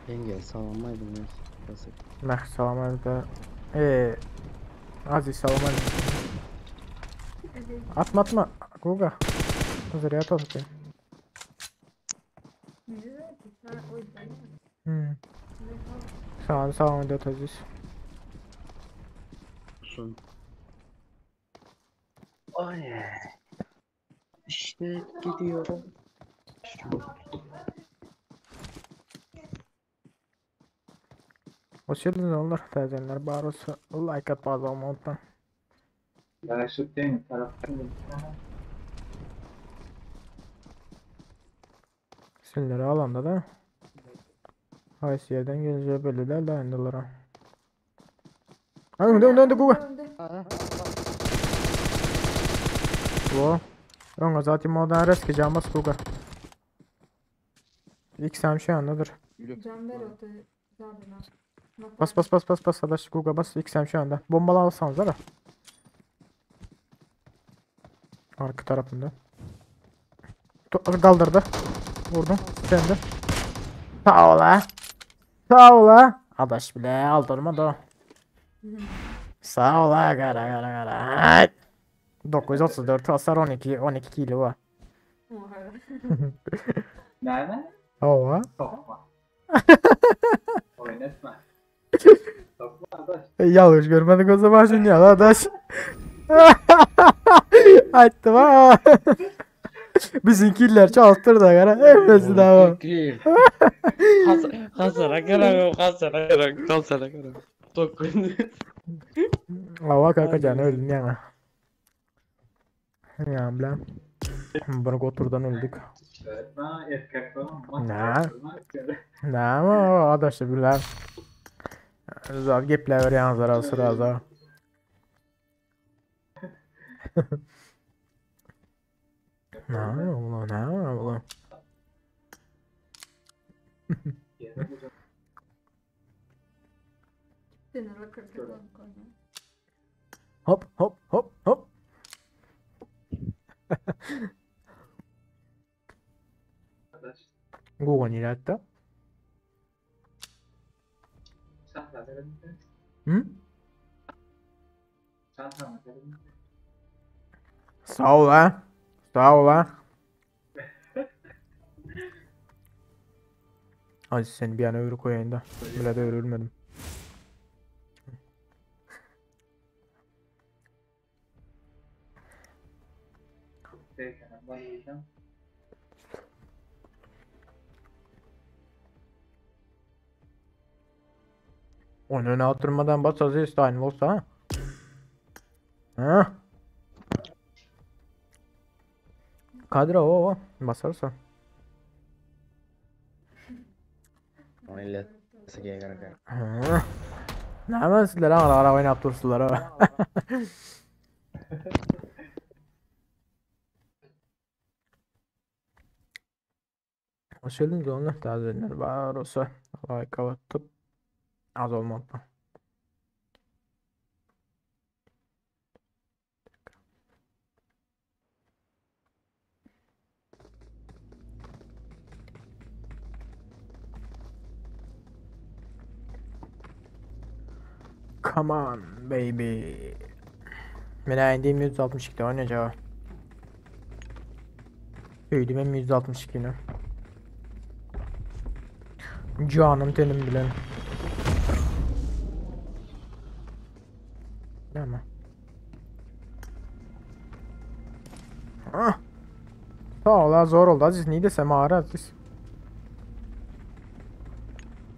Yenge salamlaydım ya. Basık. Meh salam aleyküm. Ee, Aziz salam aleyküm. Atma atma. Guga. Hazır yat atayım. Hmm. Sağ ol, sağ ol Aziz. Olsun. Ay. İşte gidiyorum. Hoş geldiniz oğullar. Täzelenler bar bolsa like atyp abone olmayı unutmaň. Ya şu deňiz tarapdan Sinirleri alanda da haýsy ýerden geleceği belli däl da indi olara. Ha, öňde öňde öňde Google. Önde. Bu. Öňe zaten modan reski camas Google. İlk sen şu andadır. Can ver o da zadına. Bas bas bas bas bas adaş Google bas ilk sen şu anda. Bombalı alsanız da. Arka tarafında. Kaldırdı. Vurdum. Sen de. Sağ ol ha. Sağ ol ha. Adaş bile aldırmadı o. Sağ ol ha kara kara kara. Ay. 934 hasar 12 12 kilo var. Näme? Ova. Sokma. Oynatma. Sokma adaş. Yanlış görmedik o zaman şimdi ya adaş. Aytdım ha. Bizimkiler çalıştırdı kara. Hepsi daha. Hasara gerek, hasara gerek, hasara gerek. Dokun. Ava kaka can öldün yani. Ya bilen. Bırak oturdan öldük. Öğretmen erkek falan. Ne? Ne ama adaşı bilen. Zar gepler verýän zara sıra Ne ulan ne ulan. Sinirli kırdık onu konu. Hop hop hop hop. Adaş. Google nirätdi? Çanta verelim. Hı? Çanta verelim. Sağ ol ha. Sağ ol ha. Aziz seni bir an öğürü koyayım da. Bile de öğürülmedim. Peki, ben yiyeceğim. Onu öne attırmadan bas Aziz aynı olsa ha. Ha. Kadro o o basarsa. Ha. Ne hemen sizlere ara ara oynayıp dursunlar ha. Hoş geldiniz onlar tazeler var olsa like atıp az olmadı. Come on baby. Men indiğim 162'de oynayacağım. Büyüdüm hem 162'ni. Canım tenim bilen. Näme? Ah. Sağ ol ha, zor oldu Aziz. Niye desem ağrı Aziz.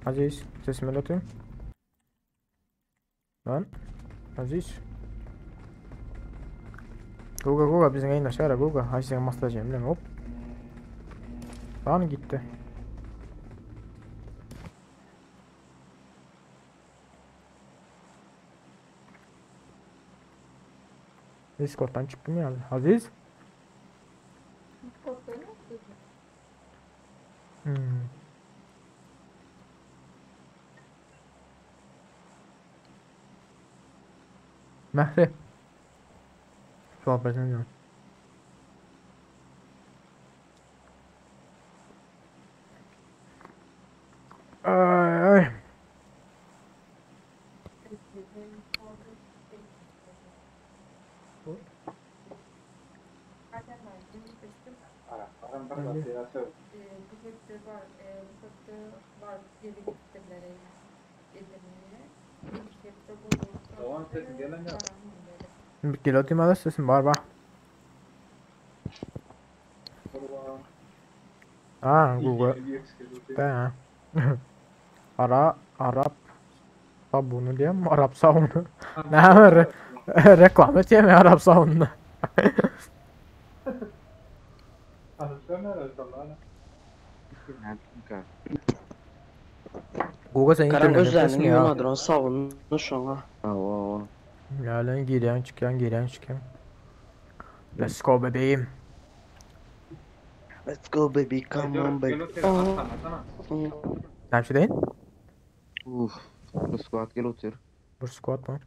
Aziz sesimi atayım. Lan. Aziz. Guga Guga bizim yayın aşağı Guga. Aziz'e masajım lan hop. Lan gitti. Discord'dan çıktım ya. Aziz. Discord'da ne yapıyorsun? Hmm. Mehri. Sohbet ediyorum. Ay ay. Araplarım bir zat söz. Bu hepde var, bu hepde var geri gittiler Edirne'ye. İlk hepte bu Tamam, sesin gelen yok. Bir kilo atayım sesim var bak. Kurban. Ha Google. İyi, iyi, Be. Ara Arap. Sabuny diýem, arap sabuny. Näme re reklama etýämi arap sabunyna? Google sen Karan internete özleriniň ya. ýuwmadyran sabunyny şoňa. Hawa. Ya lan girýän çykýan girýän çykýan. Let's go bebeğim. Let's go baby, come on baby. Oh. Näme şey deýin? Uf. Bu squad gel otur. Bir squat mı?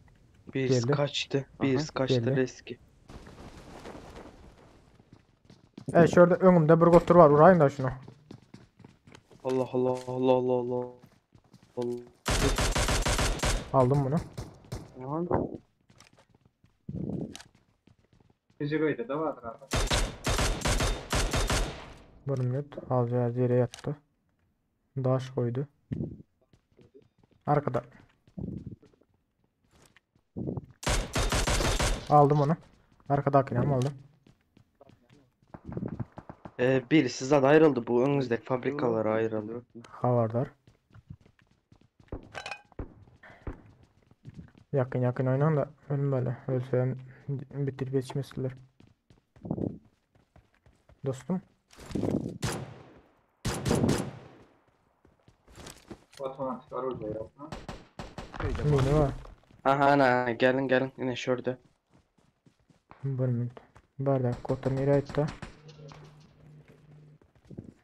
Birisi Geldi. kaçtı. Birisi kaçtı geldi. riski. Evet şurada önümde bir gotur var. Urayın da şunu. Allah Allah Allah Allah Allah. Allah. Aldım bunu. Lan. Tecrübeyle de vardır abi. Bir minut. Az yere yattı. Daş koydu. Arkada. Aldım onu. Arkadakini ama aldım. Birisi zaten ayrıldı bu önümüzdeki fabrikalara ayrıldı. Havardar. Yakın yakın oynan da ölüm böyle. Ölsem bitirip yetişmesinler. Dostum. Otomatik araba yok. Ha? Mini var. Aha ana gelin gelin yine şurada. Bir minut. Bardak kotor nereye gitti?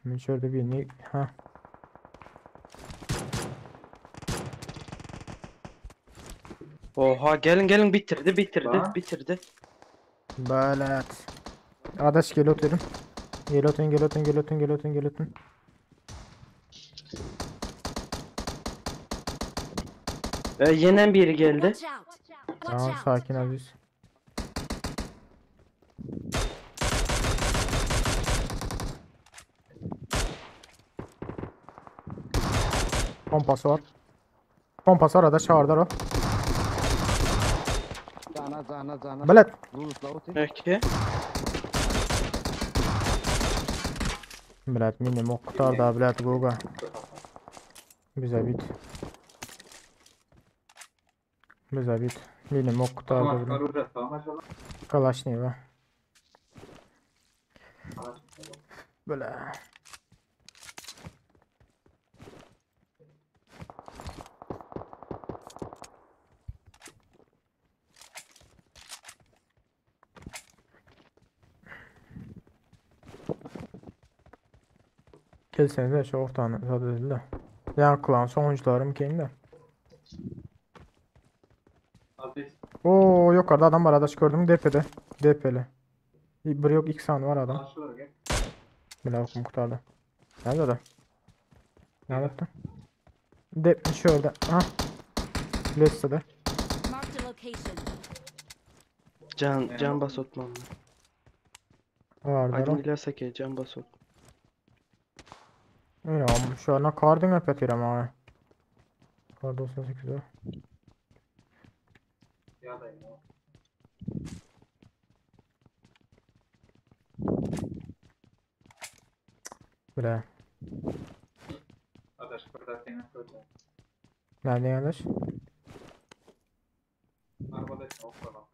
Men şurada bir ne? Ha. Oha gelin gelin bitirdi bitirdi Lan. bitirdi. Balat. Adaş gel oturun. Gel oturun gel oturun gel oturun gel oturun gel oturun. Yenen biri geldi. Watch out! Watch Tamam out! sakin Aziz. Pompası var. Pompası var adaş çağırdılar o. Zana zana zana. Belet. Lulutla otur. Peki. Belet minim ok kurtar da belet goga. Bize bit. Bize bit. Minim ok kurtar da Otomatik belet. araba tamam acaba. Kalaşneva. Böyle. Gelsenize şu ortanı zaten de. Yani klan sonuçlarım kendi. Aziz. Oo yukarıda adam var adaş gördüm DP'de. DP'li. Bir yok X an var adam. Karşılara gel. Bile okum kurtardı. Nerede de? Nerede? De şurada. Ha. Listede. Marked a location. Can can bas otmam. Vardır Aydın o. İlyas Ake can bas ot. Öyle olmuş. Şu an kardın öpetir ama. Kar 98 o. Ya da ya. Bile. Adaş burada seni söyle. Nerede yanlış? Arabada çok falan.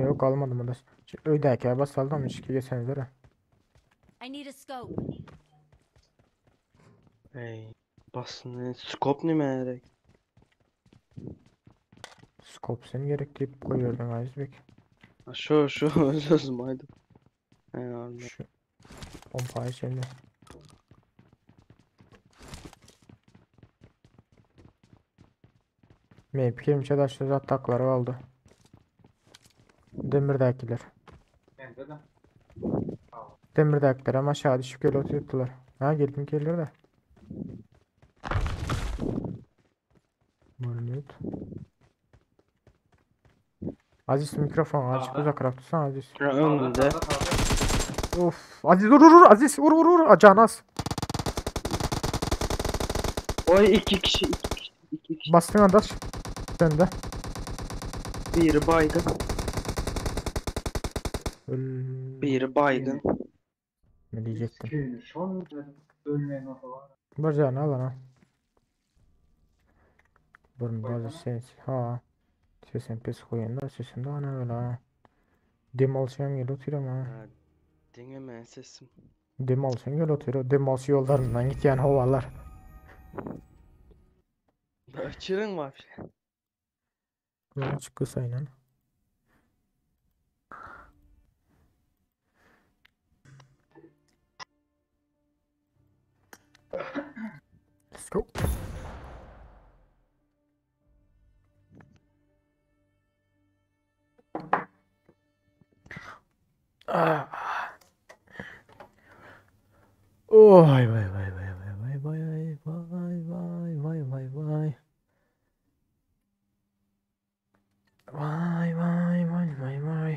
Yok almadım adaş. Şu öydeki bas aldım hiç ki geçseniz I need a scope. Hey. Basın. Skop ne merek? Scope seni gerek deyip koyuyordun Aziz Bek. Ha, Şu şu öz özüm haydi. Hey Allah. Şu pompayı şimdi. Mevki daşlı atakları oldu. Demirdekiler. Bende de. Demirdekiler ama aşağı düşüp gel oturttular. Ha geldim gelir de. Mehmet. Aziz mikrofon azıcık Sağda. uzakrak tutsana Aziz. Ya önünde. Sağda, sağda, sağda. Of Aziz vur vur vur Aziz vur vur vur Can az. Oy iki kişi iki kişi iki kişi. Bastın adaş. Sen de. Biri baygın. Öl... Biri baygın. Ne diyecektim? Ki, Şon dedim. Ölmeyin o falan. Bir canı al ana. Bir bazı ses. Ha. Sesim pes goýanda sesim de ana öyle ha. Dem alşam gelip oturam ha. Ha, Diňe sesim. Dem alşam gelip oturam. Dem alşı ýollaryndan gitýän howalar. Öçürün vapşe. Ulan çıkı sayılan. Let's go. Ah. Oy vay vay vay vay vay vay vay vay vay vay vay. Vay vay vay vay vay.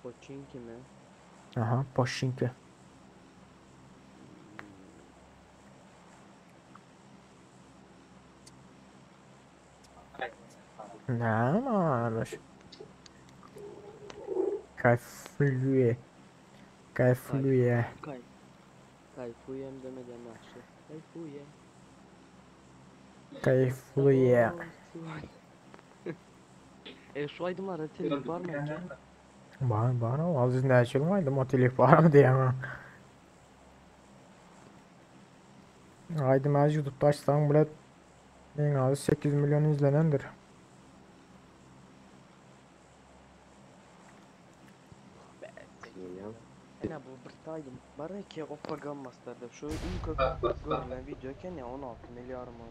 Koçin kimi? Aha, Poşinki. Ne varmış? Kayfluye. Kayfluye. Kay. Kayfuyem demeden yaxşı. Kayfuyem. Kayfluye. E şu aydınlara telif var mı ki? Bar bar aziz näçe aýdym o telif barmy diýen. Aýdym az YouTube'da açsaň bile en az 8 milyon izlenendir. Ene bu bir aýdym bar ki Oppa Master'da şu ilk görülen video eken ya 16 milyar mı?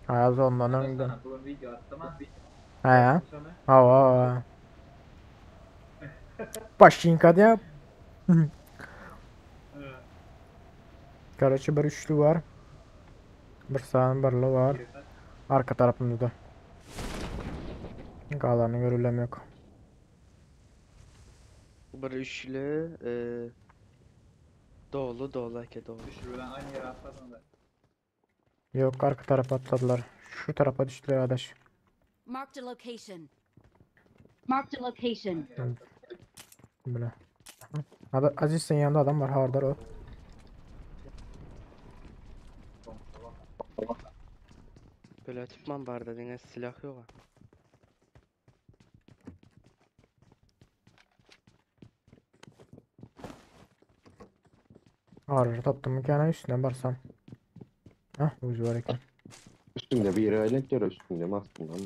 Az ondan öňde. Sana bugün video attım ha. Ha. Sonra Hawa. Başinka diýip. Короче, bir üçlü var. Bir sağın birli var. Arka tarafımızda. Galanı görülem yok. Bir üçlü e, dolu dolu eke dolu. Düşürülen aynı yere atladın da. Yok arka tarafa atladılar. Şu tarafa düştüler arkadaş. Marked a location. Marked a location. Böyle. Ada Aziz senin yanında adam var. Hardar o. Böyle tutmam var dedin silah yok ha. Ağrı tapdım mı ki üstüne barsam. Hah ucu var eken. Üstünde bir yere aylanıp dur üstünde mi aslında ama.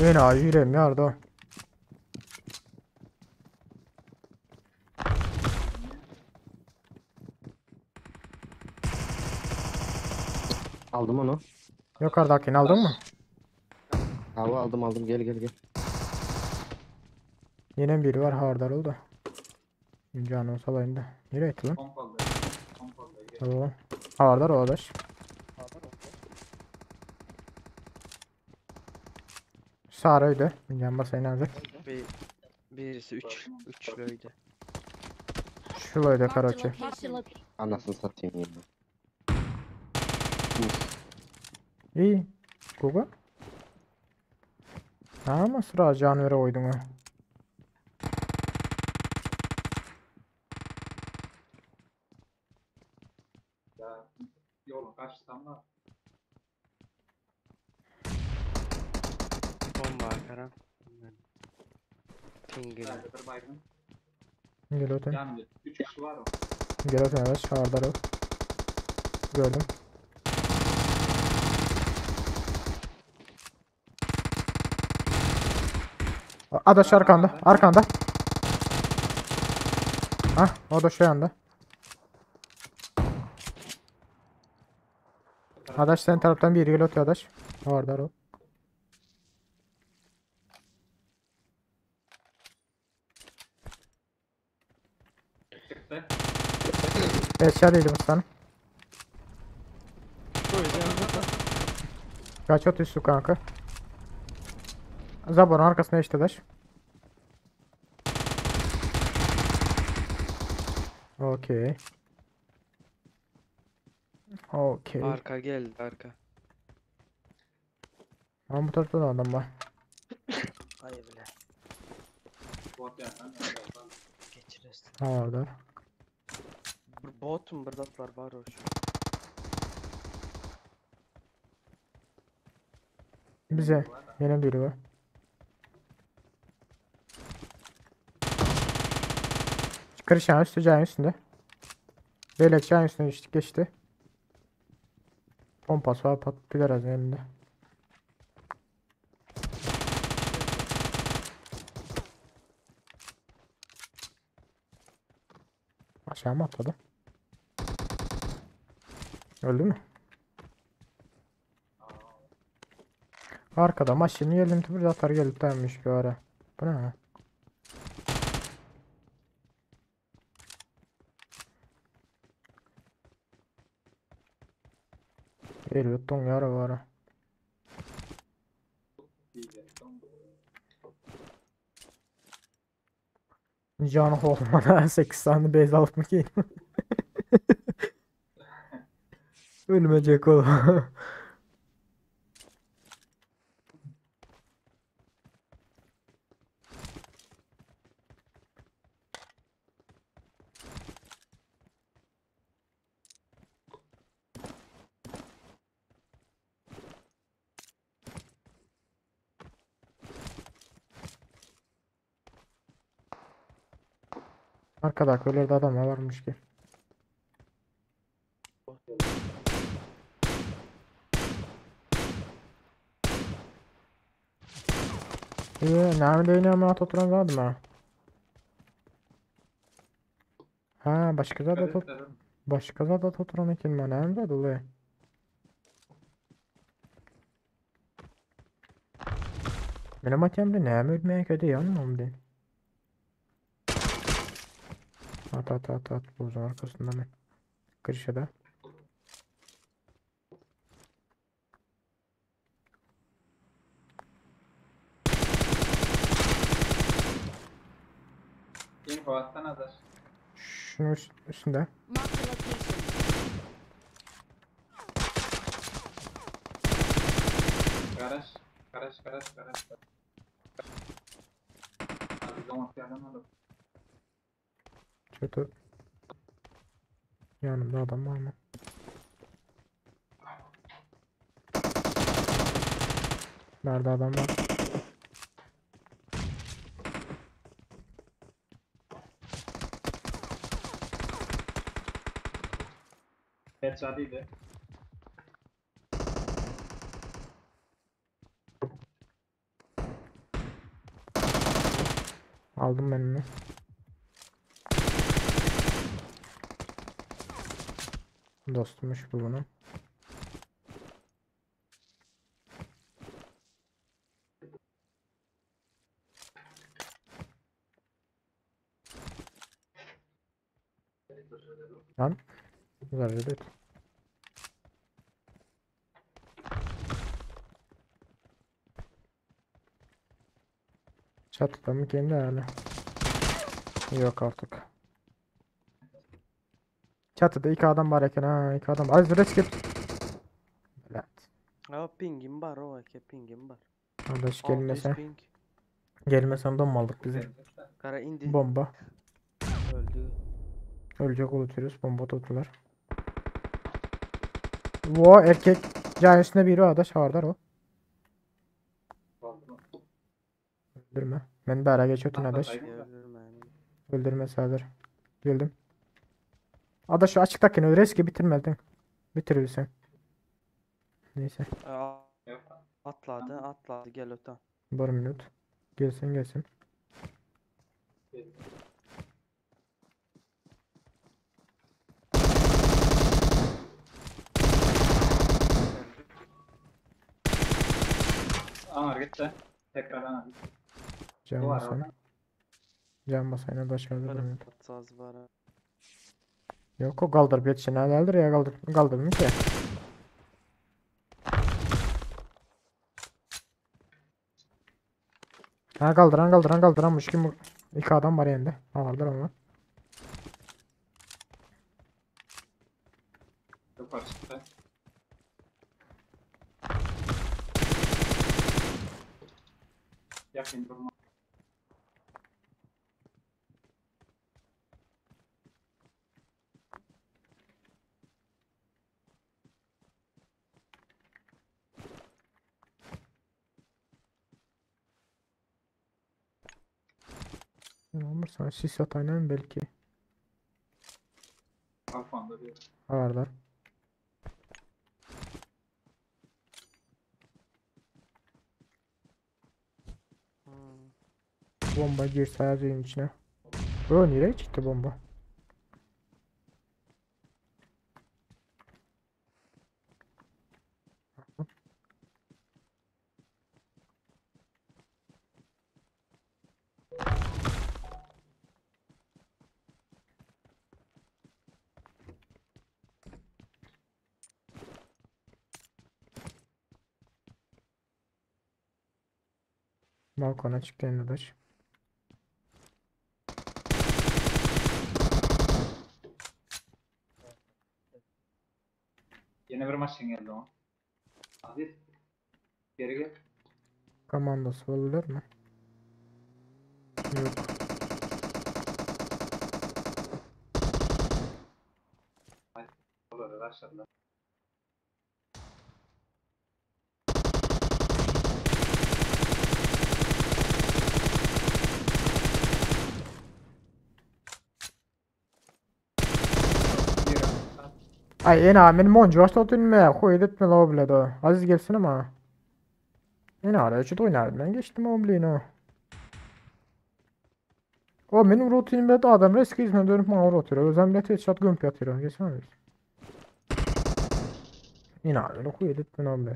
En az yüreğim yardı o. Aldım onu. Yukarıdakini aldın mı? Hava aldım aldım gel gel gel. Yine biri var hardar oldu. Canım salayım da. Nereye gitti lan? Pompalı. Pompalı. Tamam. Hardar o adaş. Sarıydı. Can basayın hazır. Bir, birisi üç, üçlüydü. Şulaydı Marked a короче. location. Anasını satayım ya. İyi. Google. Ama sıra can vere koydun ha. Ya yolun karşısından var. Bomba kara. Pingili. Nerede bir baygın. Gel öten. Yani 3 kişi var o. Gel öten evet. Hardar o. Gördüm. Adaş arkanda, arkanda. Ha, o da şu yanda. Adaş sen taraftan bir gel atıyor Adaş. Var o. Çıktı. Eşya değilim sana. Kaç at üstü kanka. Zaborun arkasına işte Adaş. Okey. Okey. Arka geldi arka. Ama bu tarafta da adam var. Ay bile. Bot yerden. Geçirirsin. Ha orada. Bir bot mu bir zatlar var o şu. Bize yine biri var. Kırışan üstü cayın üstünde. Belek cayın üstüne geçti, geçti. Pompası var pat biraz elinde. Aşağı mı atladı? Öldü mü? Arkada maşini geldim bir atar gelip dayanmış bir ara. Bu ne? lan? Elbette don yara var. ha. Can olmadan 8 tane bez alıp mı ki? Ölmeyecek oğlum. Arkada köylerde adamlar varmış ki. Nerede yine ama oturan zaten ha. Ha başka da tut başka da oturan ekin mi nerede dolu? Benim atemde ne ölmeye kötü yanmam din. At at at at buzun arkasında ben. Kırışada. Info atsana Adaş. Şunun üstünde. Marked a location. Garaj. Garaj garaj garaj. Abi zaman yerden alıp. Kötü. Yanımda adam var mı? Nerede adam var? Headshot'ıydı. Aldım ben onu. Dostumuş bu bunun. Lan. Zarar et. Çatıda mı kendi hali? Yok artık. Çatıda iki adam var eken ha iki adam. Az risk et. Evet. Ha pingim var o eke pingim var. Kardeş 600 gelmese. ping. Gelmesen donmalık bizi. Kara indi. Bomba. Öldü. Ölecek unutuyoruz. Bomba tuttular. Vo erkek. Can üstünde biri var da şavardar o. Öldürme. Ben bir ara geç ötün adaş. Öldürme Serdar. Geldim. Adaş şu açıktakini riski bitirmedin. Bitirirsin. Neyse. Atladı atladı gel öten. Bir minut. Gelsin gelsin. Anar gitti. Tekrar anar gitti. Can Duvar basayım. orada. Can basayım da aşağıda Bir durmuyor. saz var. ha. Yok o kaldırıp yetişen herhalde ya kaldır kaldırmıyor ki. Ha kaldıran kaldıran kaldıranmış kim bu? İki adam var yerinde. Ha vardır onlar. Yukarı çıktı. Yakın durma. Ne olursa sis atayla belki. Balkonda bir. Ha varlar. Hmm. Bomba girse ayazın içine. Bu nereye çıktı bomba? Balkona çıktı Ender'daş. Yeni bir maşın geldi o. Aziz. Geri gel. Komandosu olabilir mi? Yok. Olur aşağıda. Ay en amin moncu başta dönme. Koy etme la o bile de. Aziz gelsin ama. En ara şu oynar ben geçtim o bile o. O benim rutinimde de adam risk izne dönüp bana oturuyor. Özlem bile headshot gömüp yatıyor. Geçen abi. Yine abi koy etme o bile.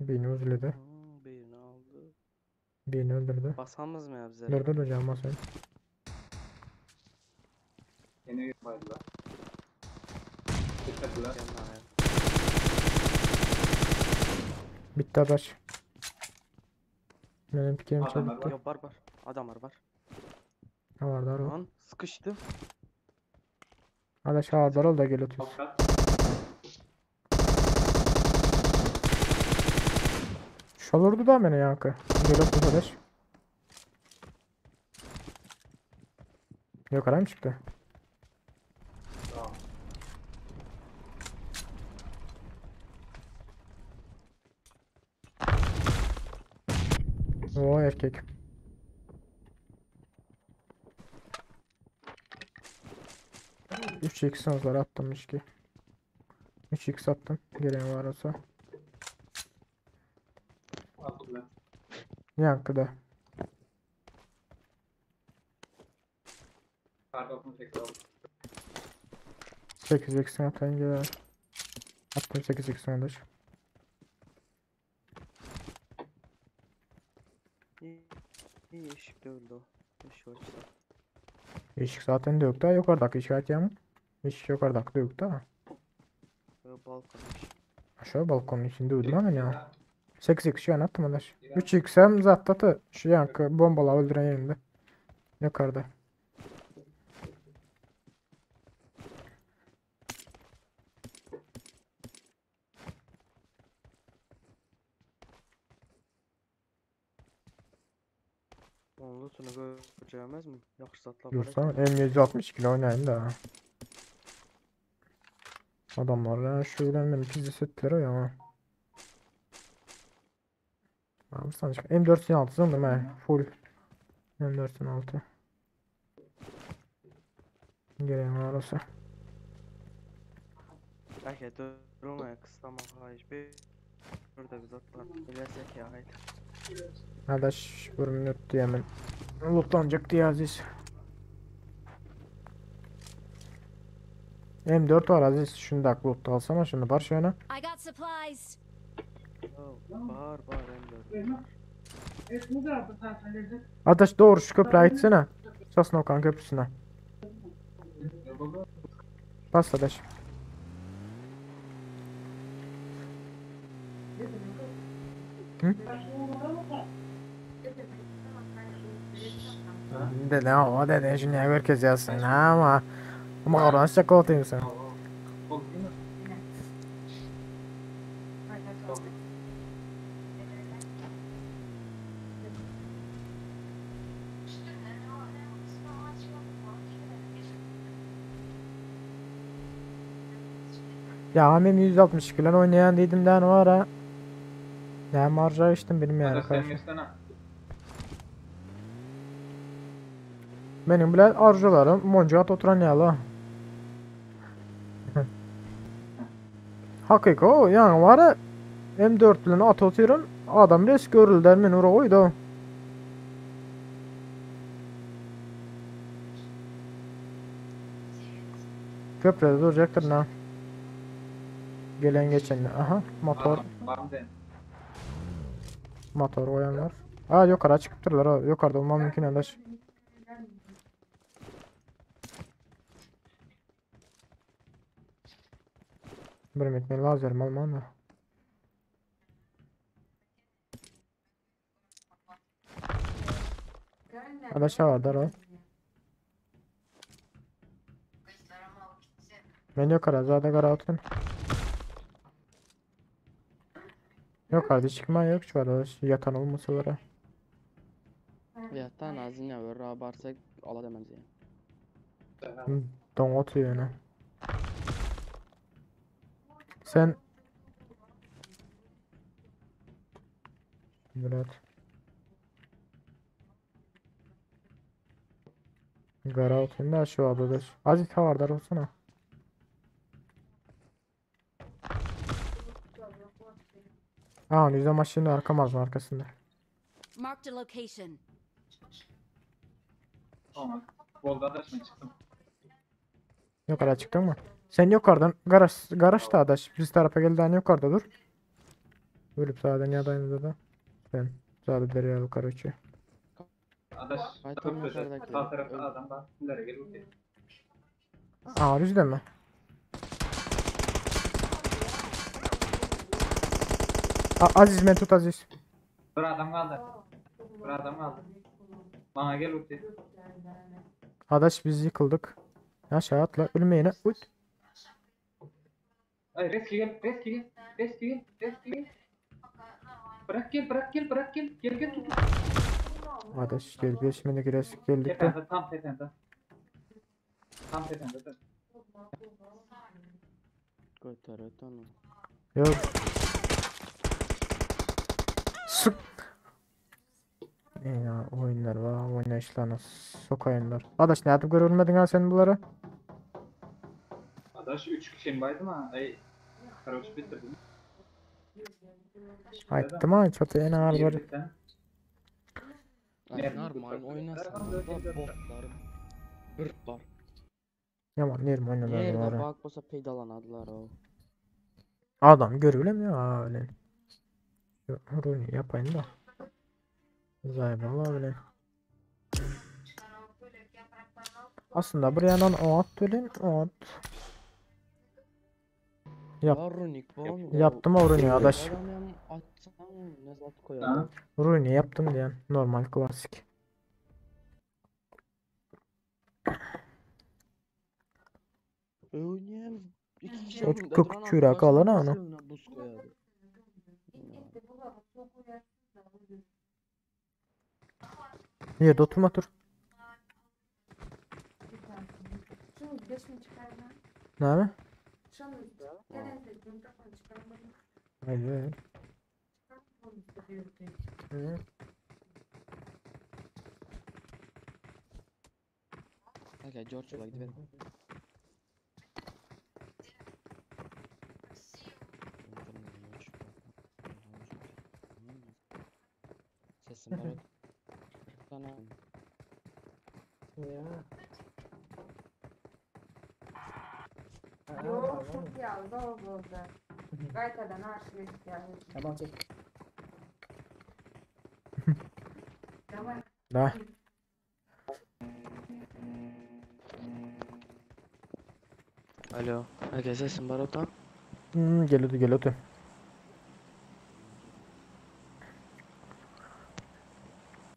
Beni üzüledi. Birini aldı. Beni öldürdü. Basamız mı ya bize? Dur dur hocam basayım. Yeni bayıldılar. Bitirdiler. Gel lan ya. Bitti adaş. Benim pikem Adamlar bitti. Yok var var. Adamlar var. Ne var dar o. Lan sıkıştı. Adaş ağır ol da gel otur. Toprak. Şolurdu da beni yankı. Gel otur adaş. Yok aram çıktı. Tamam. O erkek. Üç x var attım ki. 3x attım. Gelen var olsa. Aldılar. Yankı da. Kar 98 aldı. 8x atan gelen. Attım 8x adaş. İyi, iyi eşik de öldü o. Eşik ölçse. Işık zaten de yok da yukarıdaki işaret ya mı? Işık yukarıdaki da yok da. Böyle balkon eşik. Aşağı balkonun içinde uyudum ama ya. 8x şu an attım adaş. 3x hem zaten şu yankı bombalar öldüren yerinde. Yukarıda. Onun lootunu göreceğimiz mi? Yaxşı zatlar var Yoksa ekan. M762 ile oynayayım da. Adamlar ya şuradan beni pizza setleri ya. Abi sen çık. M416 sanırım he. Full. M416. Gelen var olsa. Belki durmaya kıstama hayır. Bir burada bir zatlar. Bilersek ya hayır. Adaş bir minut diýemen. Lootlanjak diýe Aziz. M4 var Aziz. Şundak loot alsana şunu bar şöyle. I got supplies. Yo, bar bar M4. Adaş doğru şu köprüye gitsene. Sosnovkan köprüsüne. Bas adaş. Hı? Dede o dede şimdi herkes yazsın ama ama oran şaka sen. Ya hem 162 bilen oynayan dedim den var ha. Ne marja içtim benim yani Adaş sen karşı. geçsene. Benim bile arzularım monca oturan yalı. Hakika o yani var ya M4 bilen at oturum adam res görüldü men ura oydu. Köprüde duracaktır ne? Gelen geçen. Aha motor Adam var mı den? motor koyanlar. Aa yukarı çıkıptırlar o. Yukarıda olmam mümkün adaş. Bir metni lazer alman da. Adaş var o. Men yukarı zaten kara atın. Yukarıda çıkma yok şu adaş. Yatan olmasa var. Yatan azine ver barsak ala demez ya. Don atıyor yine. Sen Murat. Gara atayım da şu adaş. Aziz havardar olsana. Aa, yüzde maşının arka mazın arkasında. Marked a location. Tamam. Bolda adaş mı çıktım? Yukarı çıktın mı? Sen yukarıdan garaj garaj da adaş. Biz tarafa geldiğin yukarıda dur. Ölüp sağdan yadayım da. Ben sağda derya yukarı uçuyor. Adaş Ay, tam köprüde. yukarıdaki. Sağ tarafta adam var. Nereye gel bakayım. Aa yüzde mi? A Aziz ben tut Aziz. Bir adam kaldı. Bir adam kaldı. Bana gel bakayım. Adaş biz yıkıldık. Aşağı atla ölmeyene. Uy. Ay reski gel, reski gel, reski gel, reski gel. Bırak gel, bırak gel, bırak gel. Gel gel tut. Adaş gel bir şimdi gireriz geldik de. Tepende, tam tepende. Tam tepende. dur. Götür öt onu. Yok. Sık. Ya oyunlar var, oynayışlarına sokayımlar. Adaş ne yapıp görülmedin ha sen bunları? Adaş 3 kişinin baydım ha. Ay. Karoç bitirdim. Ayıttım ha çatı en ağır var. Bir tane. Ay Nerede normal bu oynasan da botlar. Bir bar. Yaman yerim oynadılar Yerde bunları. bak bolsa peydalanadılar o. Adam görülemiyor ha öyle. Runi yapayım da. Zayıf öyle. Aslında buraya nan o at öyle o at. Yap. Var runik var. Yaptım o runi adaş. Adam hem atsam ne zat koyar. Ha? Runi yaptım diyen normal klasik. Oynayam iki kişi O önünde kök duran çürek arkadaşlar alana nasıl onu. önüne buz koyardı? Ya. Yerde oturma dur. Şunu beşini çıkarma. Ne mi? Şunu çıkarma. Hayır. Hı. Okey George ola gidelim. Sana. Ya. Yok çok yalda oldu. Gaýtadan arşiw edýär. Tamam çek. Tamam. Da. Alo. Herkese sesim bar ota. Geliyordu geliyordu.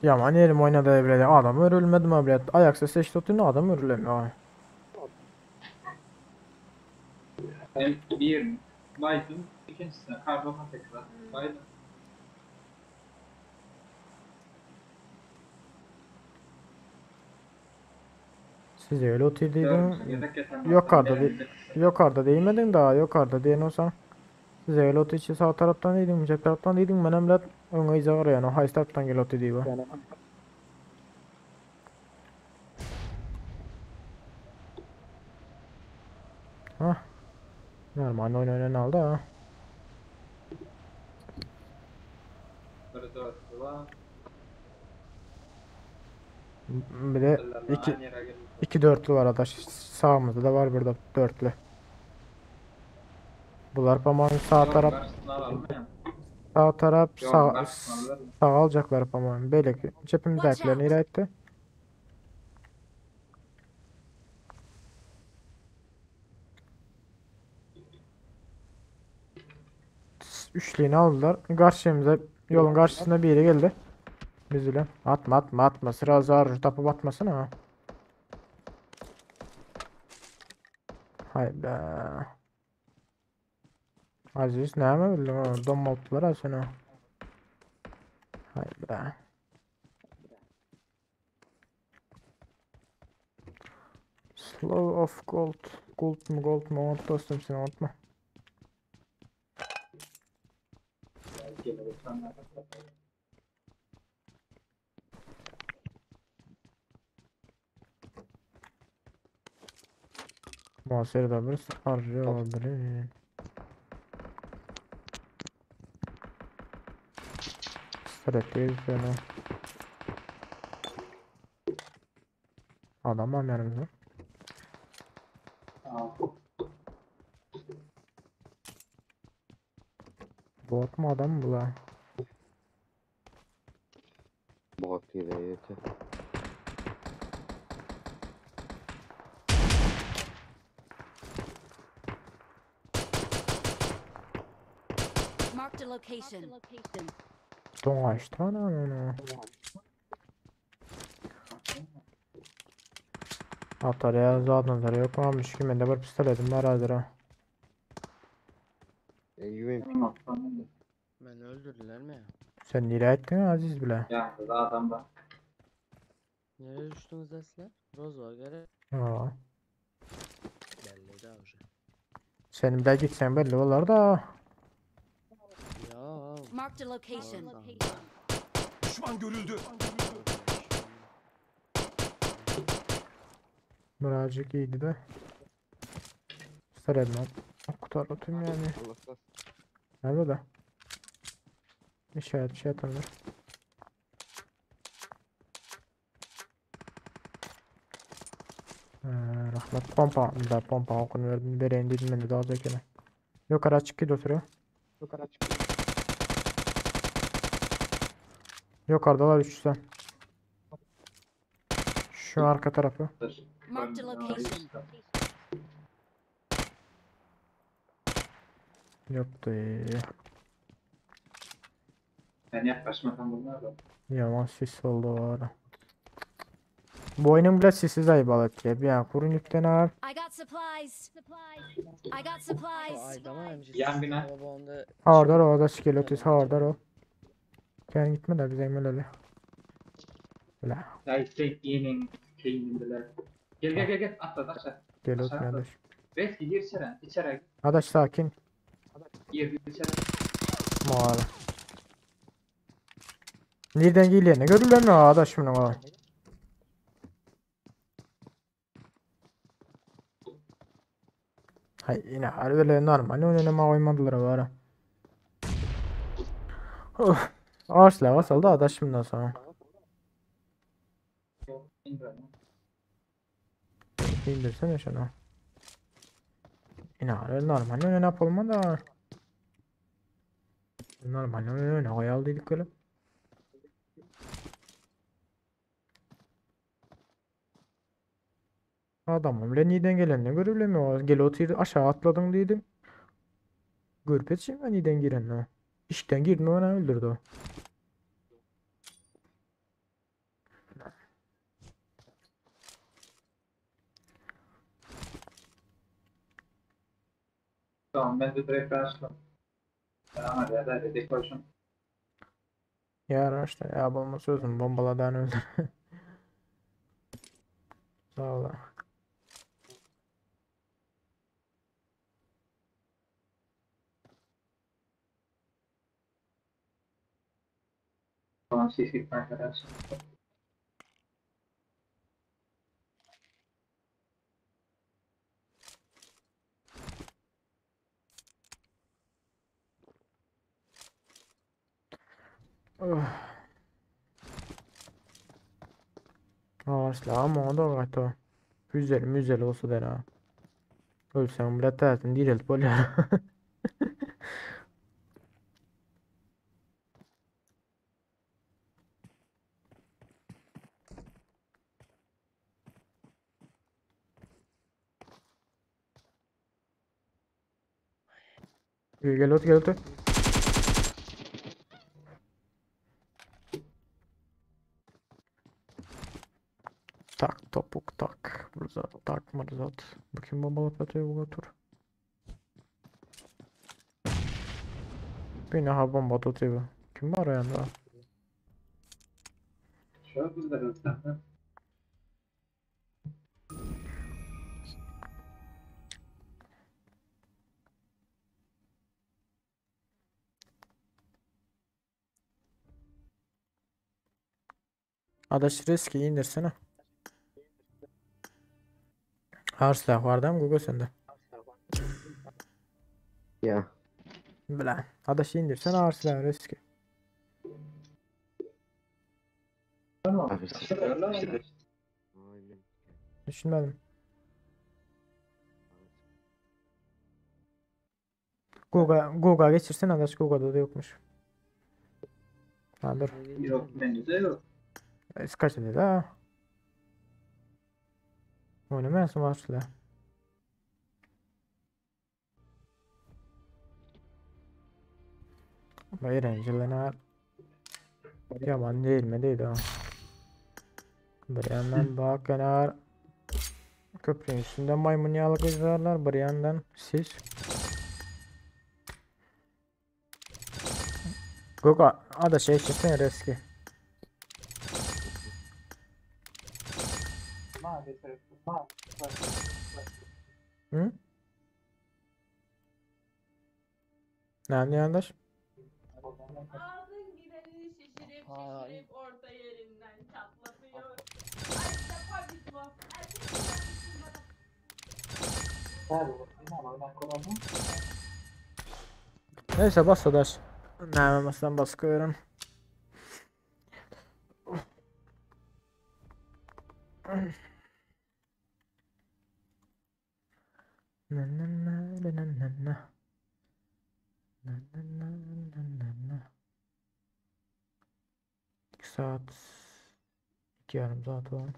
Yaman yerim oynadı bile. Adam örülmedi mi bile. Ayak sesi işte oturdu adam örülemiyor. Ben bir baydım, ikincisine karbon tekrar baydım. Siz öyle oturduydun. Dördüncü gezek geçen Yukarıda hafta bir- benim de- Yukarıda değmedin daha yukarıda diyen olsan. Siz öyle otu içi sağ taraftan değdin, çep taraftan değdin. Ben emlet öňe iza garaýan o haýsy taraftan gelip otu diýip. Ha. Normal oyun oynayan aldı ha. Bir dörtlü var. Bir de Ellerle iki, aynı yere geldi. iki dörtlü var adaş. Sağımızda da var burada dörtlü. Bular pamanın sağ Yolun taraf karşısına alalım ya. sağ taraf Yolun sağ karşısına alalım. sağ alacaklar pamanın. Böyle ki çepimizdekilerini Watch out. ilerletti. Üçlüğünü aldılar. Karşımıza yolun karşısında biri geldi. Biz ile. Atma atma atma. Sıra zar tapıp atmasana. ha. Hay be. Aziz ne mi bildin o? Donmaltılar ha seni. Hay be. Slow of gold. Gold mu gold mu? Unut dostum seni unutma. Gelir utanlar. Muhasebe de bir arıyor bir. Strateji fena. Adam var mı yanımızda? Aa, Bot mu adam mı bu la? Bot ile yeter. Marked a location. Doğaçta ana ana. Atar ya zaten zaten yok almış ki ben de bir pistoletim var hazır ha. E, UMP benim atlamam da. Beni öldürdüler mi? Sen nereye ettin Aziz bile? Yandı da adam da. Nereye düştünüz sizler? Roz var gerek. Ha. Belli de abi. Senin de gitsen belli olur da. Ya. Marked a location. Tamam. Düşman görüldü. Birazcık iyiydi de. Pistoletim Kutar atayım yani. Allah sas. Nerede de? İşaret şey atanlar. Ee, rahmet pompa da pompa okunu verdim vereyim dedim ben de daha zekene. Yukarı açık git oturuyor. Yukarı çık. Yukarıdalar üçlü. Şu arka tarafı. Dur. Marked a location. Yoktu. Ben yaklaşmadan bunlar da. Yaman sis oldu o ara. Bu oyunun bile sessiz ayıp ki. Bir an kurun yükten abi. I got supplies. I got supplies. Aydama emcisi. Yan bina. Baba onda Hardar o da skeletis hardar o. Sen gitme de bize emel öyle. La Ya işte yeni keyindiler. Gel gel gel gel atla aşağı. gel Aşağı otur atla. adaş. Reski gir içeri. İçeri Adaş sakin. gir içeri. Mağara. Nereden geliyor ne görürler mi adaş bunu o. Hay yine harbi öyle normal oynama oymadılar var. Of. Arslan basaldy adaş bundan soň. Yok, indirdim. İndirsene şunu. Ine öyle normal öyle yapılma da. Normal öyle koyal dedik öyle. Adamım bile niden gelenini görübilemiyor. Gel otur aşağı atladın dedim. Görüp etsin ben niden girenini. İşten girme ona öldürdü o. Tamam ben de direkt açtım. Tamam hadi hadi hadi dekorasyon. Ya işte ya bomba sözüm bombaladan öldü. Sağ ol. Tamam CC arkadaşlar. Oh. Asla ama o da gato. Güzel müzel olsa der ha. Ölsem bile tersin direlt bolýar. Gel otur gel otur. Tak topuk tak. Burzat tak marzat. Bakayım bombalı atıyor bu otur. Bir ha bomba atıyor. Kim var yanında? Şöyle biz de öldürdüm. Adaş riski indirsene. Har silah var mı Google sende? Ya. Bilen. Adaş indirsene ağır silah riski. Tamam. Abi. Şöyle Düşünmedim. Google Google'a geçirsin adaş Google'da da yokmuş. Ha dur. Yok bence de yok. Kaç dedi ha? Oynamıyorsun var silah. Ama eğlenceli Yaman değil mi değil ha. Bir yandan bak kenar köprünün üstünde maymun yağlı kızlarlar bir yandan siz. Gogo ada şey çeksene reski. Hı? Ne yandaş? Ağzın gireni şişirip Ay. şişirip orta yerinden çatlatıyor. Ay defa bir tuhaf. Erkek olan için bana Neyse bas adaş. Ne mesela baskıyorum. Na na na na na na na. Na na na na na na. 2 saat 2 yarım saat var.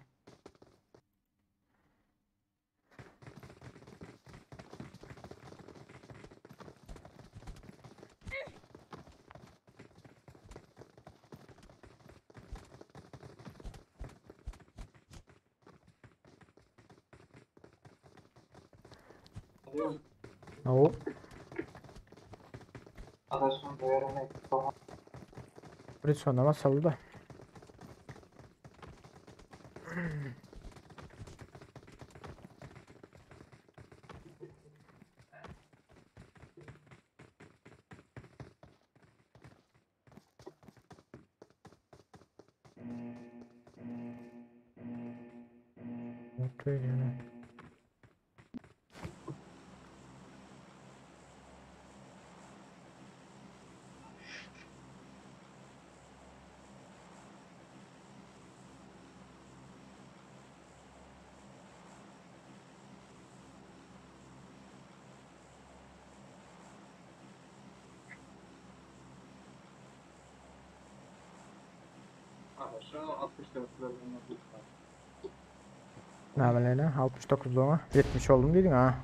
Oo. Adaşın değerini Lütfen ama salı da. Mutlu ediyorum. Şu 64 bilen Näme 69 doňa 70 oldum diýdiň ha.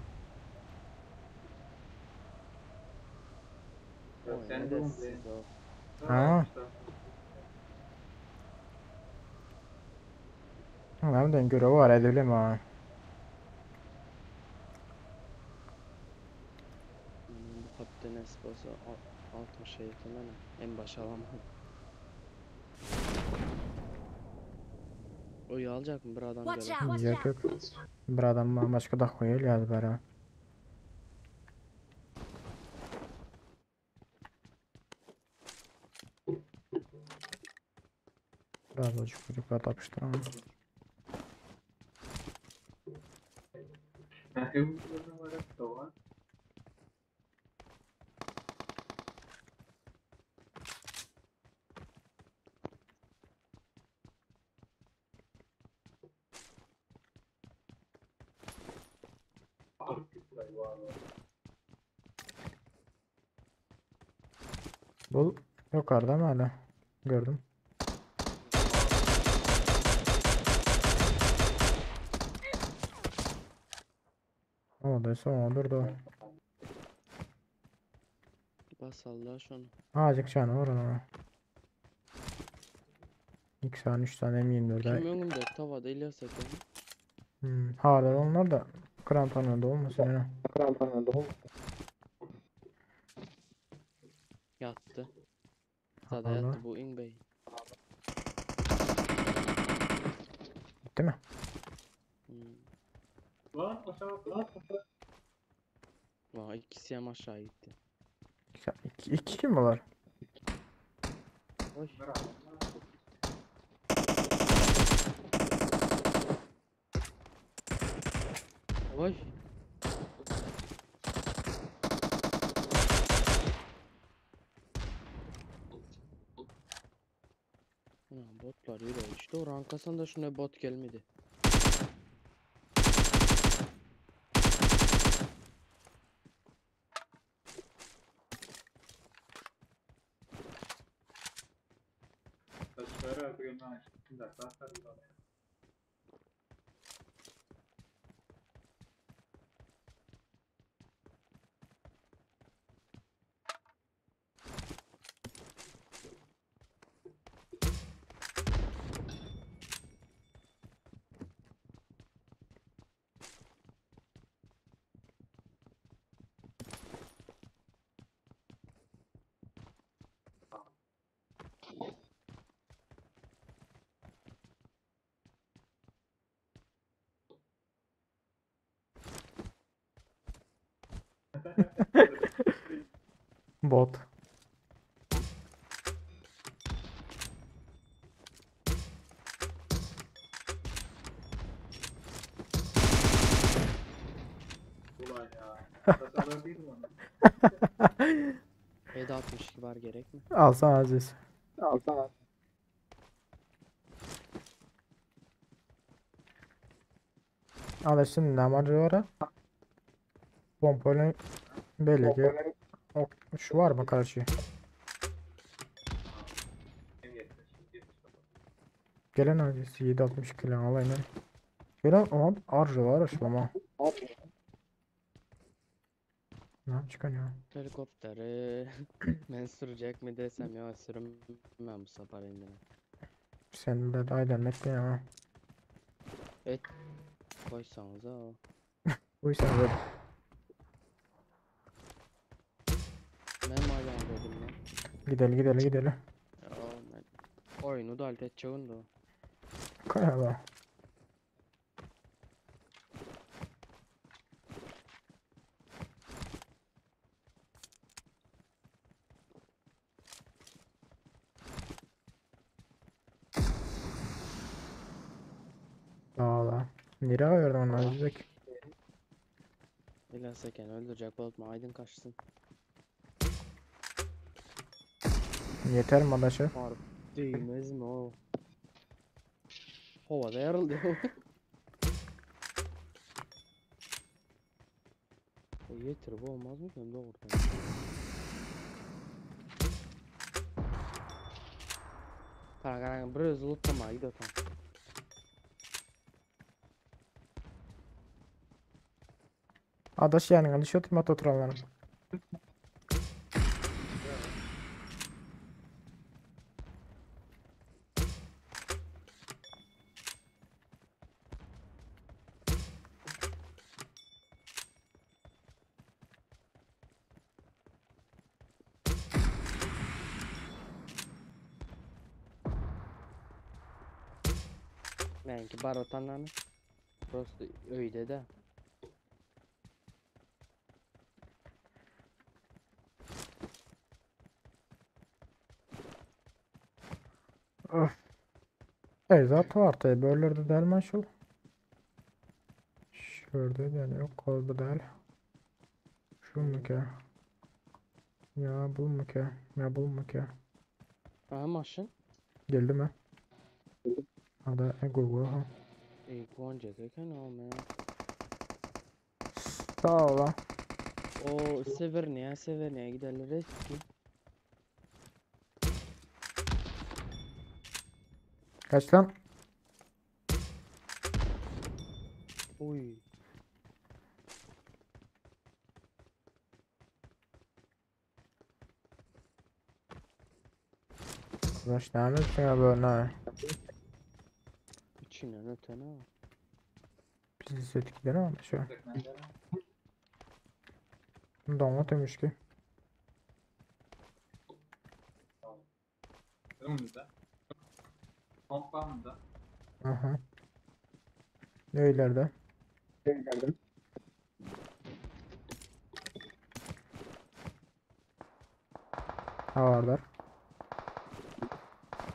Sen Ne de siz o. Ha. Näme görevi var edelim ha. Benim bu kapta nasip olsa 60 yetemem. En başa alamam. Oyu alacak mı bir adam Watch gelir. out! Yok yok. Bir adam başka da koyuyor ya bari. Biraz çocuklar tapıştır ama. Bu yukarıda mı hala? Gördüm. Olduysa olur da. Bas Allah şunu. Azıcık canı var ona. 2 tane 3 tane M24'e. Kim önümde tavada İlyas Eken. Hala onlar da kramponunda olmasın ya. Yattı. Sada Allah. yattı bu İng Bey. Bitti mi? Lan aşağı lan. Vay ikisi hem aşağı gitti. İki kim var? Oy. Oy. Ulan botlar yürü. İşte o rankasında şuna bot gelmedi. Bot. Ulan ya. Kasalar değil mi onun? 7.62 var gerek mi? Alsana Aziz. Al şimdi ne var? Pompalı belli ki o, şu var mı karşı? Gelen Aziz 7.62 kilo alayım ben. Gelen ama arı var aşlama. Ne çıkan ya? Helikopteri ben sürecek mi desem ya sürmem bu sefer indine. Sen de aydan etme ya. Et koysanıza o. Buysan böyle. Ben mi ayağım dedim lan? Gidelim gidelim gidelim. Ya ben oyunu da halledeceğim da. Kayala. Dağla. Nereye verdim onu Azizek? İlyas Eken öldürecek bot mu? Aydın kaçsın. Yeter mi adaşı? Harp değmez mi o? Havada yarıldı. O yeter bu olmaz mı? Hem de oradan. Gara gara bir özü lootlamaga gidiyor tam. Adaş ýanyňa düşüp oturma oturanlaryň. Benimki barotanlarını. Prosto öyle de. Öf. Ey zat var tabi bölerde del maşul. Şurada yani yok kolda del. Şu mu ki? Ya bu mu ki? Ya bu mu ki? Aha maşın. Geldi mi? Hadi e Google ha. Ey Gonca eken o me. Sağ ol lan. O Severniye Severniye giderler eski. Kaç lan? Uy. Arkadaş ne yapıyorsun ya böyle ha? İçinden ötene var. Bizi etkileri ama şu. Donla demiş ki. Önümüzde. Pomp var mı da? Aha. Ne ileride? Ha varlar.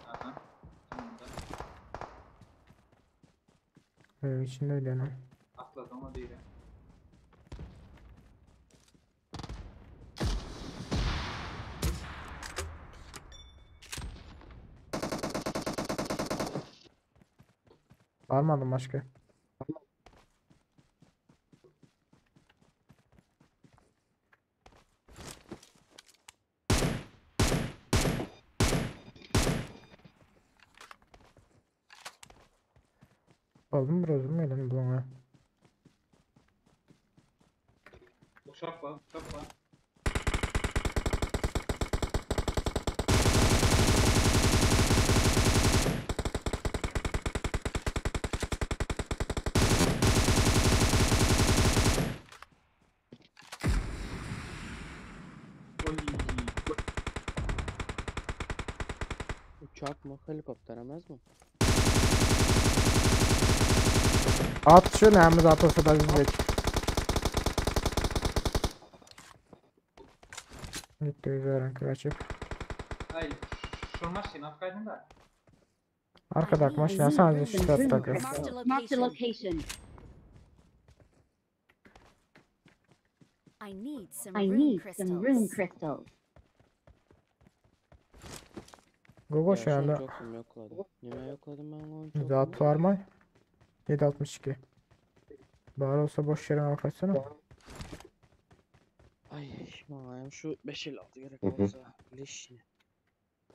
Aha. Önümüzde. Evin içinde öyle lan. Atladı ama değil. Var mı adam başka? Aldım biraz mı gelin buna? Uçak var, uçak var. Oy. Uçak mı helikopter emez mi? At şu nemiz atılsa da bizdik. Gitti üzerine kaçıp. Ay, şu maşini atkaydın da. Arkadaki maşina sadece şu taraftaki. Marked a Marked a location. location. I need some I rune need crystals. some rune crystals. Gogo Ya şu şunu anda çok mu yokladım? Nime yokladım ben onu çok Zat mu? var mı? 7.62. Bari olsa boş yere bakarsana. Ay bana şu 556 gerek Hı hı. olsa. Leş.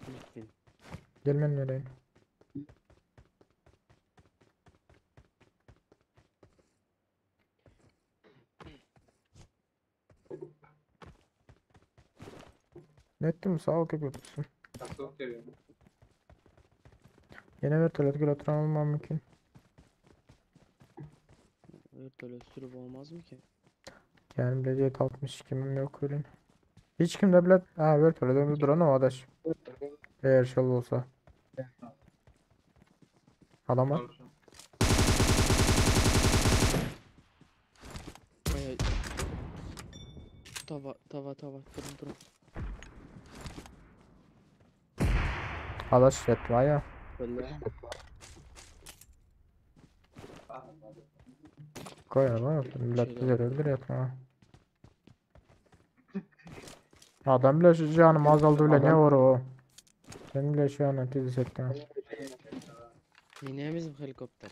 Lütfen. Gelmen nereye? Ne ettim? Sağ ol köpürsün. Nasıl görüyorum. Yine vertolyot gel oturan olmam mümkün. Öyle sürüp olmaz mı ki? Yani bile 7.62'm yok öyle. Hiç kimde bile ha vertolyot önünde duran o adaş. Eğer şey olsa. Adam var. Doğru. Ay ay. Tava tava tava durun durun. Adaş yetme ya. Böyle. Koy ama yok. Millet Şeyler. güzel öldür yatma. Adam bile şu canım azaldı bile ne var o? Sen bile şu an tez ettin. Yine bizim helikopter.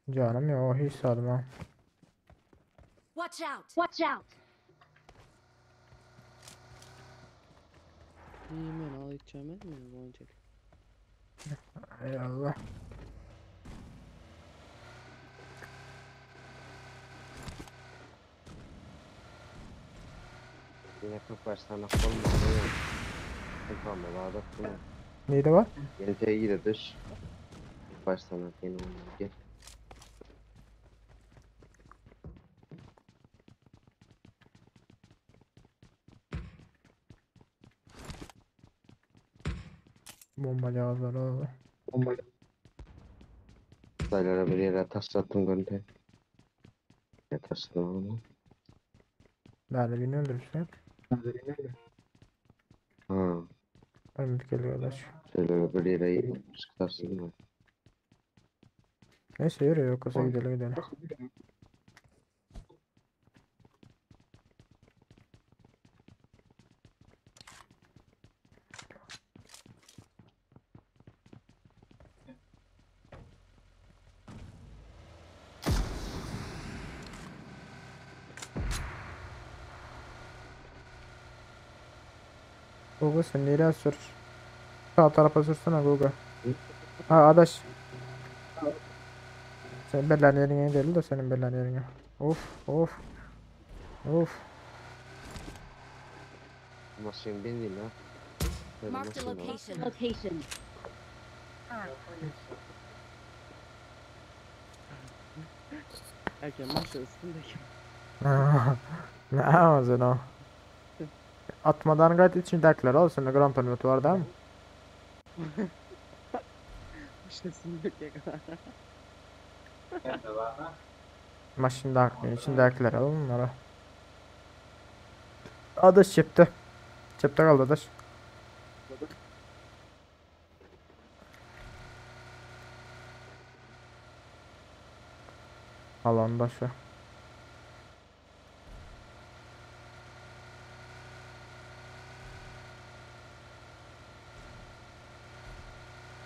Canım ya o hiç sarma. Watch out! Watch out! İyi men al içeceğim mi? Boncuk. Eyvallah. Yine 45 tane olmadı. Tamam, adatım. Neydi var? Gel gide düş. 45 tane yine olmadı. Gel. Bomba cihazları oldu. Sayılara bir yere taşlattım görüntü. Ne taşladım onu? Nerede birini öldürmüşler. Ha. Ölmedik geliyorlar. Şöyle bir yere taşladım. Neyse yürü yok olsa Tamam. gidelim gidelim. Google sen nereye sür? Sağ tarafa sürsene Google. Ha adaş. Sen belen yerine gidelim de senin belen yerine. Of of. Of. Maşın benzin ha. Şöyle Marked a maşın var. location. Location. Erken maşa üstündeki. Ne yapıyorsun o? Atmadan gayet içindekiler olsun. Gram permit var değil mi? Maşasındaki kadar. Ben de var ha. Maşındakiler, içindekiler al onlara. Adaş çepte. Çepte kaldı adaş. Alanda şu.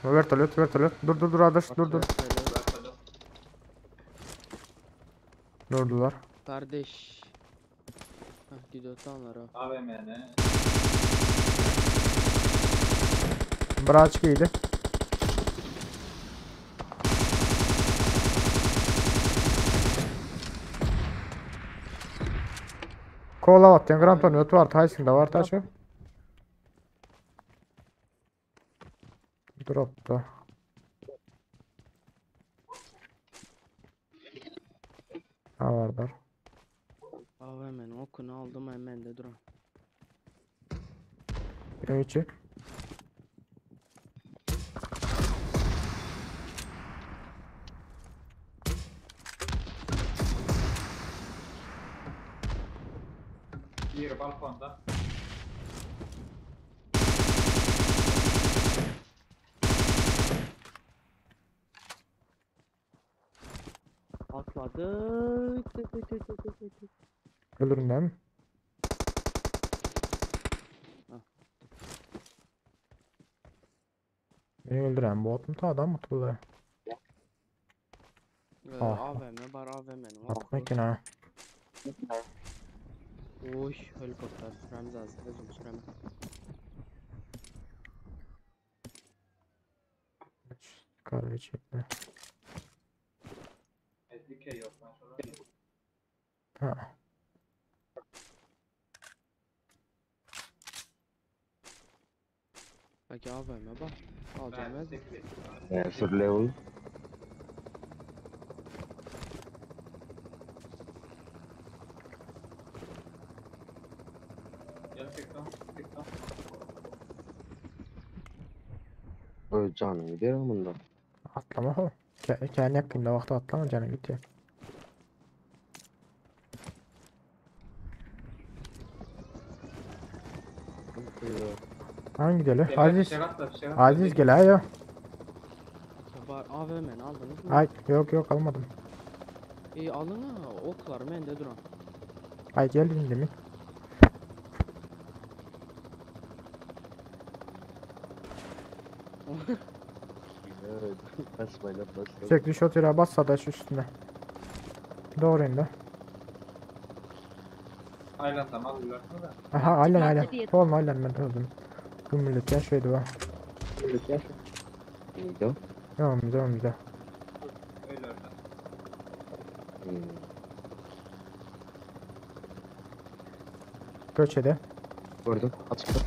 Vertolyot, vertolyot. Dur dur dur adaş, dur dur. Durdular. Kardeş. Hah gidiyor tamlar o. AVM'ne. Braç giydi. Kola atyan Grand Tournament var. Tyson'da var taşı. Drop'ta. Ha var var. AVM'nin okunu aldım hemen de duran. Ev içi. Bir balkonda. Atladı. Tı tı tı tı tı tı tı. Ölürüm değil mi? Ah. Beni öldüren bot mu ta adam mı tuğla? Ee, Ah. AVM var AVM'nin Atma oku. ki ha. Oy helikopter süremiz az. Özüm süremem. Kahve çekti. SDK yok. lan şurada. Ha. Peki AVM bak. Alacağım Ben ez. 8 Yani sür level. Gel çıktım. Çıktım. Öyle canım gidiyor ama bunda. Atlama o. Kendi yakında vakti atlama canım gidiyor. Hangi gidelim? Emre, Aziz. fişek atla, fişek atla. Aziz gel ayo. Var AVM'ni aldınız mı? Ay yok yok almadım. İyi alın ha oklar mende duran. Ay gel indi mi? Evet. Basmayla basmayla. Çekti şotira bas sadaş üstüne. Doğru indi. Aynen tamam alırlar da. Aha aynen Marked aynen. the vehicle. Tamam aynen ben öldüm. Gümürletýän şeýdip ha. Neydi o? Öňümizde öňümizde. Öýlerde. Hmm. Köçede. Gördüm. Açıkta.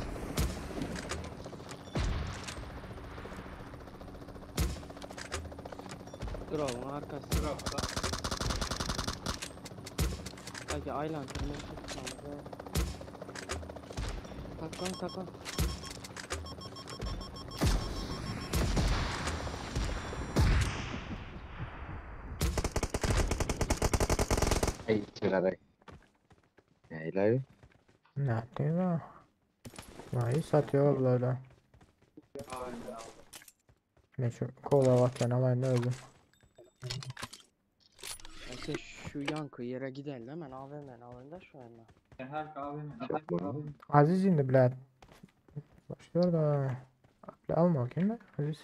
Drop'un arkası. Drop'ta. Hadi Island hemen tutmamız. Saklan saklan. Ay çıkarak. Neyler? Ne yaptın la? Vay satıyor böyle. AVM'den aldım. Ben şu kola bak ben alayım da öldüm. Neyse şu yankı yere gidelim hemen AVM'nin alayım da şu hemen. Her AVM'den Yapma. Aziz indi bile. Başlıyor da. Bile alma bakayım da Aziz.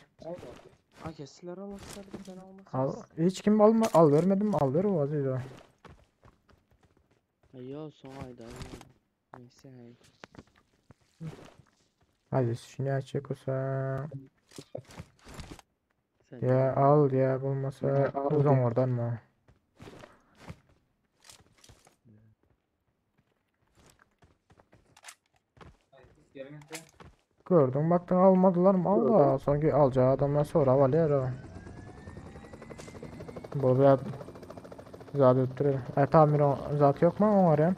Ha kestiler alırsa bir ben almasam. Al, hiç kim alma al vermedim al ver o Aziz o. Yo son ayda. Neyse hey. Aziz şimdi açık olsa. Sen Ya al ya bulmasa uzun oradan mı? Gelin sen. Gördün baktın almadılar mı? Al da sanki alacağı adamlar sonra var ya. Bu biraz zat öttürür. E tamir o zat yok mu onu arayan?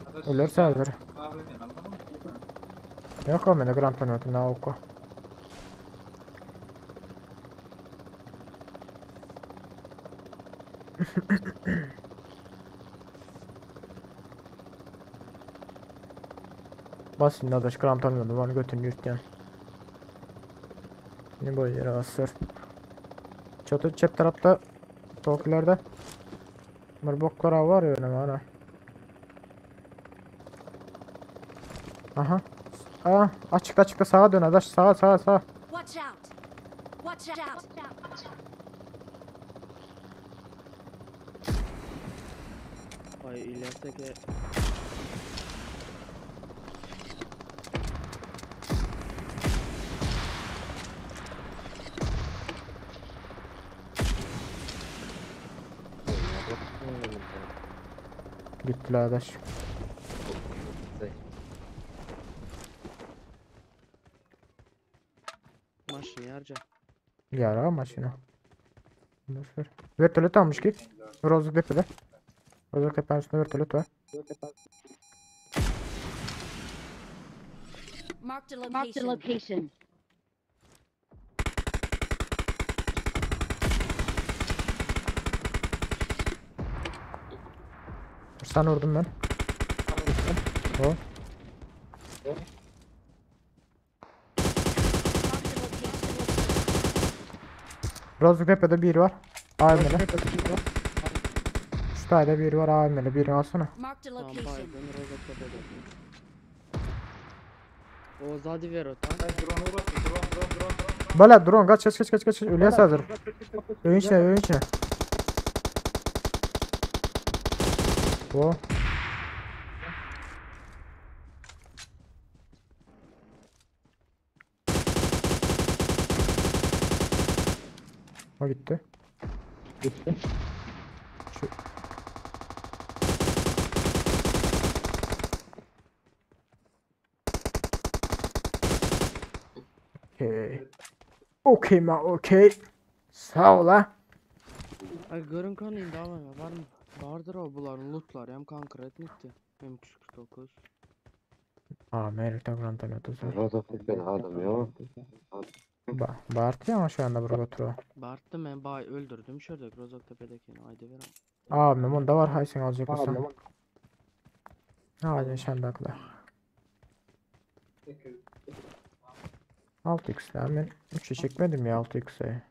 Arkadaş, Ölürse hazır. AVM'den almadın mı? Yok o mende gram tanıyordum ne oku. Bas şimdi adaş gram tanıyordum onu götünü yürütüyorsun. Ne bu yere asır. Çatı çep tarafta Tokilerde Bir boklar var ya öyle var ha. Aha. Aa, açıkta açıkta sağa dön adaş sağa sağa sağa. Watch out! Watch out! Ay ilerideki Gittiler adaş. maşını harca. Yara maşina. Boş ver. Vertolyot almış ki. Rozuk tepede. Rozuk tepenin üstünde vertolyot var. Marked a location. Marked a location. Sen vurdum ben. O. Marked a location. Rozuk tepede bir var. AVM'li. Şu tane bir var AVM'li. Birini alsana. Marked a Tamam location. baygın Rozoktepe'de. O zadi ver o tam. Ay drone uğraştı. Drone drone drone drone. Bala drone kaç kaç kaç kaç kaç. Ölüyesi hazır. Öyün içine öyün içine. O. O gitti. Gitti. Şu Okey. Okey ma okey. Sağ ol ha. Ay görün kan indi ama ya var mı? Vardır o bunların lootlar hem konkretnikti. Hem 49. Aa Amerika Grand Tour. Rozok adam yok. Ba Bağırtı ama şu anda burada oturuyor. Barttı ben bay öldürdüm şurada Rozoktepe'dekini haydi ver. Aa Memon da var haysin alacak olsam. Hadi sen de akla. 6x ben 3'e çekmedim ya 6x'e.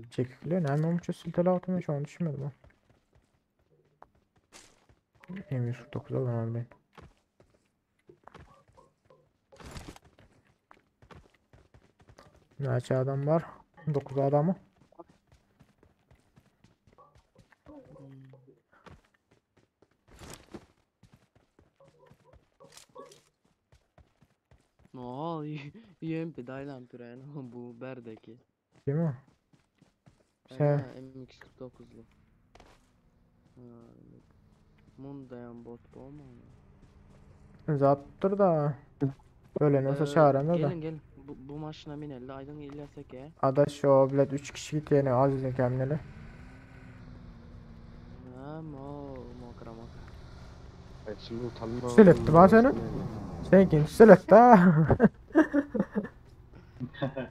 Çekikli ne ben 3'e silteli altı şu an düşünmedim o. M149 alamam ben. Kaç adam var? 9 adamı. Ne No, UMP aýlanyp duran bu berdeki. Kim o? Sen. Ha, M249'lu. Ha, Mundayan bot bolma. Zatdyr da. Ölen olsa Ee, çağıran da. Gelin gelin. Bu, bu maşına minelli Aydın İlyas eke. Adaş o bilet 3 kişi git yani Aziz'in kendine. Ha, mo mokra mokra. Ay şimdi utanma. Seletti bana seni. Sen kim? Seletti ha.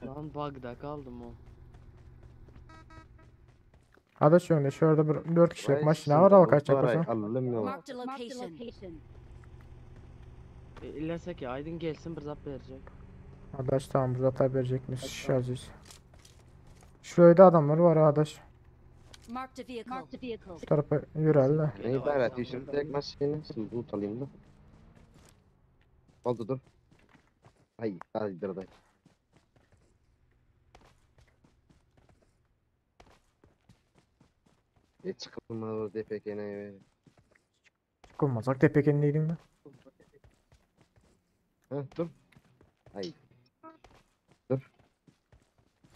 Lan bug'da kaldım o. Adaş önde şurada bir 4 kişilik maşina var al kaçacak olsa. Alım yok. Marked a location. E, İlyas eke Aydın gelsin bir zap verecek. Adaş tamam bu zaten verecekmiş Aziz. Şurada adamlar var adaş. Marked a vehicle. Marked a vehicle. Şu tarafa yürü de. Ne ibaret düşürüp tek maşini. Şimdi loot alayım da. Oldu dur. Ay hadi dur day. E çıkılmaz o DPK'ne. Çıkılmazak tepekenin değilim ben. Ha dur. Ay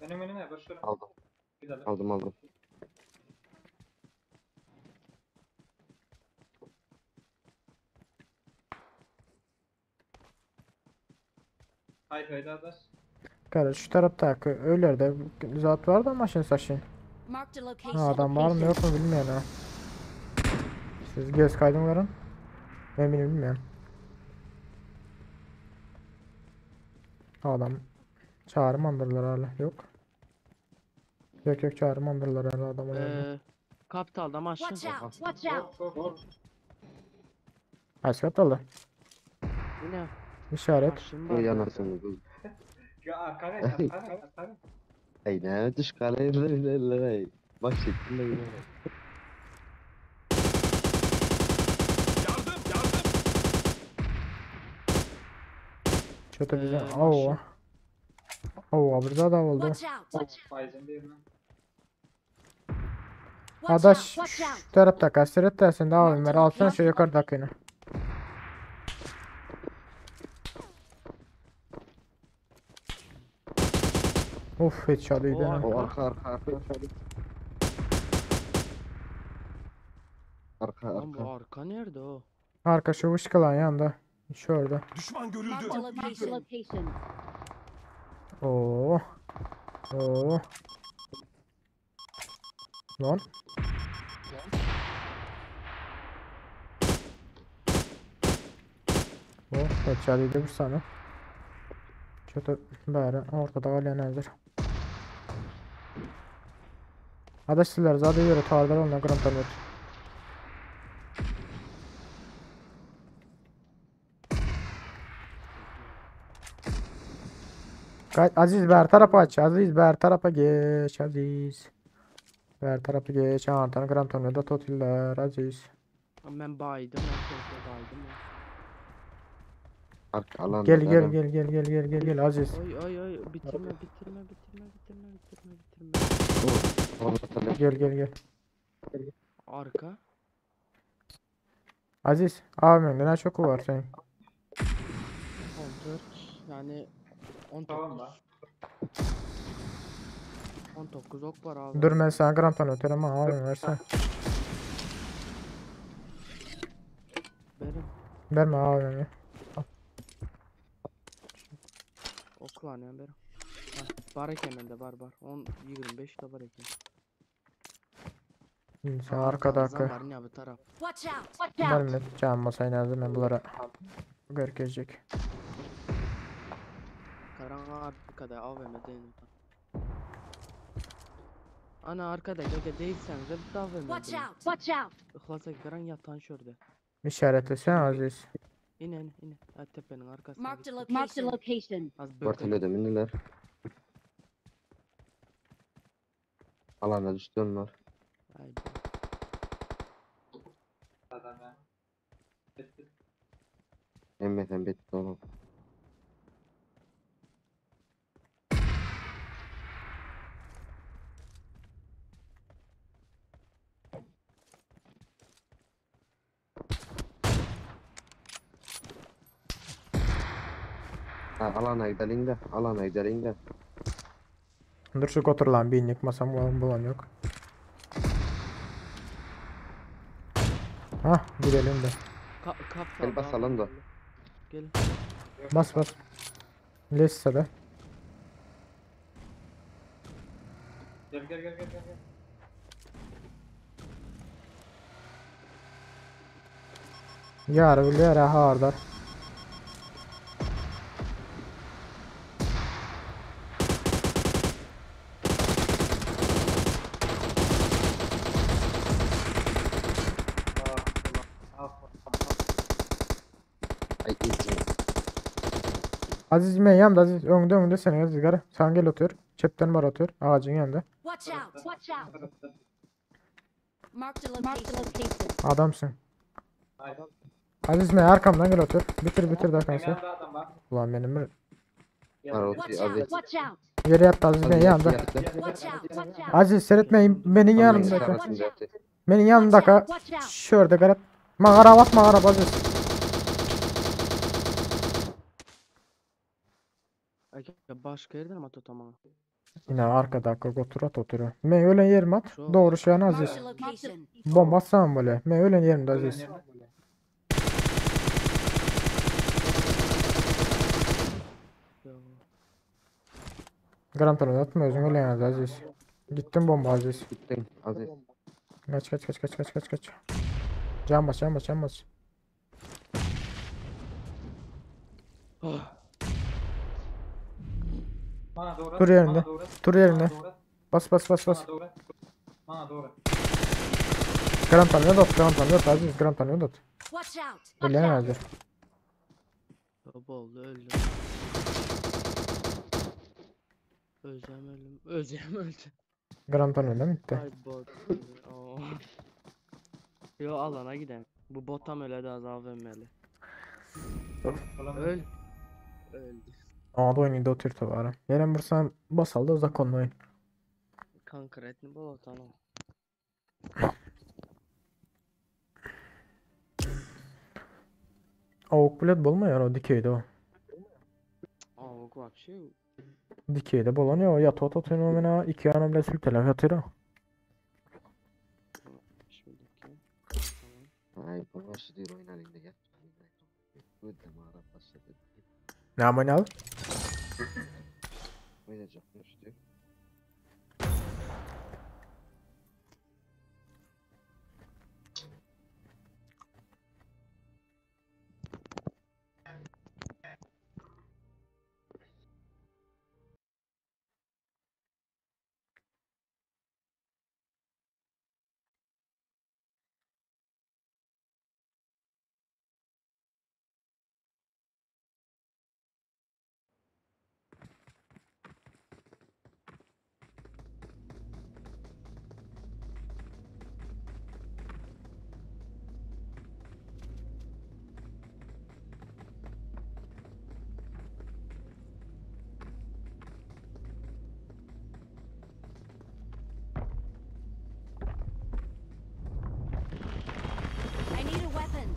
Benim önüme başlıyorum. aldım Gidelim. aldım aldım. Hay hay adaş. Kardeş şu tarafta öyle de zat var da maşin saşin. Marked a Ha, location. adam var mı yok mu bilmiyorum ha. Siz göz kaydım verin. Ben bilmiyorum. Adam çağırmandırlar hala. Yok. Yok yok çağırmandırlar hala adamı. Ee, Kapitalda maşın. Watch out. Watch out. Hop hop hop. Kaç kapalı? Yine İşaret. maşın var. Oy anasını. dur. Ya arkana arkana arkana. Ay ne düş kaleye ay. Bak çektim de yine. Yardım! Yardım! Çatı bize. Ee, Oo. Oo burada da oldu. Watch out. Watch Faizin birine. out. Adaş Watch out. şu tarafta kasret dersin daha Ömer alsana şu yukarıdakini. Of headshot iyiydi O ha. O arka arka arka. Arka Lan bu arka. arka nerede o? Arka şu ışık yanında. Şurada. Düşman görüldü. Marked a location. Location. Oo. Oo. Lan. Oh, headshot iyiydi bir saniye. Çatı bari ortada galyan hazır. Adaş sizler zaten göre tarlar onunla gram tanıyor. Aziz ber tarafa aç. Aziz ber tarafa geç. Aziz. Ber tarafa geç. Artan gram tanıyor da totiller Aziz. Ben baydım. Ben şöyle baydım. Arka alan. Gel gel gel gel gel gel gel gel Aziz. Oy oy oy bitirme bitirme bitirme bitirme bitirme bitirme. Gel gel gel. Arka. Aziz abim ne çok var senin. 14 yani 19. Tamam lan. 19 ok var abi. Dur ben sana gram tanıyor ama abim versene. Benim Verme abim. ok var yani benim. Ha, var eken bende var var. 10 25 de var eken. Sen arkadaki. Var ne bu taraf. Watch out. Watch out. Verme can masayı lazım ben bunlara. Görkecek. Karan arkada AVM'de. Ana arkada gel değilseniz de bir Watch AVM'de. out. Watch out. İhlasa karan yatan şurada. İşaretlesene Aziz. İn in in. Ha, tepenin arkasına. Marked a git. location. Marked a location. Az böke. Bartolo'da mindiler. Alana düştü onlar. Ay, Adam ya. Bitti. Emmeten bitti oğlum. Ha, alana gidelim de. Alana gidelim de. Dur şu goturlan birini yıkmasam bulan, bulan yok. Hah gidelim de. Ka kaptal Gel basalım da. Gel. Bas bas. Lesse de. Gel gel gel gel gel. gel. Yar bilir hardar. Ah, ulan, ah, ah, Ay izin. Aziz men yanımda Aziz öňde öňde sen Aziz gara. Sen gel otur. Çepten bar otur. Ağacın yanında. Watch out! Watch out! tarafta. Marked a location. Adamsın. Haydi. Aziz men arkamdan gel otur. Bitir bitir de Benim kanka. yanımda adam var. Ulan benim bir Gel, Var gel, o. Watch Aziz. out! Watch out! yere yattı Aziz men Aziz yanımda. yattı, yattı. Watch out! Watch out! Aziz seyretmeyin benim Tam yanımdaki. arasında yattı. Benim Watch yanımdaki. out! Watch out! Şurada garip. Mağara bak mağara Aziz. Ay başka yerden mi at ama? Yine arkada otur at otur. Men ölen yerim at. Şu- Doğru şu an Aziz. Marked a location. Bomba atsam böyle. Men ölen yerimde Ölen Aziz. yerine. Yo. Gram tanı atma özün ölen yerde Aziz. Gittim bomba Aziz. Gittin Aziz. Kaç kaç kaç kaç kaç kaç kaç. Can bas can bas can bas. Oh. Bana doğru. Dur yerinde. Bana doğru. Dur Bana yerine. doğru. Bas bas bas bas. Bana doğru. Bana doğru. Gram tanı dot gram tanı dot Aziz gram tanı dot. Watch out! Ölen hazır. Baba oldu öldüm. Öleceğim öldüm. Öleceğim öldüm. Gram tanı da bitti. Ay bot. Oo. Yo alana gidelim. Bu botam öyle de azal vermeli. Ulan, Öl. Öldü. Aa da oyunu da otur tabi. Yeren bursan basalda uzak oyun. Konkretni bol tamam. Avuk bilet bolmaýar o dikeyde o. Aa bu вообще Dikeyde bolan ya yat ot otun o mena iki yana bile sültelep yatır o. şimdiki. Tamam. Ay bu diyor oyun halinde gel. Bu mağara başladı. Ne oynayalım? Oynayacak diyor. I need a weapon.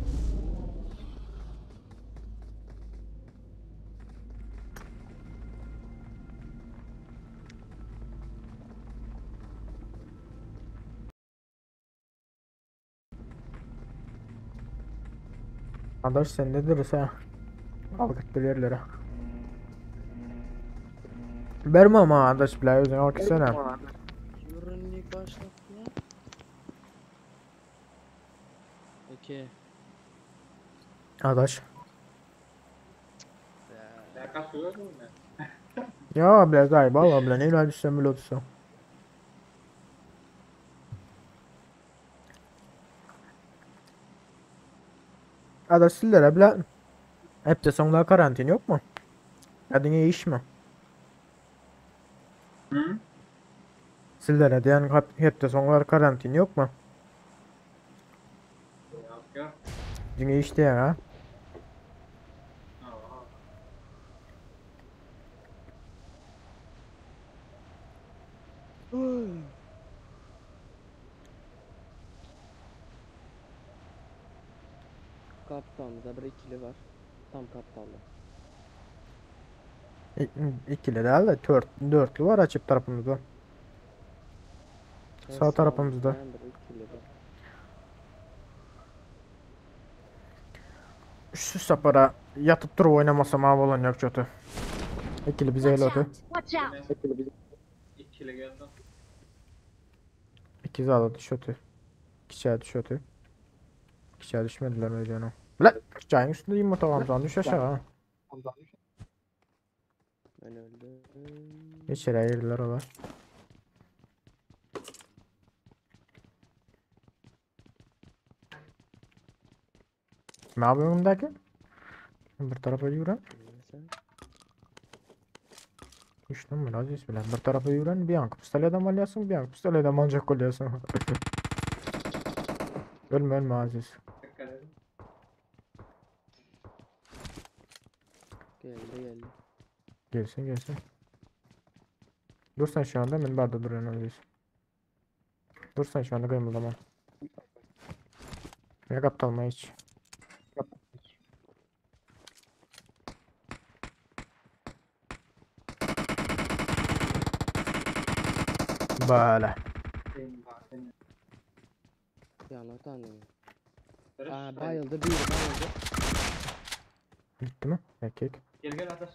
Arkadaş sen ne derse al git bilirlere. Berme ama arkadaş bile özün al gitsene. Yürünlük başlattı ya. Okey. Arkadaş. Ya kasıyor mu ne? Ya bile zay bala bile ne ileride sen bile otursun. Arkadaş sizlere bile hep de sonunda karantin yok mu? Hadi ne iş mi? Hı? Sizlere diyen hep de sonlar karantin yok mu? Yok yok. Dünya iş diyen ha? Aa. Kaptan'da bir ikili var. Tam kaptan'da. İkili däl de tört, dörtlü var açıp tarafımızda. Sağ tarafımızda. Şu sapara yatıp durup oynamasam ha bolan yok kötü. İkili bize el Watch ötü. out! Watch out! İkili geldi. İki zada düş ötü. Kiçäye düş ötü. Kiçäye düşmediler öyle canım. Lan çayın üstünde yumurta var mı? Düş aşağı ha. Ben öldüm. İçeri girdiler olar. Ne yapıyorum derken? Bir tarafa yürüyen. Neyse. Üçten mi Aziz bilen? Bir tarafa yürüyen bir an pistolet alıyorsun bir an pistolet alacak oluyorsun. Ölme ölme Aziz. Dikkat edin. Geldi geldi. Gelsin gelsin. Dur sen şu anda ben barda duruyorum Aziz. Dur sen şu anda kıymıldama. Ne kaptalma hiç. Böyle. Benim var, benim. Yana tanıyor. Barış, Aa hadi. bayıldı bir bayıldı. Gitti mi? Erkek. Gel gel Adaş.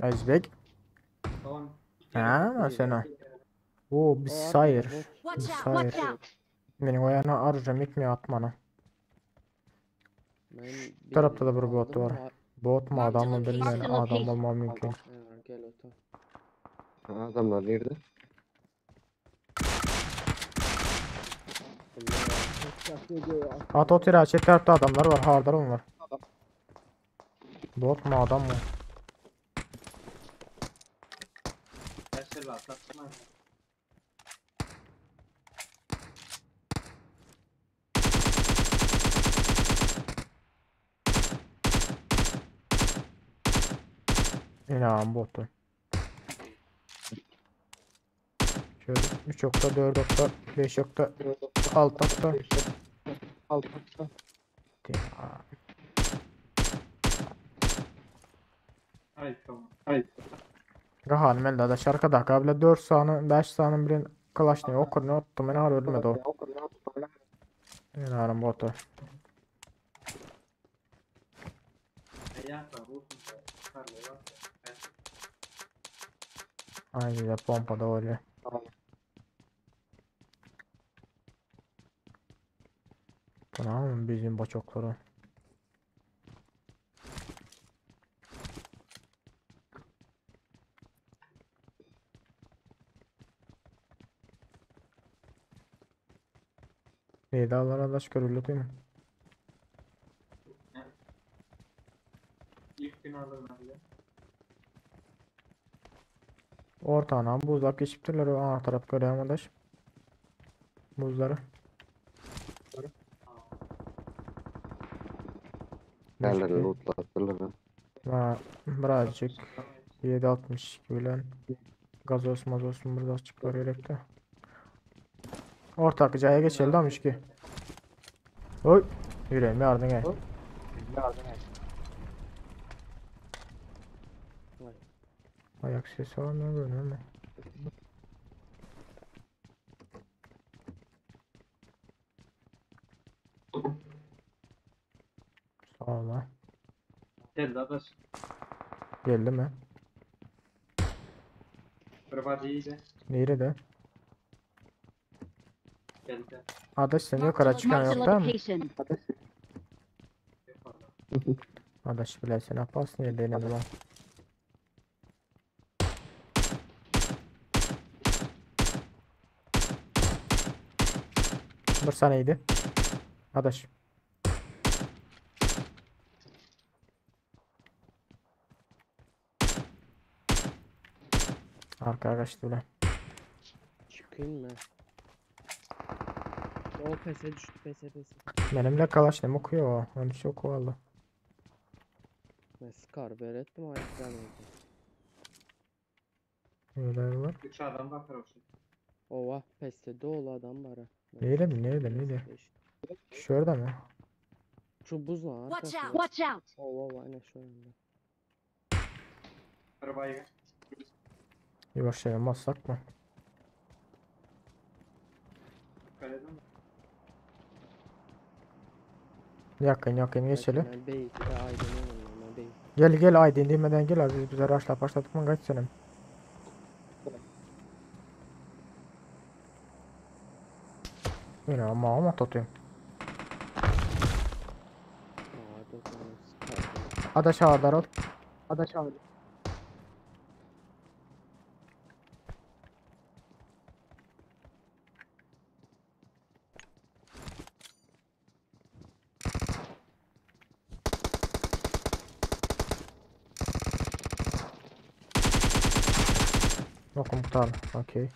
Aziz Bey. Tamam. Ha sen o. Oo bir O arkada sayır. bot. Watch out! Hayır. Watch out! Benim o yana arayacağım ekmeği atmana. Ben Şu tarafta da bir bot aldım, var. Bot mu Marked adam mı location. bilmiyorum. Marked Adam location. olmam mümkün. Ha, gel otur. Ha, adamlar nerede? At o tira çet tarafta adamlar var. Hardar onlar. Bot mu adam mı? Taşları atlatsın abi. İnan botu. Şöyle 3 nokta 4 nokta 5 nokta 6 nokta. Ya, Hayır tamam. Hayır. Gahan ben de şarkıda kabile 4 saniye 5 saniye birin Clash ne okur ne attım ben har ölmedi o. İnan botu. Ya var. Karlı var. Ben Aynı de pompa da öyle. Tamam bizim bacakları. Neydi Allah adaş görüldü değil mi? ilk gün alırım abi. Ortağına buzlap geçiptirler o ana taraf görüyorum adaş. Buzları. Yerleri lootlattılar. ha. Ha, birazcık 7.62 bilen gazoz mazoz burada çıkar gerekti. Ortak caya geçelim demiş ki. Oy, yüreğim yardım gel. Vay. Ayak sesi var mı böyle mi? Sağ ol lan. Geldi Adaş. Geldi mi? Bir bacı iyice. Nerede? Geldi. Adaş sen Marked yukarı a çıkan marked a yok değil mi? location. Yok orada. Adaş bile sen yaparsın ya denedim lan. Bir saniyeydi. Adaş. Arkaya kaçtı bile. Çıkayım mı? O pese düştü pese pese. Benimle kalaş ne okuyor o. Onu çok valla. Ben Scar berettim ayaktan oldu. Öyle var. Üç adam bakar olsun. Ova peste dolu adam var ha. Nerede, nerede, nerede? Şurada mı? Şu buzla Watch arkasında. out! Watch out! Owa owa ene şu ýanda. Bir baygın. Yavaş bassak mı? Dikkat edin. Yakın yakın geçelim. Ben belki de Aydın'ın yanına değil. Gel gel Aydın demeden gel abi bize rushla başladık mı kaç senem. Yine ama ama tutuyorum. Aa, dokuz, pardon. Adaş ağırlar ol. Adaş ağırlar. Yokum tutar. Okey.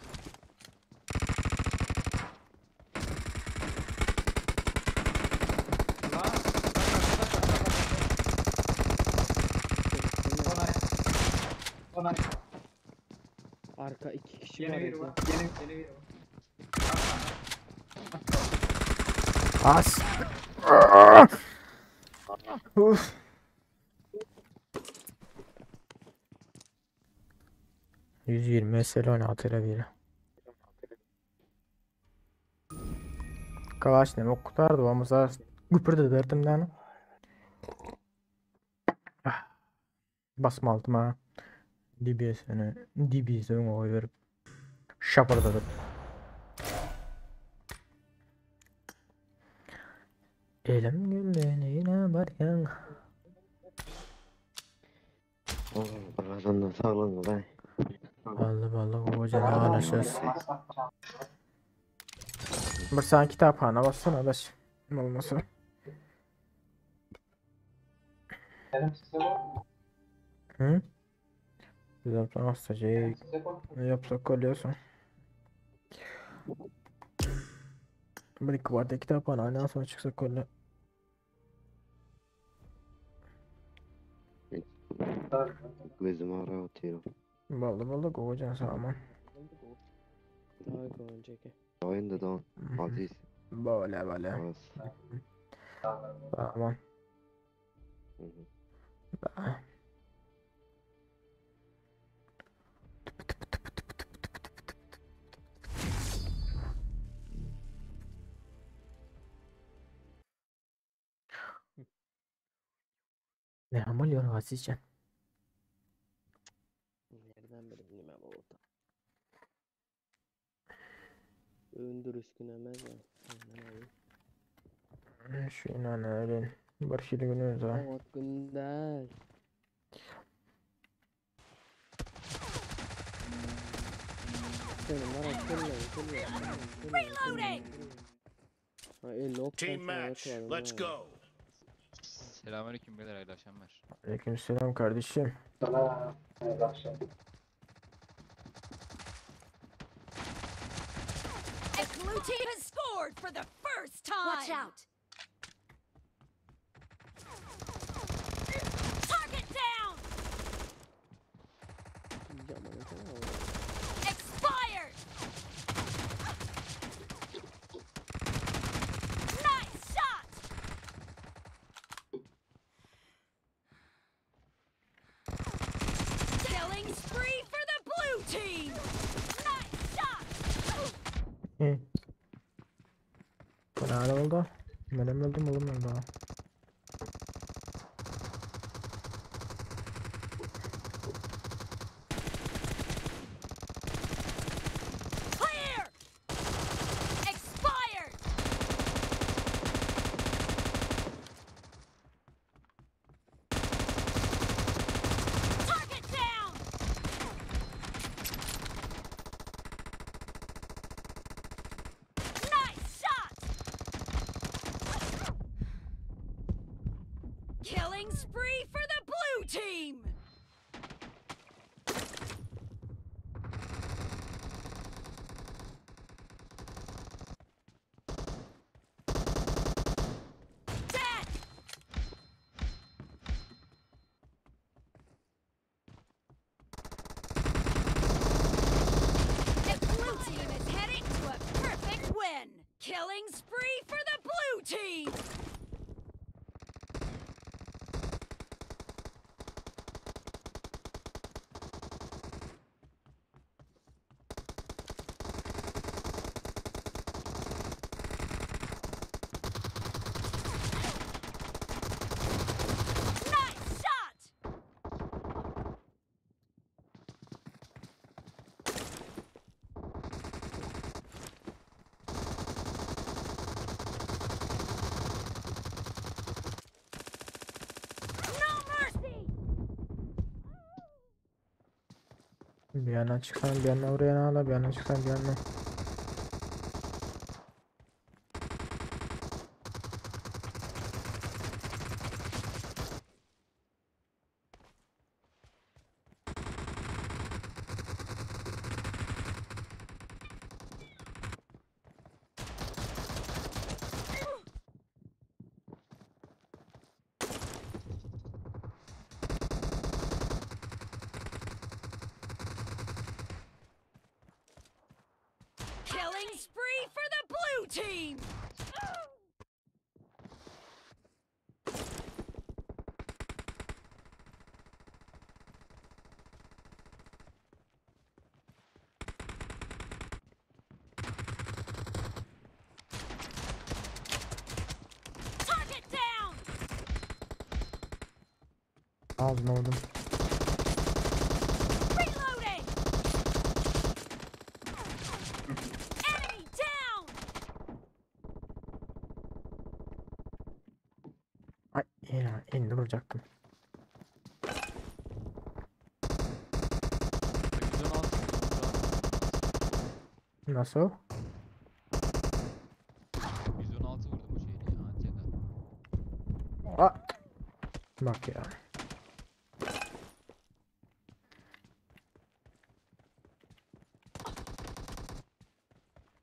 Lan. Onay. Onay. Arka iki kişi Yeni var. biri Ece. var. Yeni, yeni biri var. As. Uf. 120 SL 16 ile biri. Kalaş ne ok kurtardı olmasa güpürde derdim Ah. Basma altıma. DBS'ini DBS'ini oy verip şapırdadıp. Elim güllerine baryan. Oh, birazdan sağlığın day. Vallahi vallahi o ağlaşırız. Bir sen kitaphana bassana adaş. Olmasa. Benim size var mı? Hı? Güzel nasıl şey Size var mı? yapsak oluyorsun. Bir iki vardı kitaphana ondan sonra çıksak öyle. Gözüm ara atıyor. Vallahi vallahi kovacan sağman. Daha önceki. Oyun da don. Aziz. Böyle böyle. Az. Tamam. Hı hı. Ne oluyor Azizcan? Nereden bileyim ben bu orta. Öndür üstüne mez ya. Aman abi. Şu inan öyle. Bir şey günümüz var. Saat gündel. Senin var ya, kelle, kelle, kelle, kelle, Reloading! kelle. Ha, 50 ok Team ben match. sana var Let's ha. go. Selamünaleyküm beyler hayırlı akşamlar. Aleykümselam kardeşim. Sana evet, akşam. The blue team has scored for the first time. Watch out! Target down! Yaman etene bak. Expired! Nice shot! Killing spree for the blue team! Nice shot! Hı. Bu ne oldu? Benim öldüm oğlum ben daha. Clear! Expired! Target down! Nice shot! Killing spree for the blue team! Dead! The blue team is heading to a perfect win! Killing spree for the blue team! Bir yandan çıksan bir yandan oraya ala, bir yandan çıksan bir yandan. Killing spree for the blue team! Target down! Ağzına vurdum. Reloading! Enemy down! Ay ya elini vuracaktım. 116 vurdum şu an. Nasıl? 116 vurdum o şeyle ya Antya'da. Aa! Bak ya.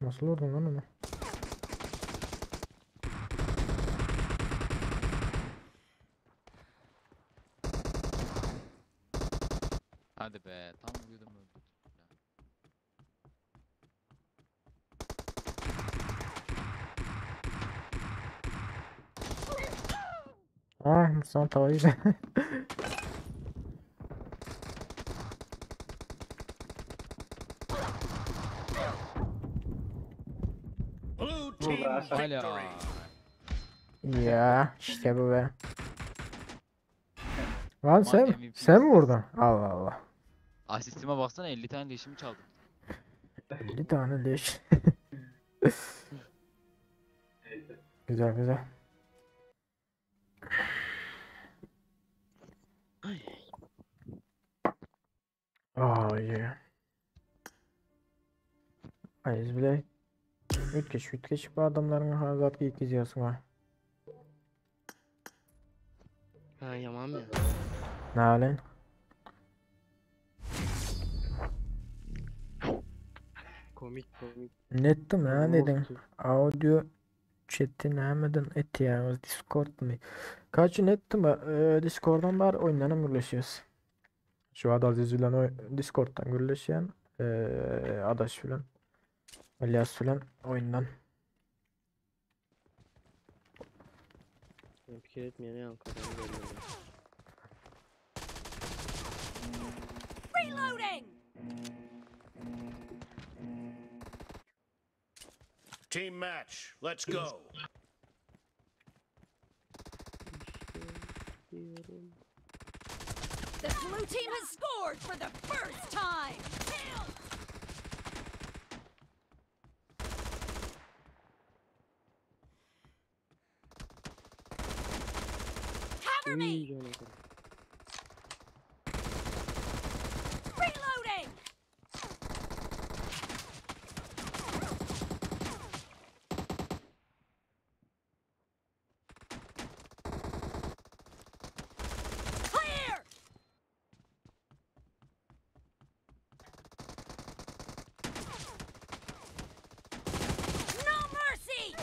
Nasıl vurdun lan onu? Hadi be tam vuruyordum öldü. Ah, sana tavayı yedi. Blue team Burada aşağı. Hala. victory. Ya işte bu be. Lan sen, MVP. sen mi vurdun? Allah Allah. Asistime baksana 50 tane leşimi çaldım. 50 tane leş. Güzel güzel. Oh yeah. Ay bile üytgeş bu adamların hazat gidiyorsun ha. Ha yaman ya. Ne halen? Komik komik. Nettim ha dedim. Olsun. Audio chat'i nämeden et ya Discord mi? Kaç nettim e, Discord'dan bar oyundan gürleşiyoruz. Şu ad Aziz bilen oy Discord'dan gürleşen e, adaş filan alias filan oyundan. Ben fikir etmeyene yan kafamı görüyorum. Reloading! Team match. Let's go. Diyorum. The blue team has scored for the first time! Kill! Cover me! Uy canım. Reloading! Clear! No mercy!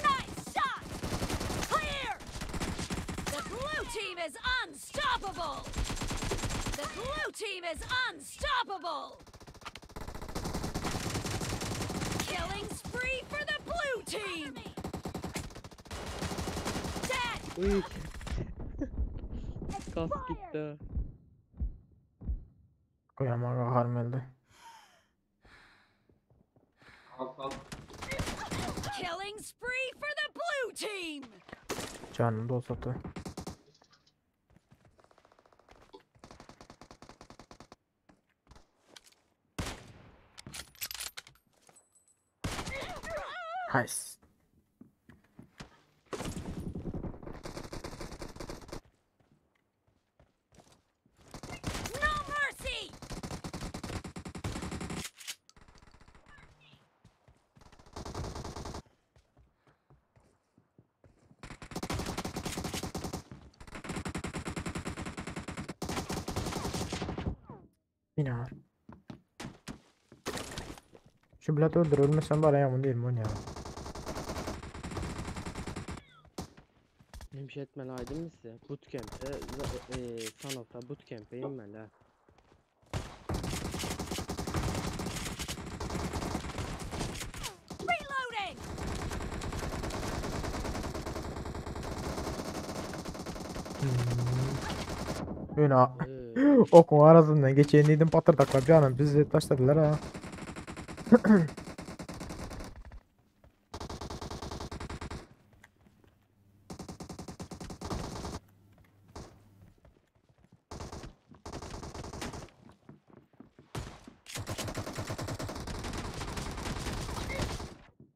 Nice shot! Clear! The blue team is unstoppable! The blue team is unstoppable! Killing spree for the blue team! Dead! Uy. Kas gitti. ha. Koyamaga harmeldi. Alt alt. Killing spree for the blue team. Janyny dolsatdy. Nice. No mercy. Yine var. Şu Vlad öldür ölmesen bari ya bunu değil mi o ne ya? Hemşe etmeli aydın mı size? Bootcamp'e, Sanof'a bootcamp'e inmeli ha. Reloading. Öyle Okun arasından geçen patırdaklar canım bizi taşladılar ha.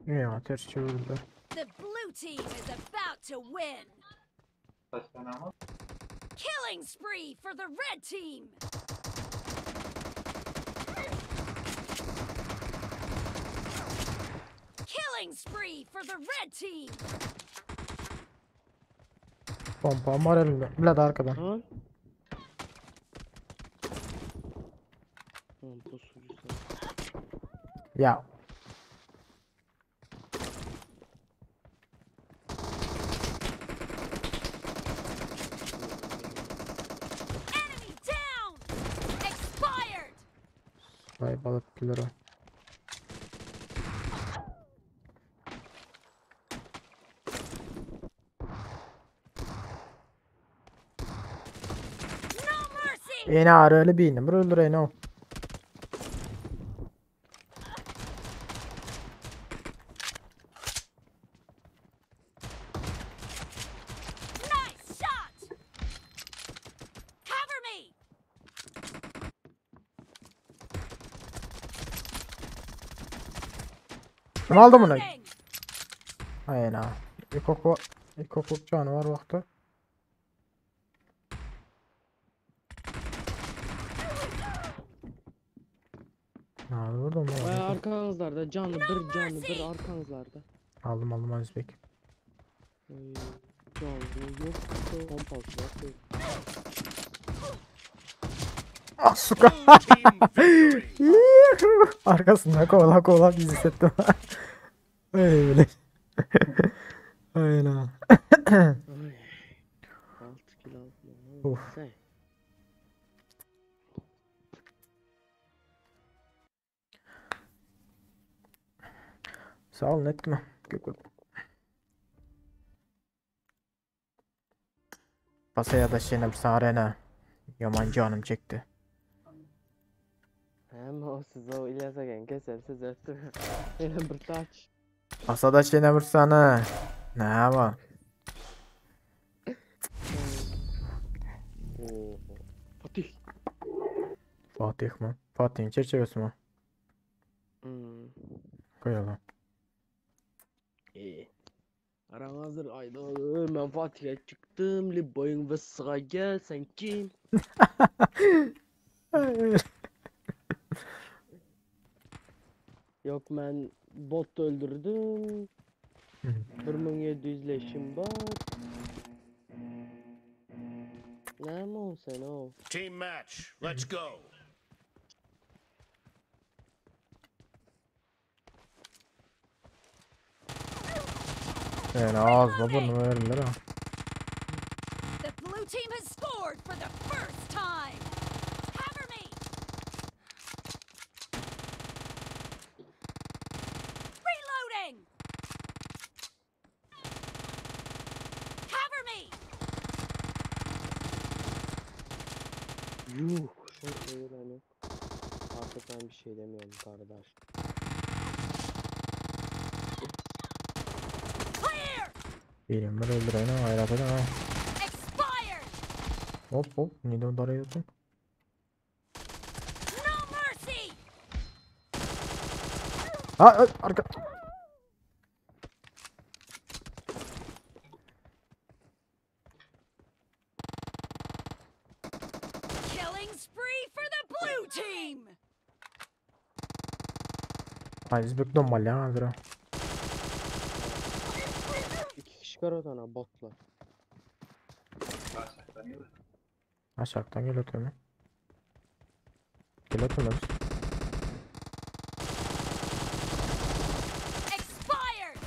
Ya ters çevirdiler. The blue team is about to win. Başka ne var? Killing spree for the red team. Killing spree for the red team. Pompam var elinde. Vlad arkadan. Ha? Lan pusucu sen. Ya. Enemy down. Expired. Vay balıkları. No mercy. Ene ağrı öyle bir inem. Öldür ene o. Nice shot. Cover me. Kim aldı bunu? Reloading. Aynen ha. İlk oku, ilk oku canı var vakti. Ne vurdum Vay lan? arkanızlarda canlı bir canlı bir arkanızlarda. Aldım aldım Aziz Bek. Ay, canlı yok. Pompası var. Ah suka. Blue team victory. Arkasından kovala kovala bizi hissettim. Öyle. Aynen. Ay. 6 kilo aldım. Of. Sen. Sağ olun etme. Köp köp. Basaya da şeyine bir sarena. Yaman canım çekti. Hem o size o İlyas Agen keser siz öptüm. Yine bir taç. Basada şeyine vursana. Ne ama? Oo. Fatih. Fatih mi? Fatih'in çerçevesi mi? Hmm. Koyalım. İyi. Aran hazır ayda ben Fatih'e çıktım. Liboyun ve sıra gel sen kim? Yok ben bot öldürdüm. 1700 leşim var. Ne mi o sen o? Team match. Let's go. Yani ağzına burnuma verirler ha. The blue team has scored for the first time. Cover me. Reloading. Cover me. Yuh. Çok iyi lan yok. Artık ben bir şey demiyorum kardeş. Birini bir öldüreýin, gaýrat ediň ha. Expired. Hop hop, neden daraýarsyň? No mercy. Ha, ha, arka. Killing spree for the blue team. Ay, biz normal ya hazır. İki kişi kar otana botlar. Aşağıdan geliyor. Aşağıdan gel ötürme. Gel ötürme biz. Expired.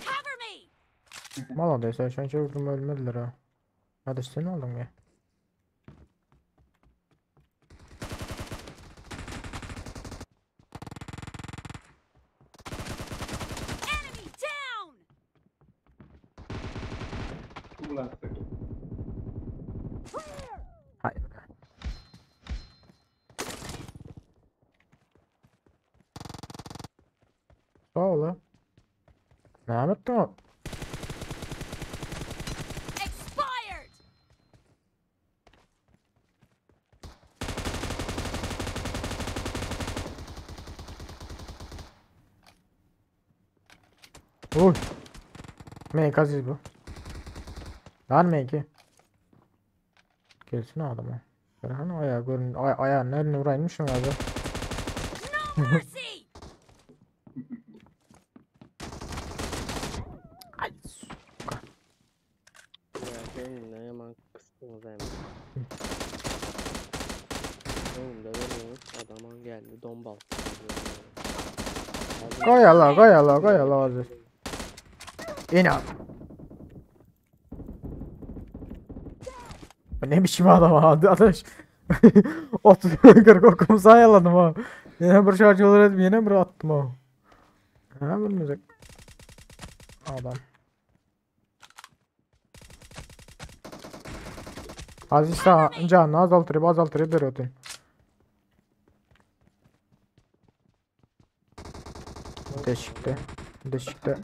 Cover me. Молодец, ya şança vurdum ölmediler ha. Hadi sen aldın ya. Enemy down. Ulan. Hayır. Sağ ol ha. Ne yaptın o? Expired. Oy. M2 Aziz bu. Lan M2. Gelsin adama. Hani ayağı görün ay ayağının elini vuraymışım abi. No mercy. Ay. Ya benimle hemen kıstınız hemen. Önümde duruyorsunuz adamın geldi dombal. Koy Allah koy Allah koy Allah Aziz. İn abi. Bu Ne biçim adam abi arkadaş. 30 40 okumu sayaladım ha. Yine bir şarj olur ettim yine bir attım ha. Ha bilmeyecek. Adam. Aziz sağ canını azaltırıp azaltırıp bir ötün. Deşikte. Deşikte.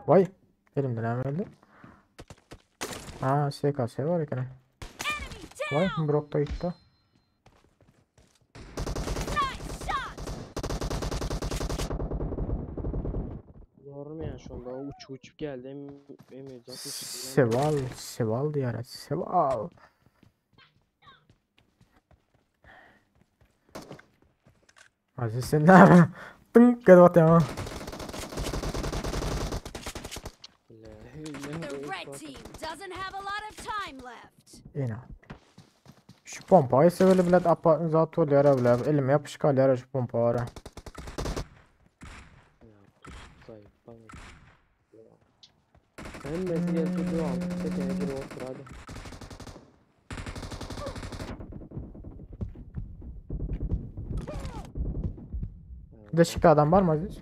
Vay. Elimden hemen öldü. Ha SKS var eken. Vay Brock da gitti. Doğru mu ya şunda o uç uçup geldi M M160 Seval, Seval diyar, Seval. Aziz sen ne yapıyorsun? Tınk gel ya. The red team doesn't have a lot of time left. Yine. Şu pompayı seveli bilet apa zat oluyor bile. Elime yapışık alıyor şu pompa var. ha. Ya zayıf bana. Hemmesi geldi al. Tekene gir otur hadi. Deşikte adam var mı Aziz?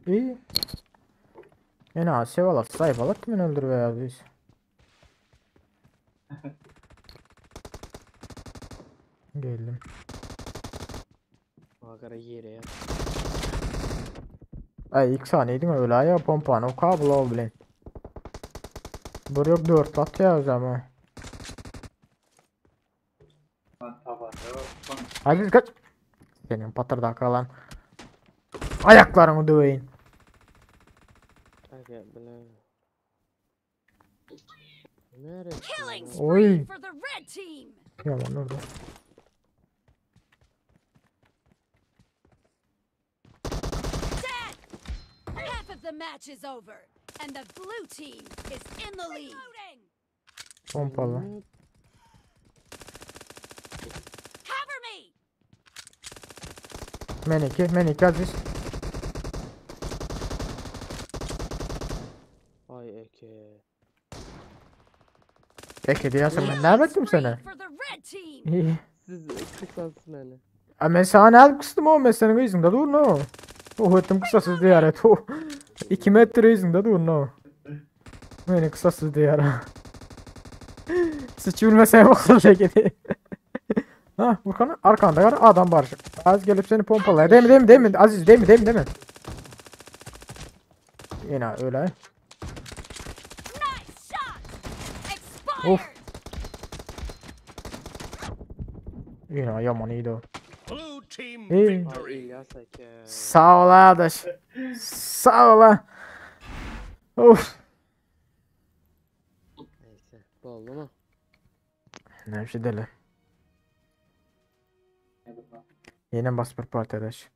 İyi. Yine Seval sahip alıp kimin öldür be Aziz? Geldim. Agara yere ya. Ay ilk saniyeydin öyle ya pompanı o kablo bilen. Bir yok dört at ya o zaman. Aziz kaç. Senin patırda kalan. Ayaklarını döveyim. Oy. Yalan orada. Dead. Half of the match is over, and the blue team is in the lead. Pompalı. Cover me. Meniki, Meniki Aziz. Ay Eke. Eke diyorsun ben ne ettim sana? İyi. Siz kısansız beni. Ha ben sana ne kıstım o ben senin yüzünde dur no. Oh ettim kısasız diyar et. Oh. 2 metre yüzünde dur no. Beni kısasız diyar. Sıçı bilmesen bakalım Eke'de. Ha, Burkan arkanda var adam var. Az gelip seni pompalar. Değil mi değil mi değil mi? Aziz değil mi değil mi değil mi? Yine öyle. Nice shot. Expired. Of. Yine yaman iyiydi o. Blue team İyi. Ay victory. İlyas eke. Sağ ol arkadaş. Sağ ol. ha. Of. Neyse. Boldu mu? Ne bir şey deli. Yine bas bir parti arkadaş.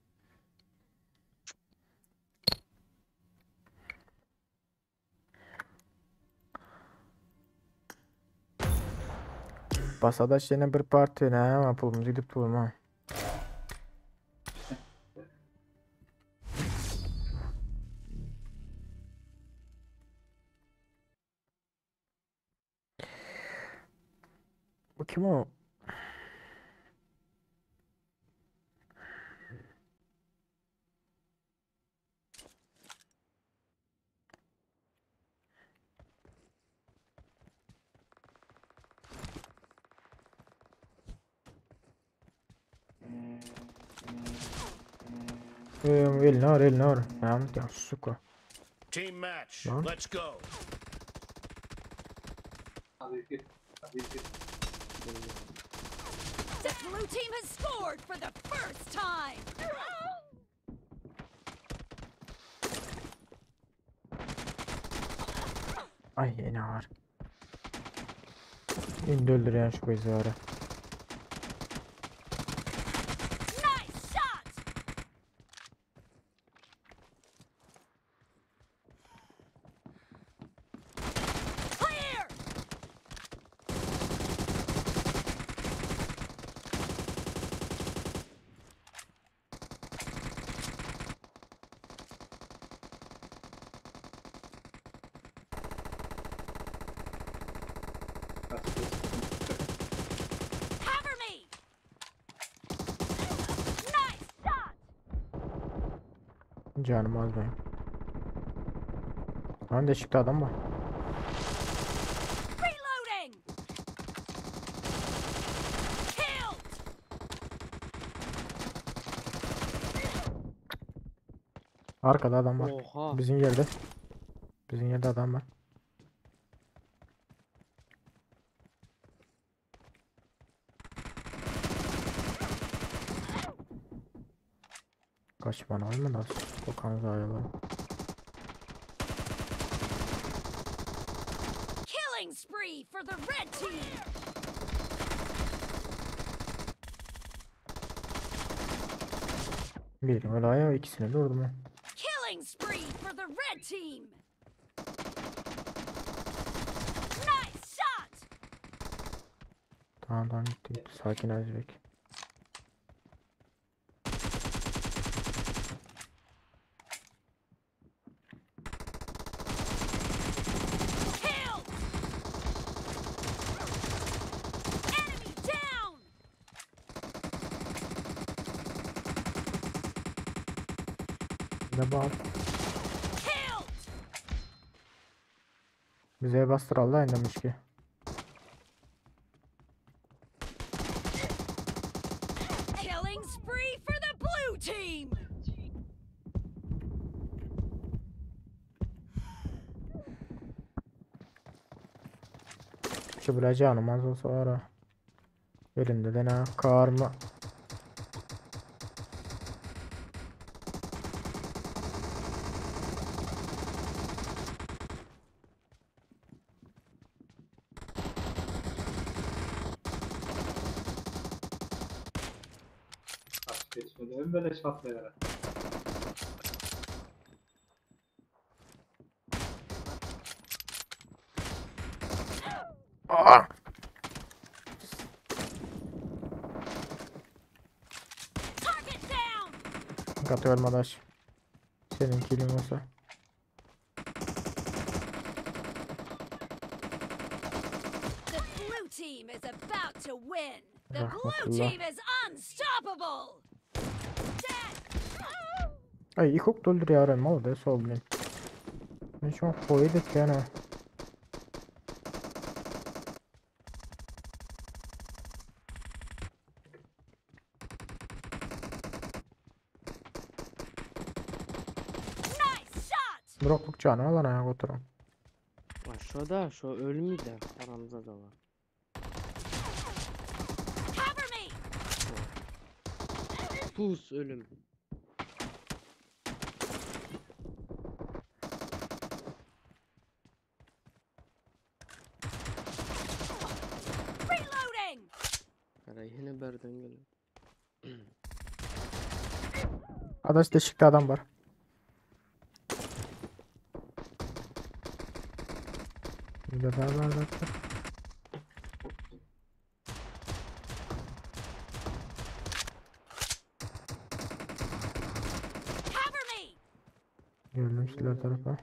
Bas adaş yine bir parti ne ama pulumuz gidip durma. Bu kim o? Elnor, Elnor. Tamam, ya suka. Team match. Lan. Let's go. Aziz git. Aziz git. The blue team has scored for the first time. Ay yine var. Indi öldürýän şu gözleri. Nice shot. Clear. Aziz git. Cover me. Nice shot. Canım az benim. Lan de çıktı adam var. Reloading. Killed. Arkada adam var. Oha. Bizim yerde. Bizim yerde adam var. Kaç bana olmadı. Okan zayalar. Killing spree for the red team. Bir olaya ikisini de vurdum ben. Killing spree for the red team. Nice shot. Tamam tamam gitti gitti. Sakin Aziz Bey. Killed. Enemy down. Ne bak. Killed. Bize bastır Allah indemiş ki. Killing spree for the blue team. Şu bileceğim az olsa var ha. Elimde de ne karma. Aziz git. Öyle böyle şatlayar. Aa! Target down. Katı ölme adaş. Senin kilin olsa. The blue team is about to win. The blue Rahmetullah. team is unstoppable. Dead. Ay ilk doldur ya mal da sol bilen. Men şu an koyduk yani. Bir okluk jany alan aýak oturan. Ha, şo da şo ölmüde haramzadalar. Cover me! Pus ölüm. Reloading! Kara yine berden geliyor. Adaş deşikte adam var. Bir de daha var zaten. Cover me! Geldim sizler tarafa.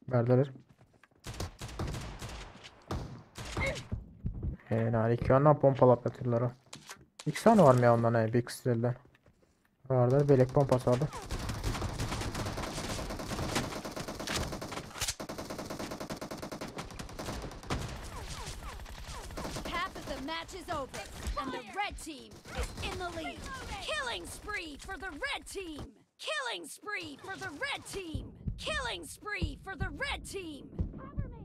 Berdeler. Helal. İki yandan pompalap yatırlar o. İki tane var mı ya ondan he? Big Steel'den. Vardı. Belek pompası vardı. Half of the match is over, and the red team is in the lead. Killing spree for the red team! Killing spree for the red team! Killing spree for the red team! Cover me!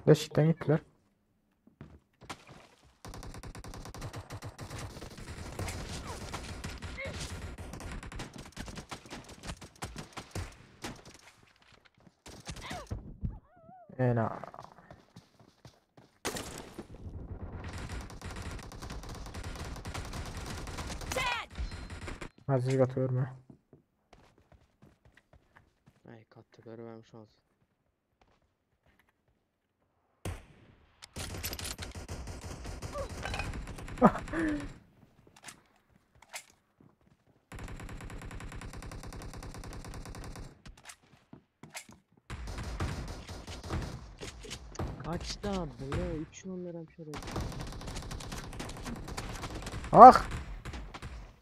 Deşikten gittiler. Ena. Dead! Aziz gatıyorum ya. Ay katı görmem şans. Kaçtı abi ya 3 onlara şöyle. Ah!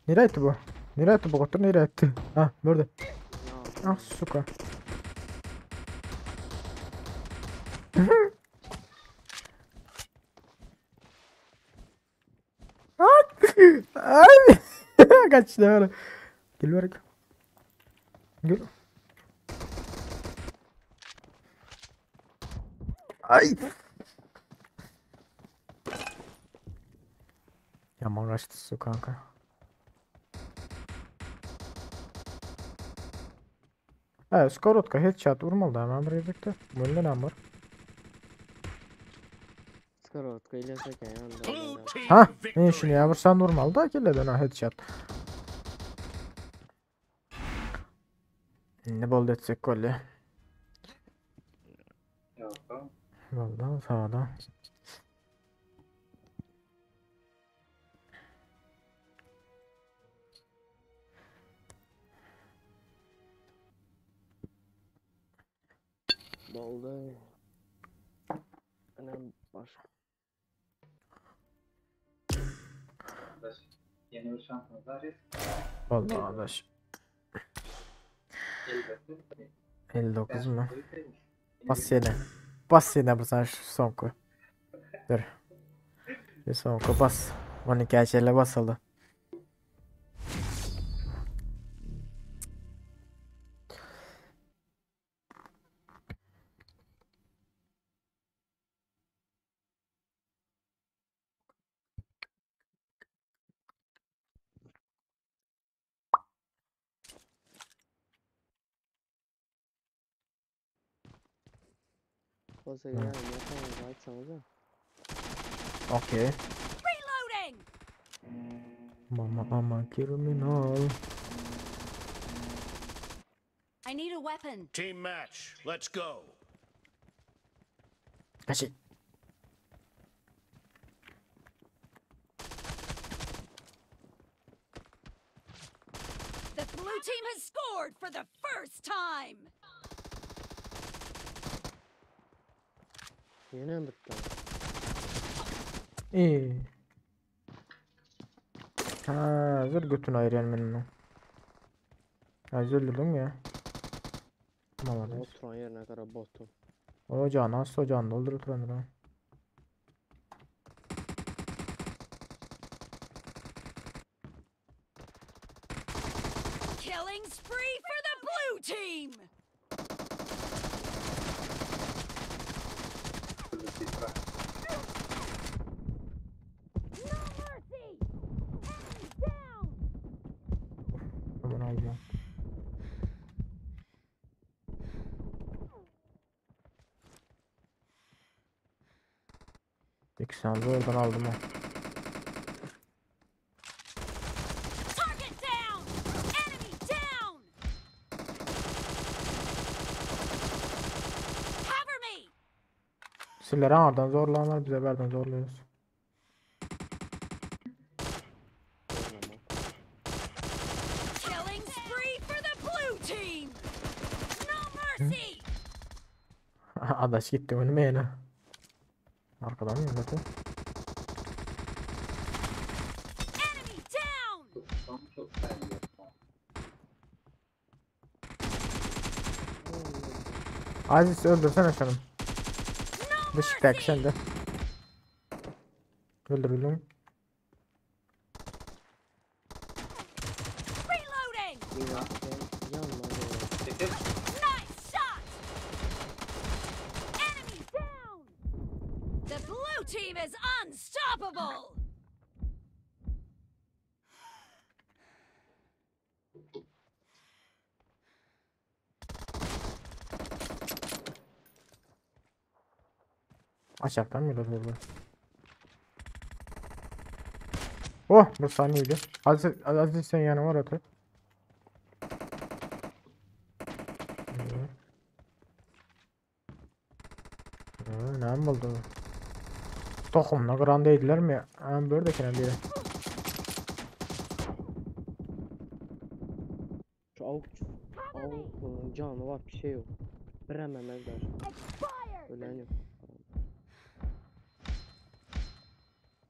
Nereye etti bu? Nereye etti bu? Gotur nereye etti? Ha, burada. Ah, suka. Ay! Kaçtı öyle. Gel bak. Gel. Ay! Yaman kaçtı su kanka. Evet, skorotka headshot vurmalı da hemen bir birlikte. Bunda ne var? Skorotka ile seken Blue team Ha, ne victory. işini ya vursan vurmalı da kirleden ha headshot. Ne boldu etsek golü. Yok. Vallahi sağda. Boldu. Önem başka. Arkadaş, Yeni bir şansımız var. Risk. Vallahi arkadaş. Elbette. 59 mu? Yeni Bas bir- yine. Bas yine bu sen şu son koy. Dur. Bir son koy bas. 12 acele basalı. Olsa gidelim yapalım açsanıza. Okey. Reloading! Mama ama criminal. I need a weapon. Team match. Let's go. Kaçın. team has scored for the first time. Ýene bitti. İyi. Ha, dur götünü ayıryan benim onu. Ha, öldürdün ya. Tamam Oturan yerine kadar botum. Ocağını asla ocağını doldur oturan ha. Killing spree for the blue team. No mercy. Enemy down. Aman Allah'ım. İkisini oradan aldım ha. Target down. Enemy down. Cover me. Sizleri oradan zorlanlar bize berden zorluyoruz. Killing spree for the blue team. No mercy. Adaş gitti önüme yine. Arkadan mı zaten? Enemy down. Aziz öldürsene şunu. No Dış mercy. sen de. Öldürüldüm. Reloading. Yanma. Çekil. Nice shot. Enemy down. The blue team is unstoppable. Aşağıdan mı öldürdü? Oh bu saniyeydi. Aziz, Aziz sen yanıma var otur. Ne buldu? Tohumuna kıran değiller mi? Hem böyle de biri. Şu avuk avuk canı var bir şey yok. Birememezler. Ölen yok.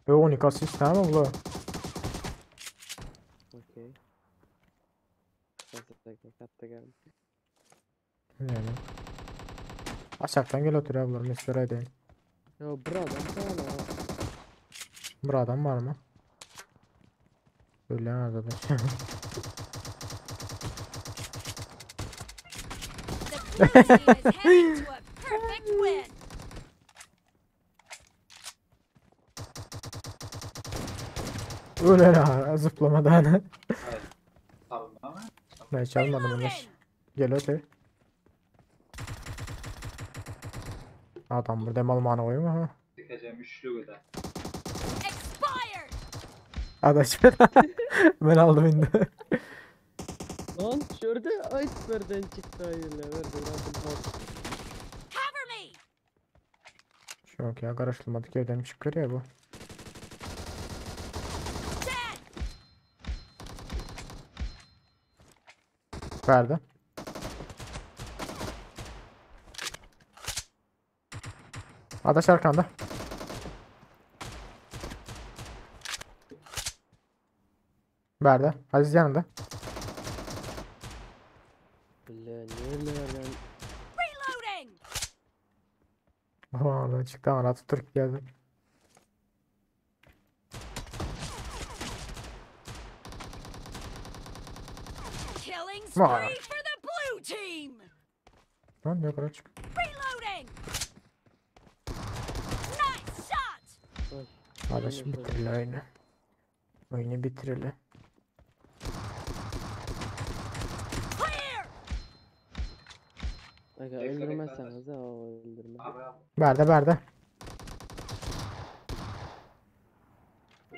Ve 12 asist tamam mı bu? Okey. Katta geldi. Yani. Aşağıdan gel otur ya bunlar mesela edeyim. Ya bir adam sana. Bir adam var mı? Öyle zaten. The blue team is heading to a perfect win. Öyle ha zıplamadan. Evet. Ama. Ben çalmadım onu. Gel otur. Adam burada mal mana koyayım ha. Dikeceğim üçlü de. Expired. Adaş ben aldım indi. Lan şurada iceberg'den çıktı hayırlı. Verdi bot. Cover me. Yok ya karıştırmadık evden çıkıyor ya bu. Verdi. Adaş arkanda. Verdi. Aziz yanında. Nerelerden Reloading. Aa, çıktı ama Atatürk geldi. Killing Vay. spree for the blue team. Lan yukarı çık. Reloading. Nice shot. Ay. Adaş bitirile oyunu. Oyunu bitirile. Clear. Aga Bekle, bekle, öldürmezseniz ha o öldürme. Abi abi. Verdi verdi.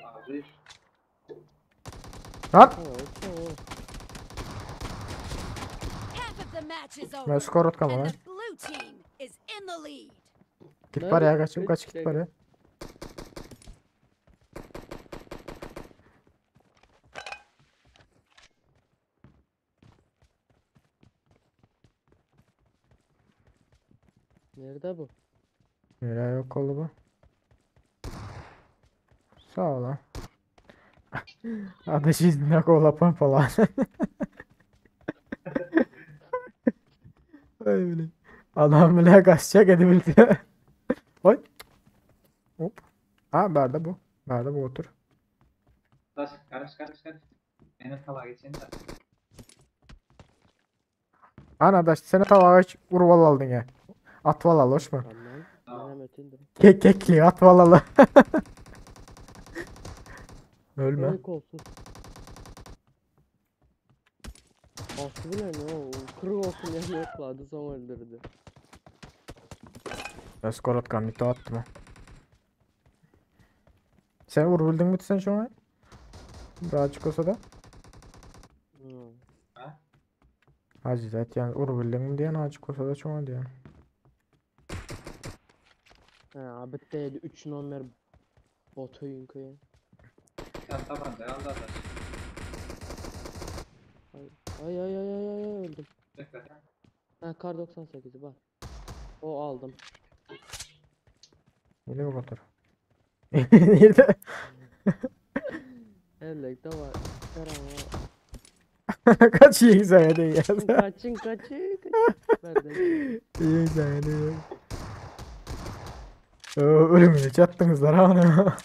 Abi. Lan! Ha okey. Half of the match is Ben over. skor atkama And lan. the blue team is in the lead. Git paraya kaç kaç git paraya. Nerede bu? Nereye yok oldu bu? Sağ ol lan. Adaş iznine kola pompalar. Ay bile. Adam bile kaçacak edebildi. Oy. Hop. Ha nerede bu? Nerede bu otur. Daş karış karış karış. Meni tala geçen de. Ana daş seni tavağa urval aldın ya. Atval al hoş mu? Tamam. Menem ötündüm. Kek kekli atval al. Ölme. Oy kolsuz. Bastı bile ne o? Kırık olsun yani yokladı son öldürdü. Skor atkan bir attı mı? Sen vurabildin mi sen şu an? Daha çık olsa da. Hmm. Hacı zaten vurabildin mi diyen açık olsa da şu an diyen. Ha, bitti 3 nomer bot oyun. Sen tabanca al da daş. Ay ay ay ay ay ay, öldüm. Bekle. Ha kar 98'i var. O aldım. Yine mi otur? Nerede? Ellekte var. Ama. Kaç iyi sen de ya. Kaçın kaçın kaçın. Nerede? İyi sen de. Ölümüne çattınız lan ha.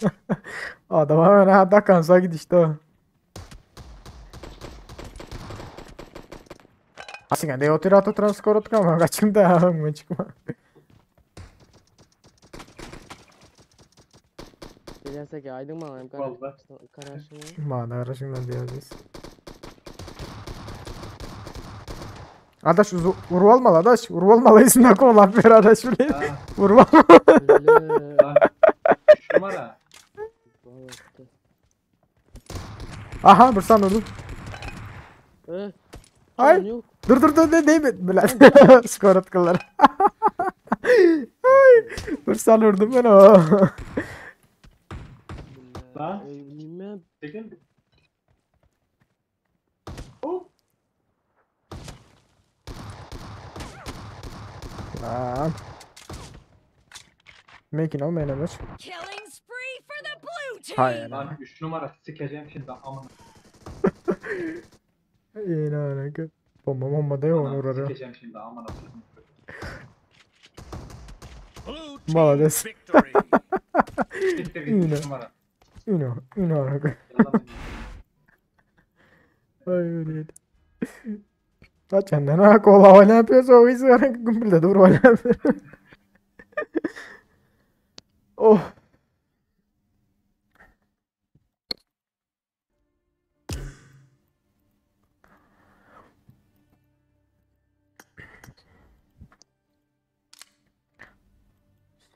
Adam hemen ha takansa gidişti o. Aslında de otur at oturan skor atma kaçın da mı çıkma. Gelsek aydın mı alayım Vallahi. Karaşımı. Mana arasından diyeceğiz. Adaş uzu urva almalı adaş. Urva almalı isimden kovalar bir adaş bile. Ha, Urva Öyle. lan. Üç numara. Vallahi. Aha bir sen vurdum. Eh. Ay. can Yok. Dur dur dur ne değil mi? Bilen. Skor atkılar. Ay. Bir sen vurdum ben o. Lan. Bilmem. Çekil. Oh. Lan. Making olmayan emir. Killing spree for the blue team. Hayır. Lan 3 numara sikeceğim şimdi amına. İyi lan. Bomba bomba da yok onu vurar. Sikeceğim şimdi amına. Blue team Молодец. victory. Siktir git Yine. 3 numara. Uno, uno. Yalan. Ay öyle. Kaçandan ha kola oynayıp yapıyorsa o izi gümbürde dur oynayıp. Oh.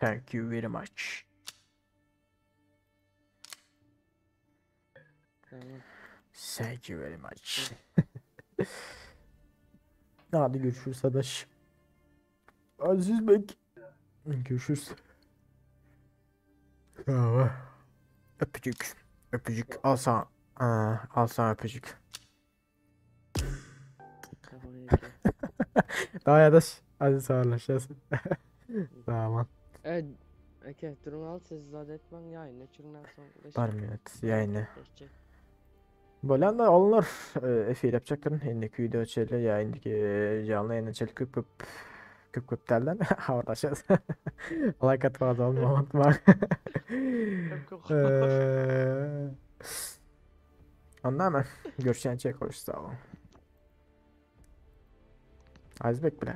Thank you very much. Tamam. Thank you very much. Hadi görüşürüz adaş. Aziz Bek. Görüşürüz. Tamam. Öpücük. Öpücük. Al sana. Aa, al sana öpücük. Daha adaş. Hadi sağ. Tamam. Evet. Okey, durum al siz zat etmen yayını çüründen sonra. Bir minut yayını. Bolan da onlar efir yapacaklar. Indiki video çeli ya indiki canlı yayını çeli köp köp köp köp derler. Haberleşeceğiz. Like atmayı da unutma. Eee, Ondan mı? Görüşen çek hoş sağ olun. Azbek bile.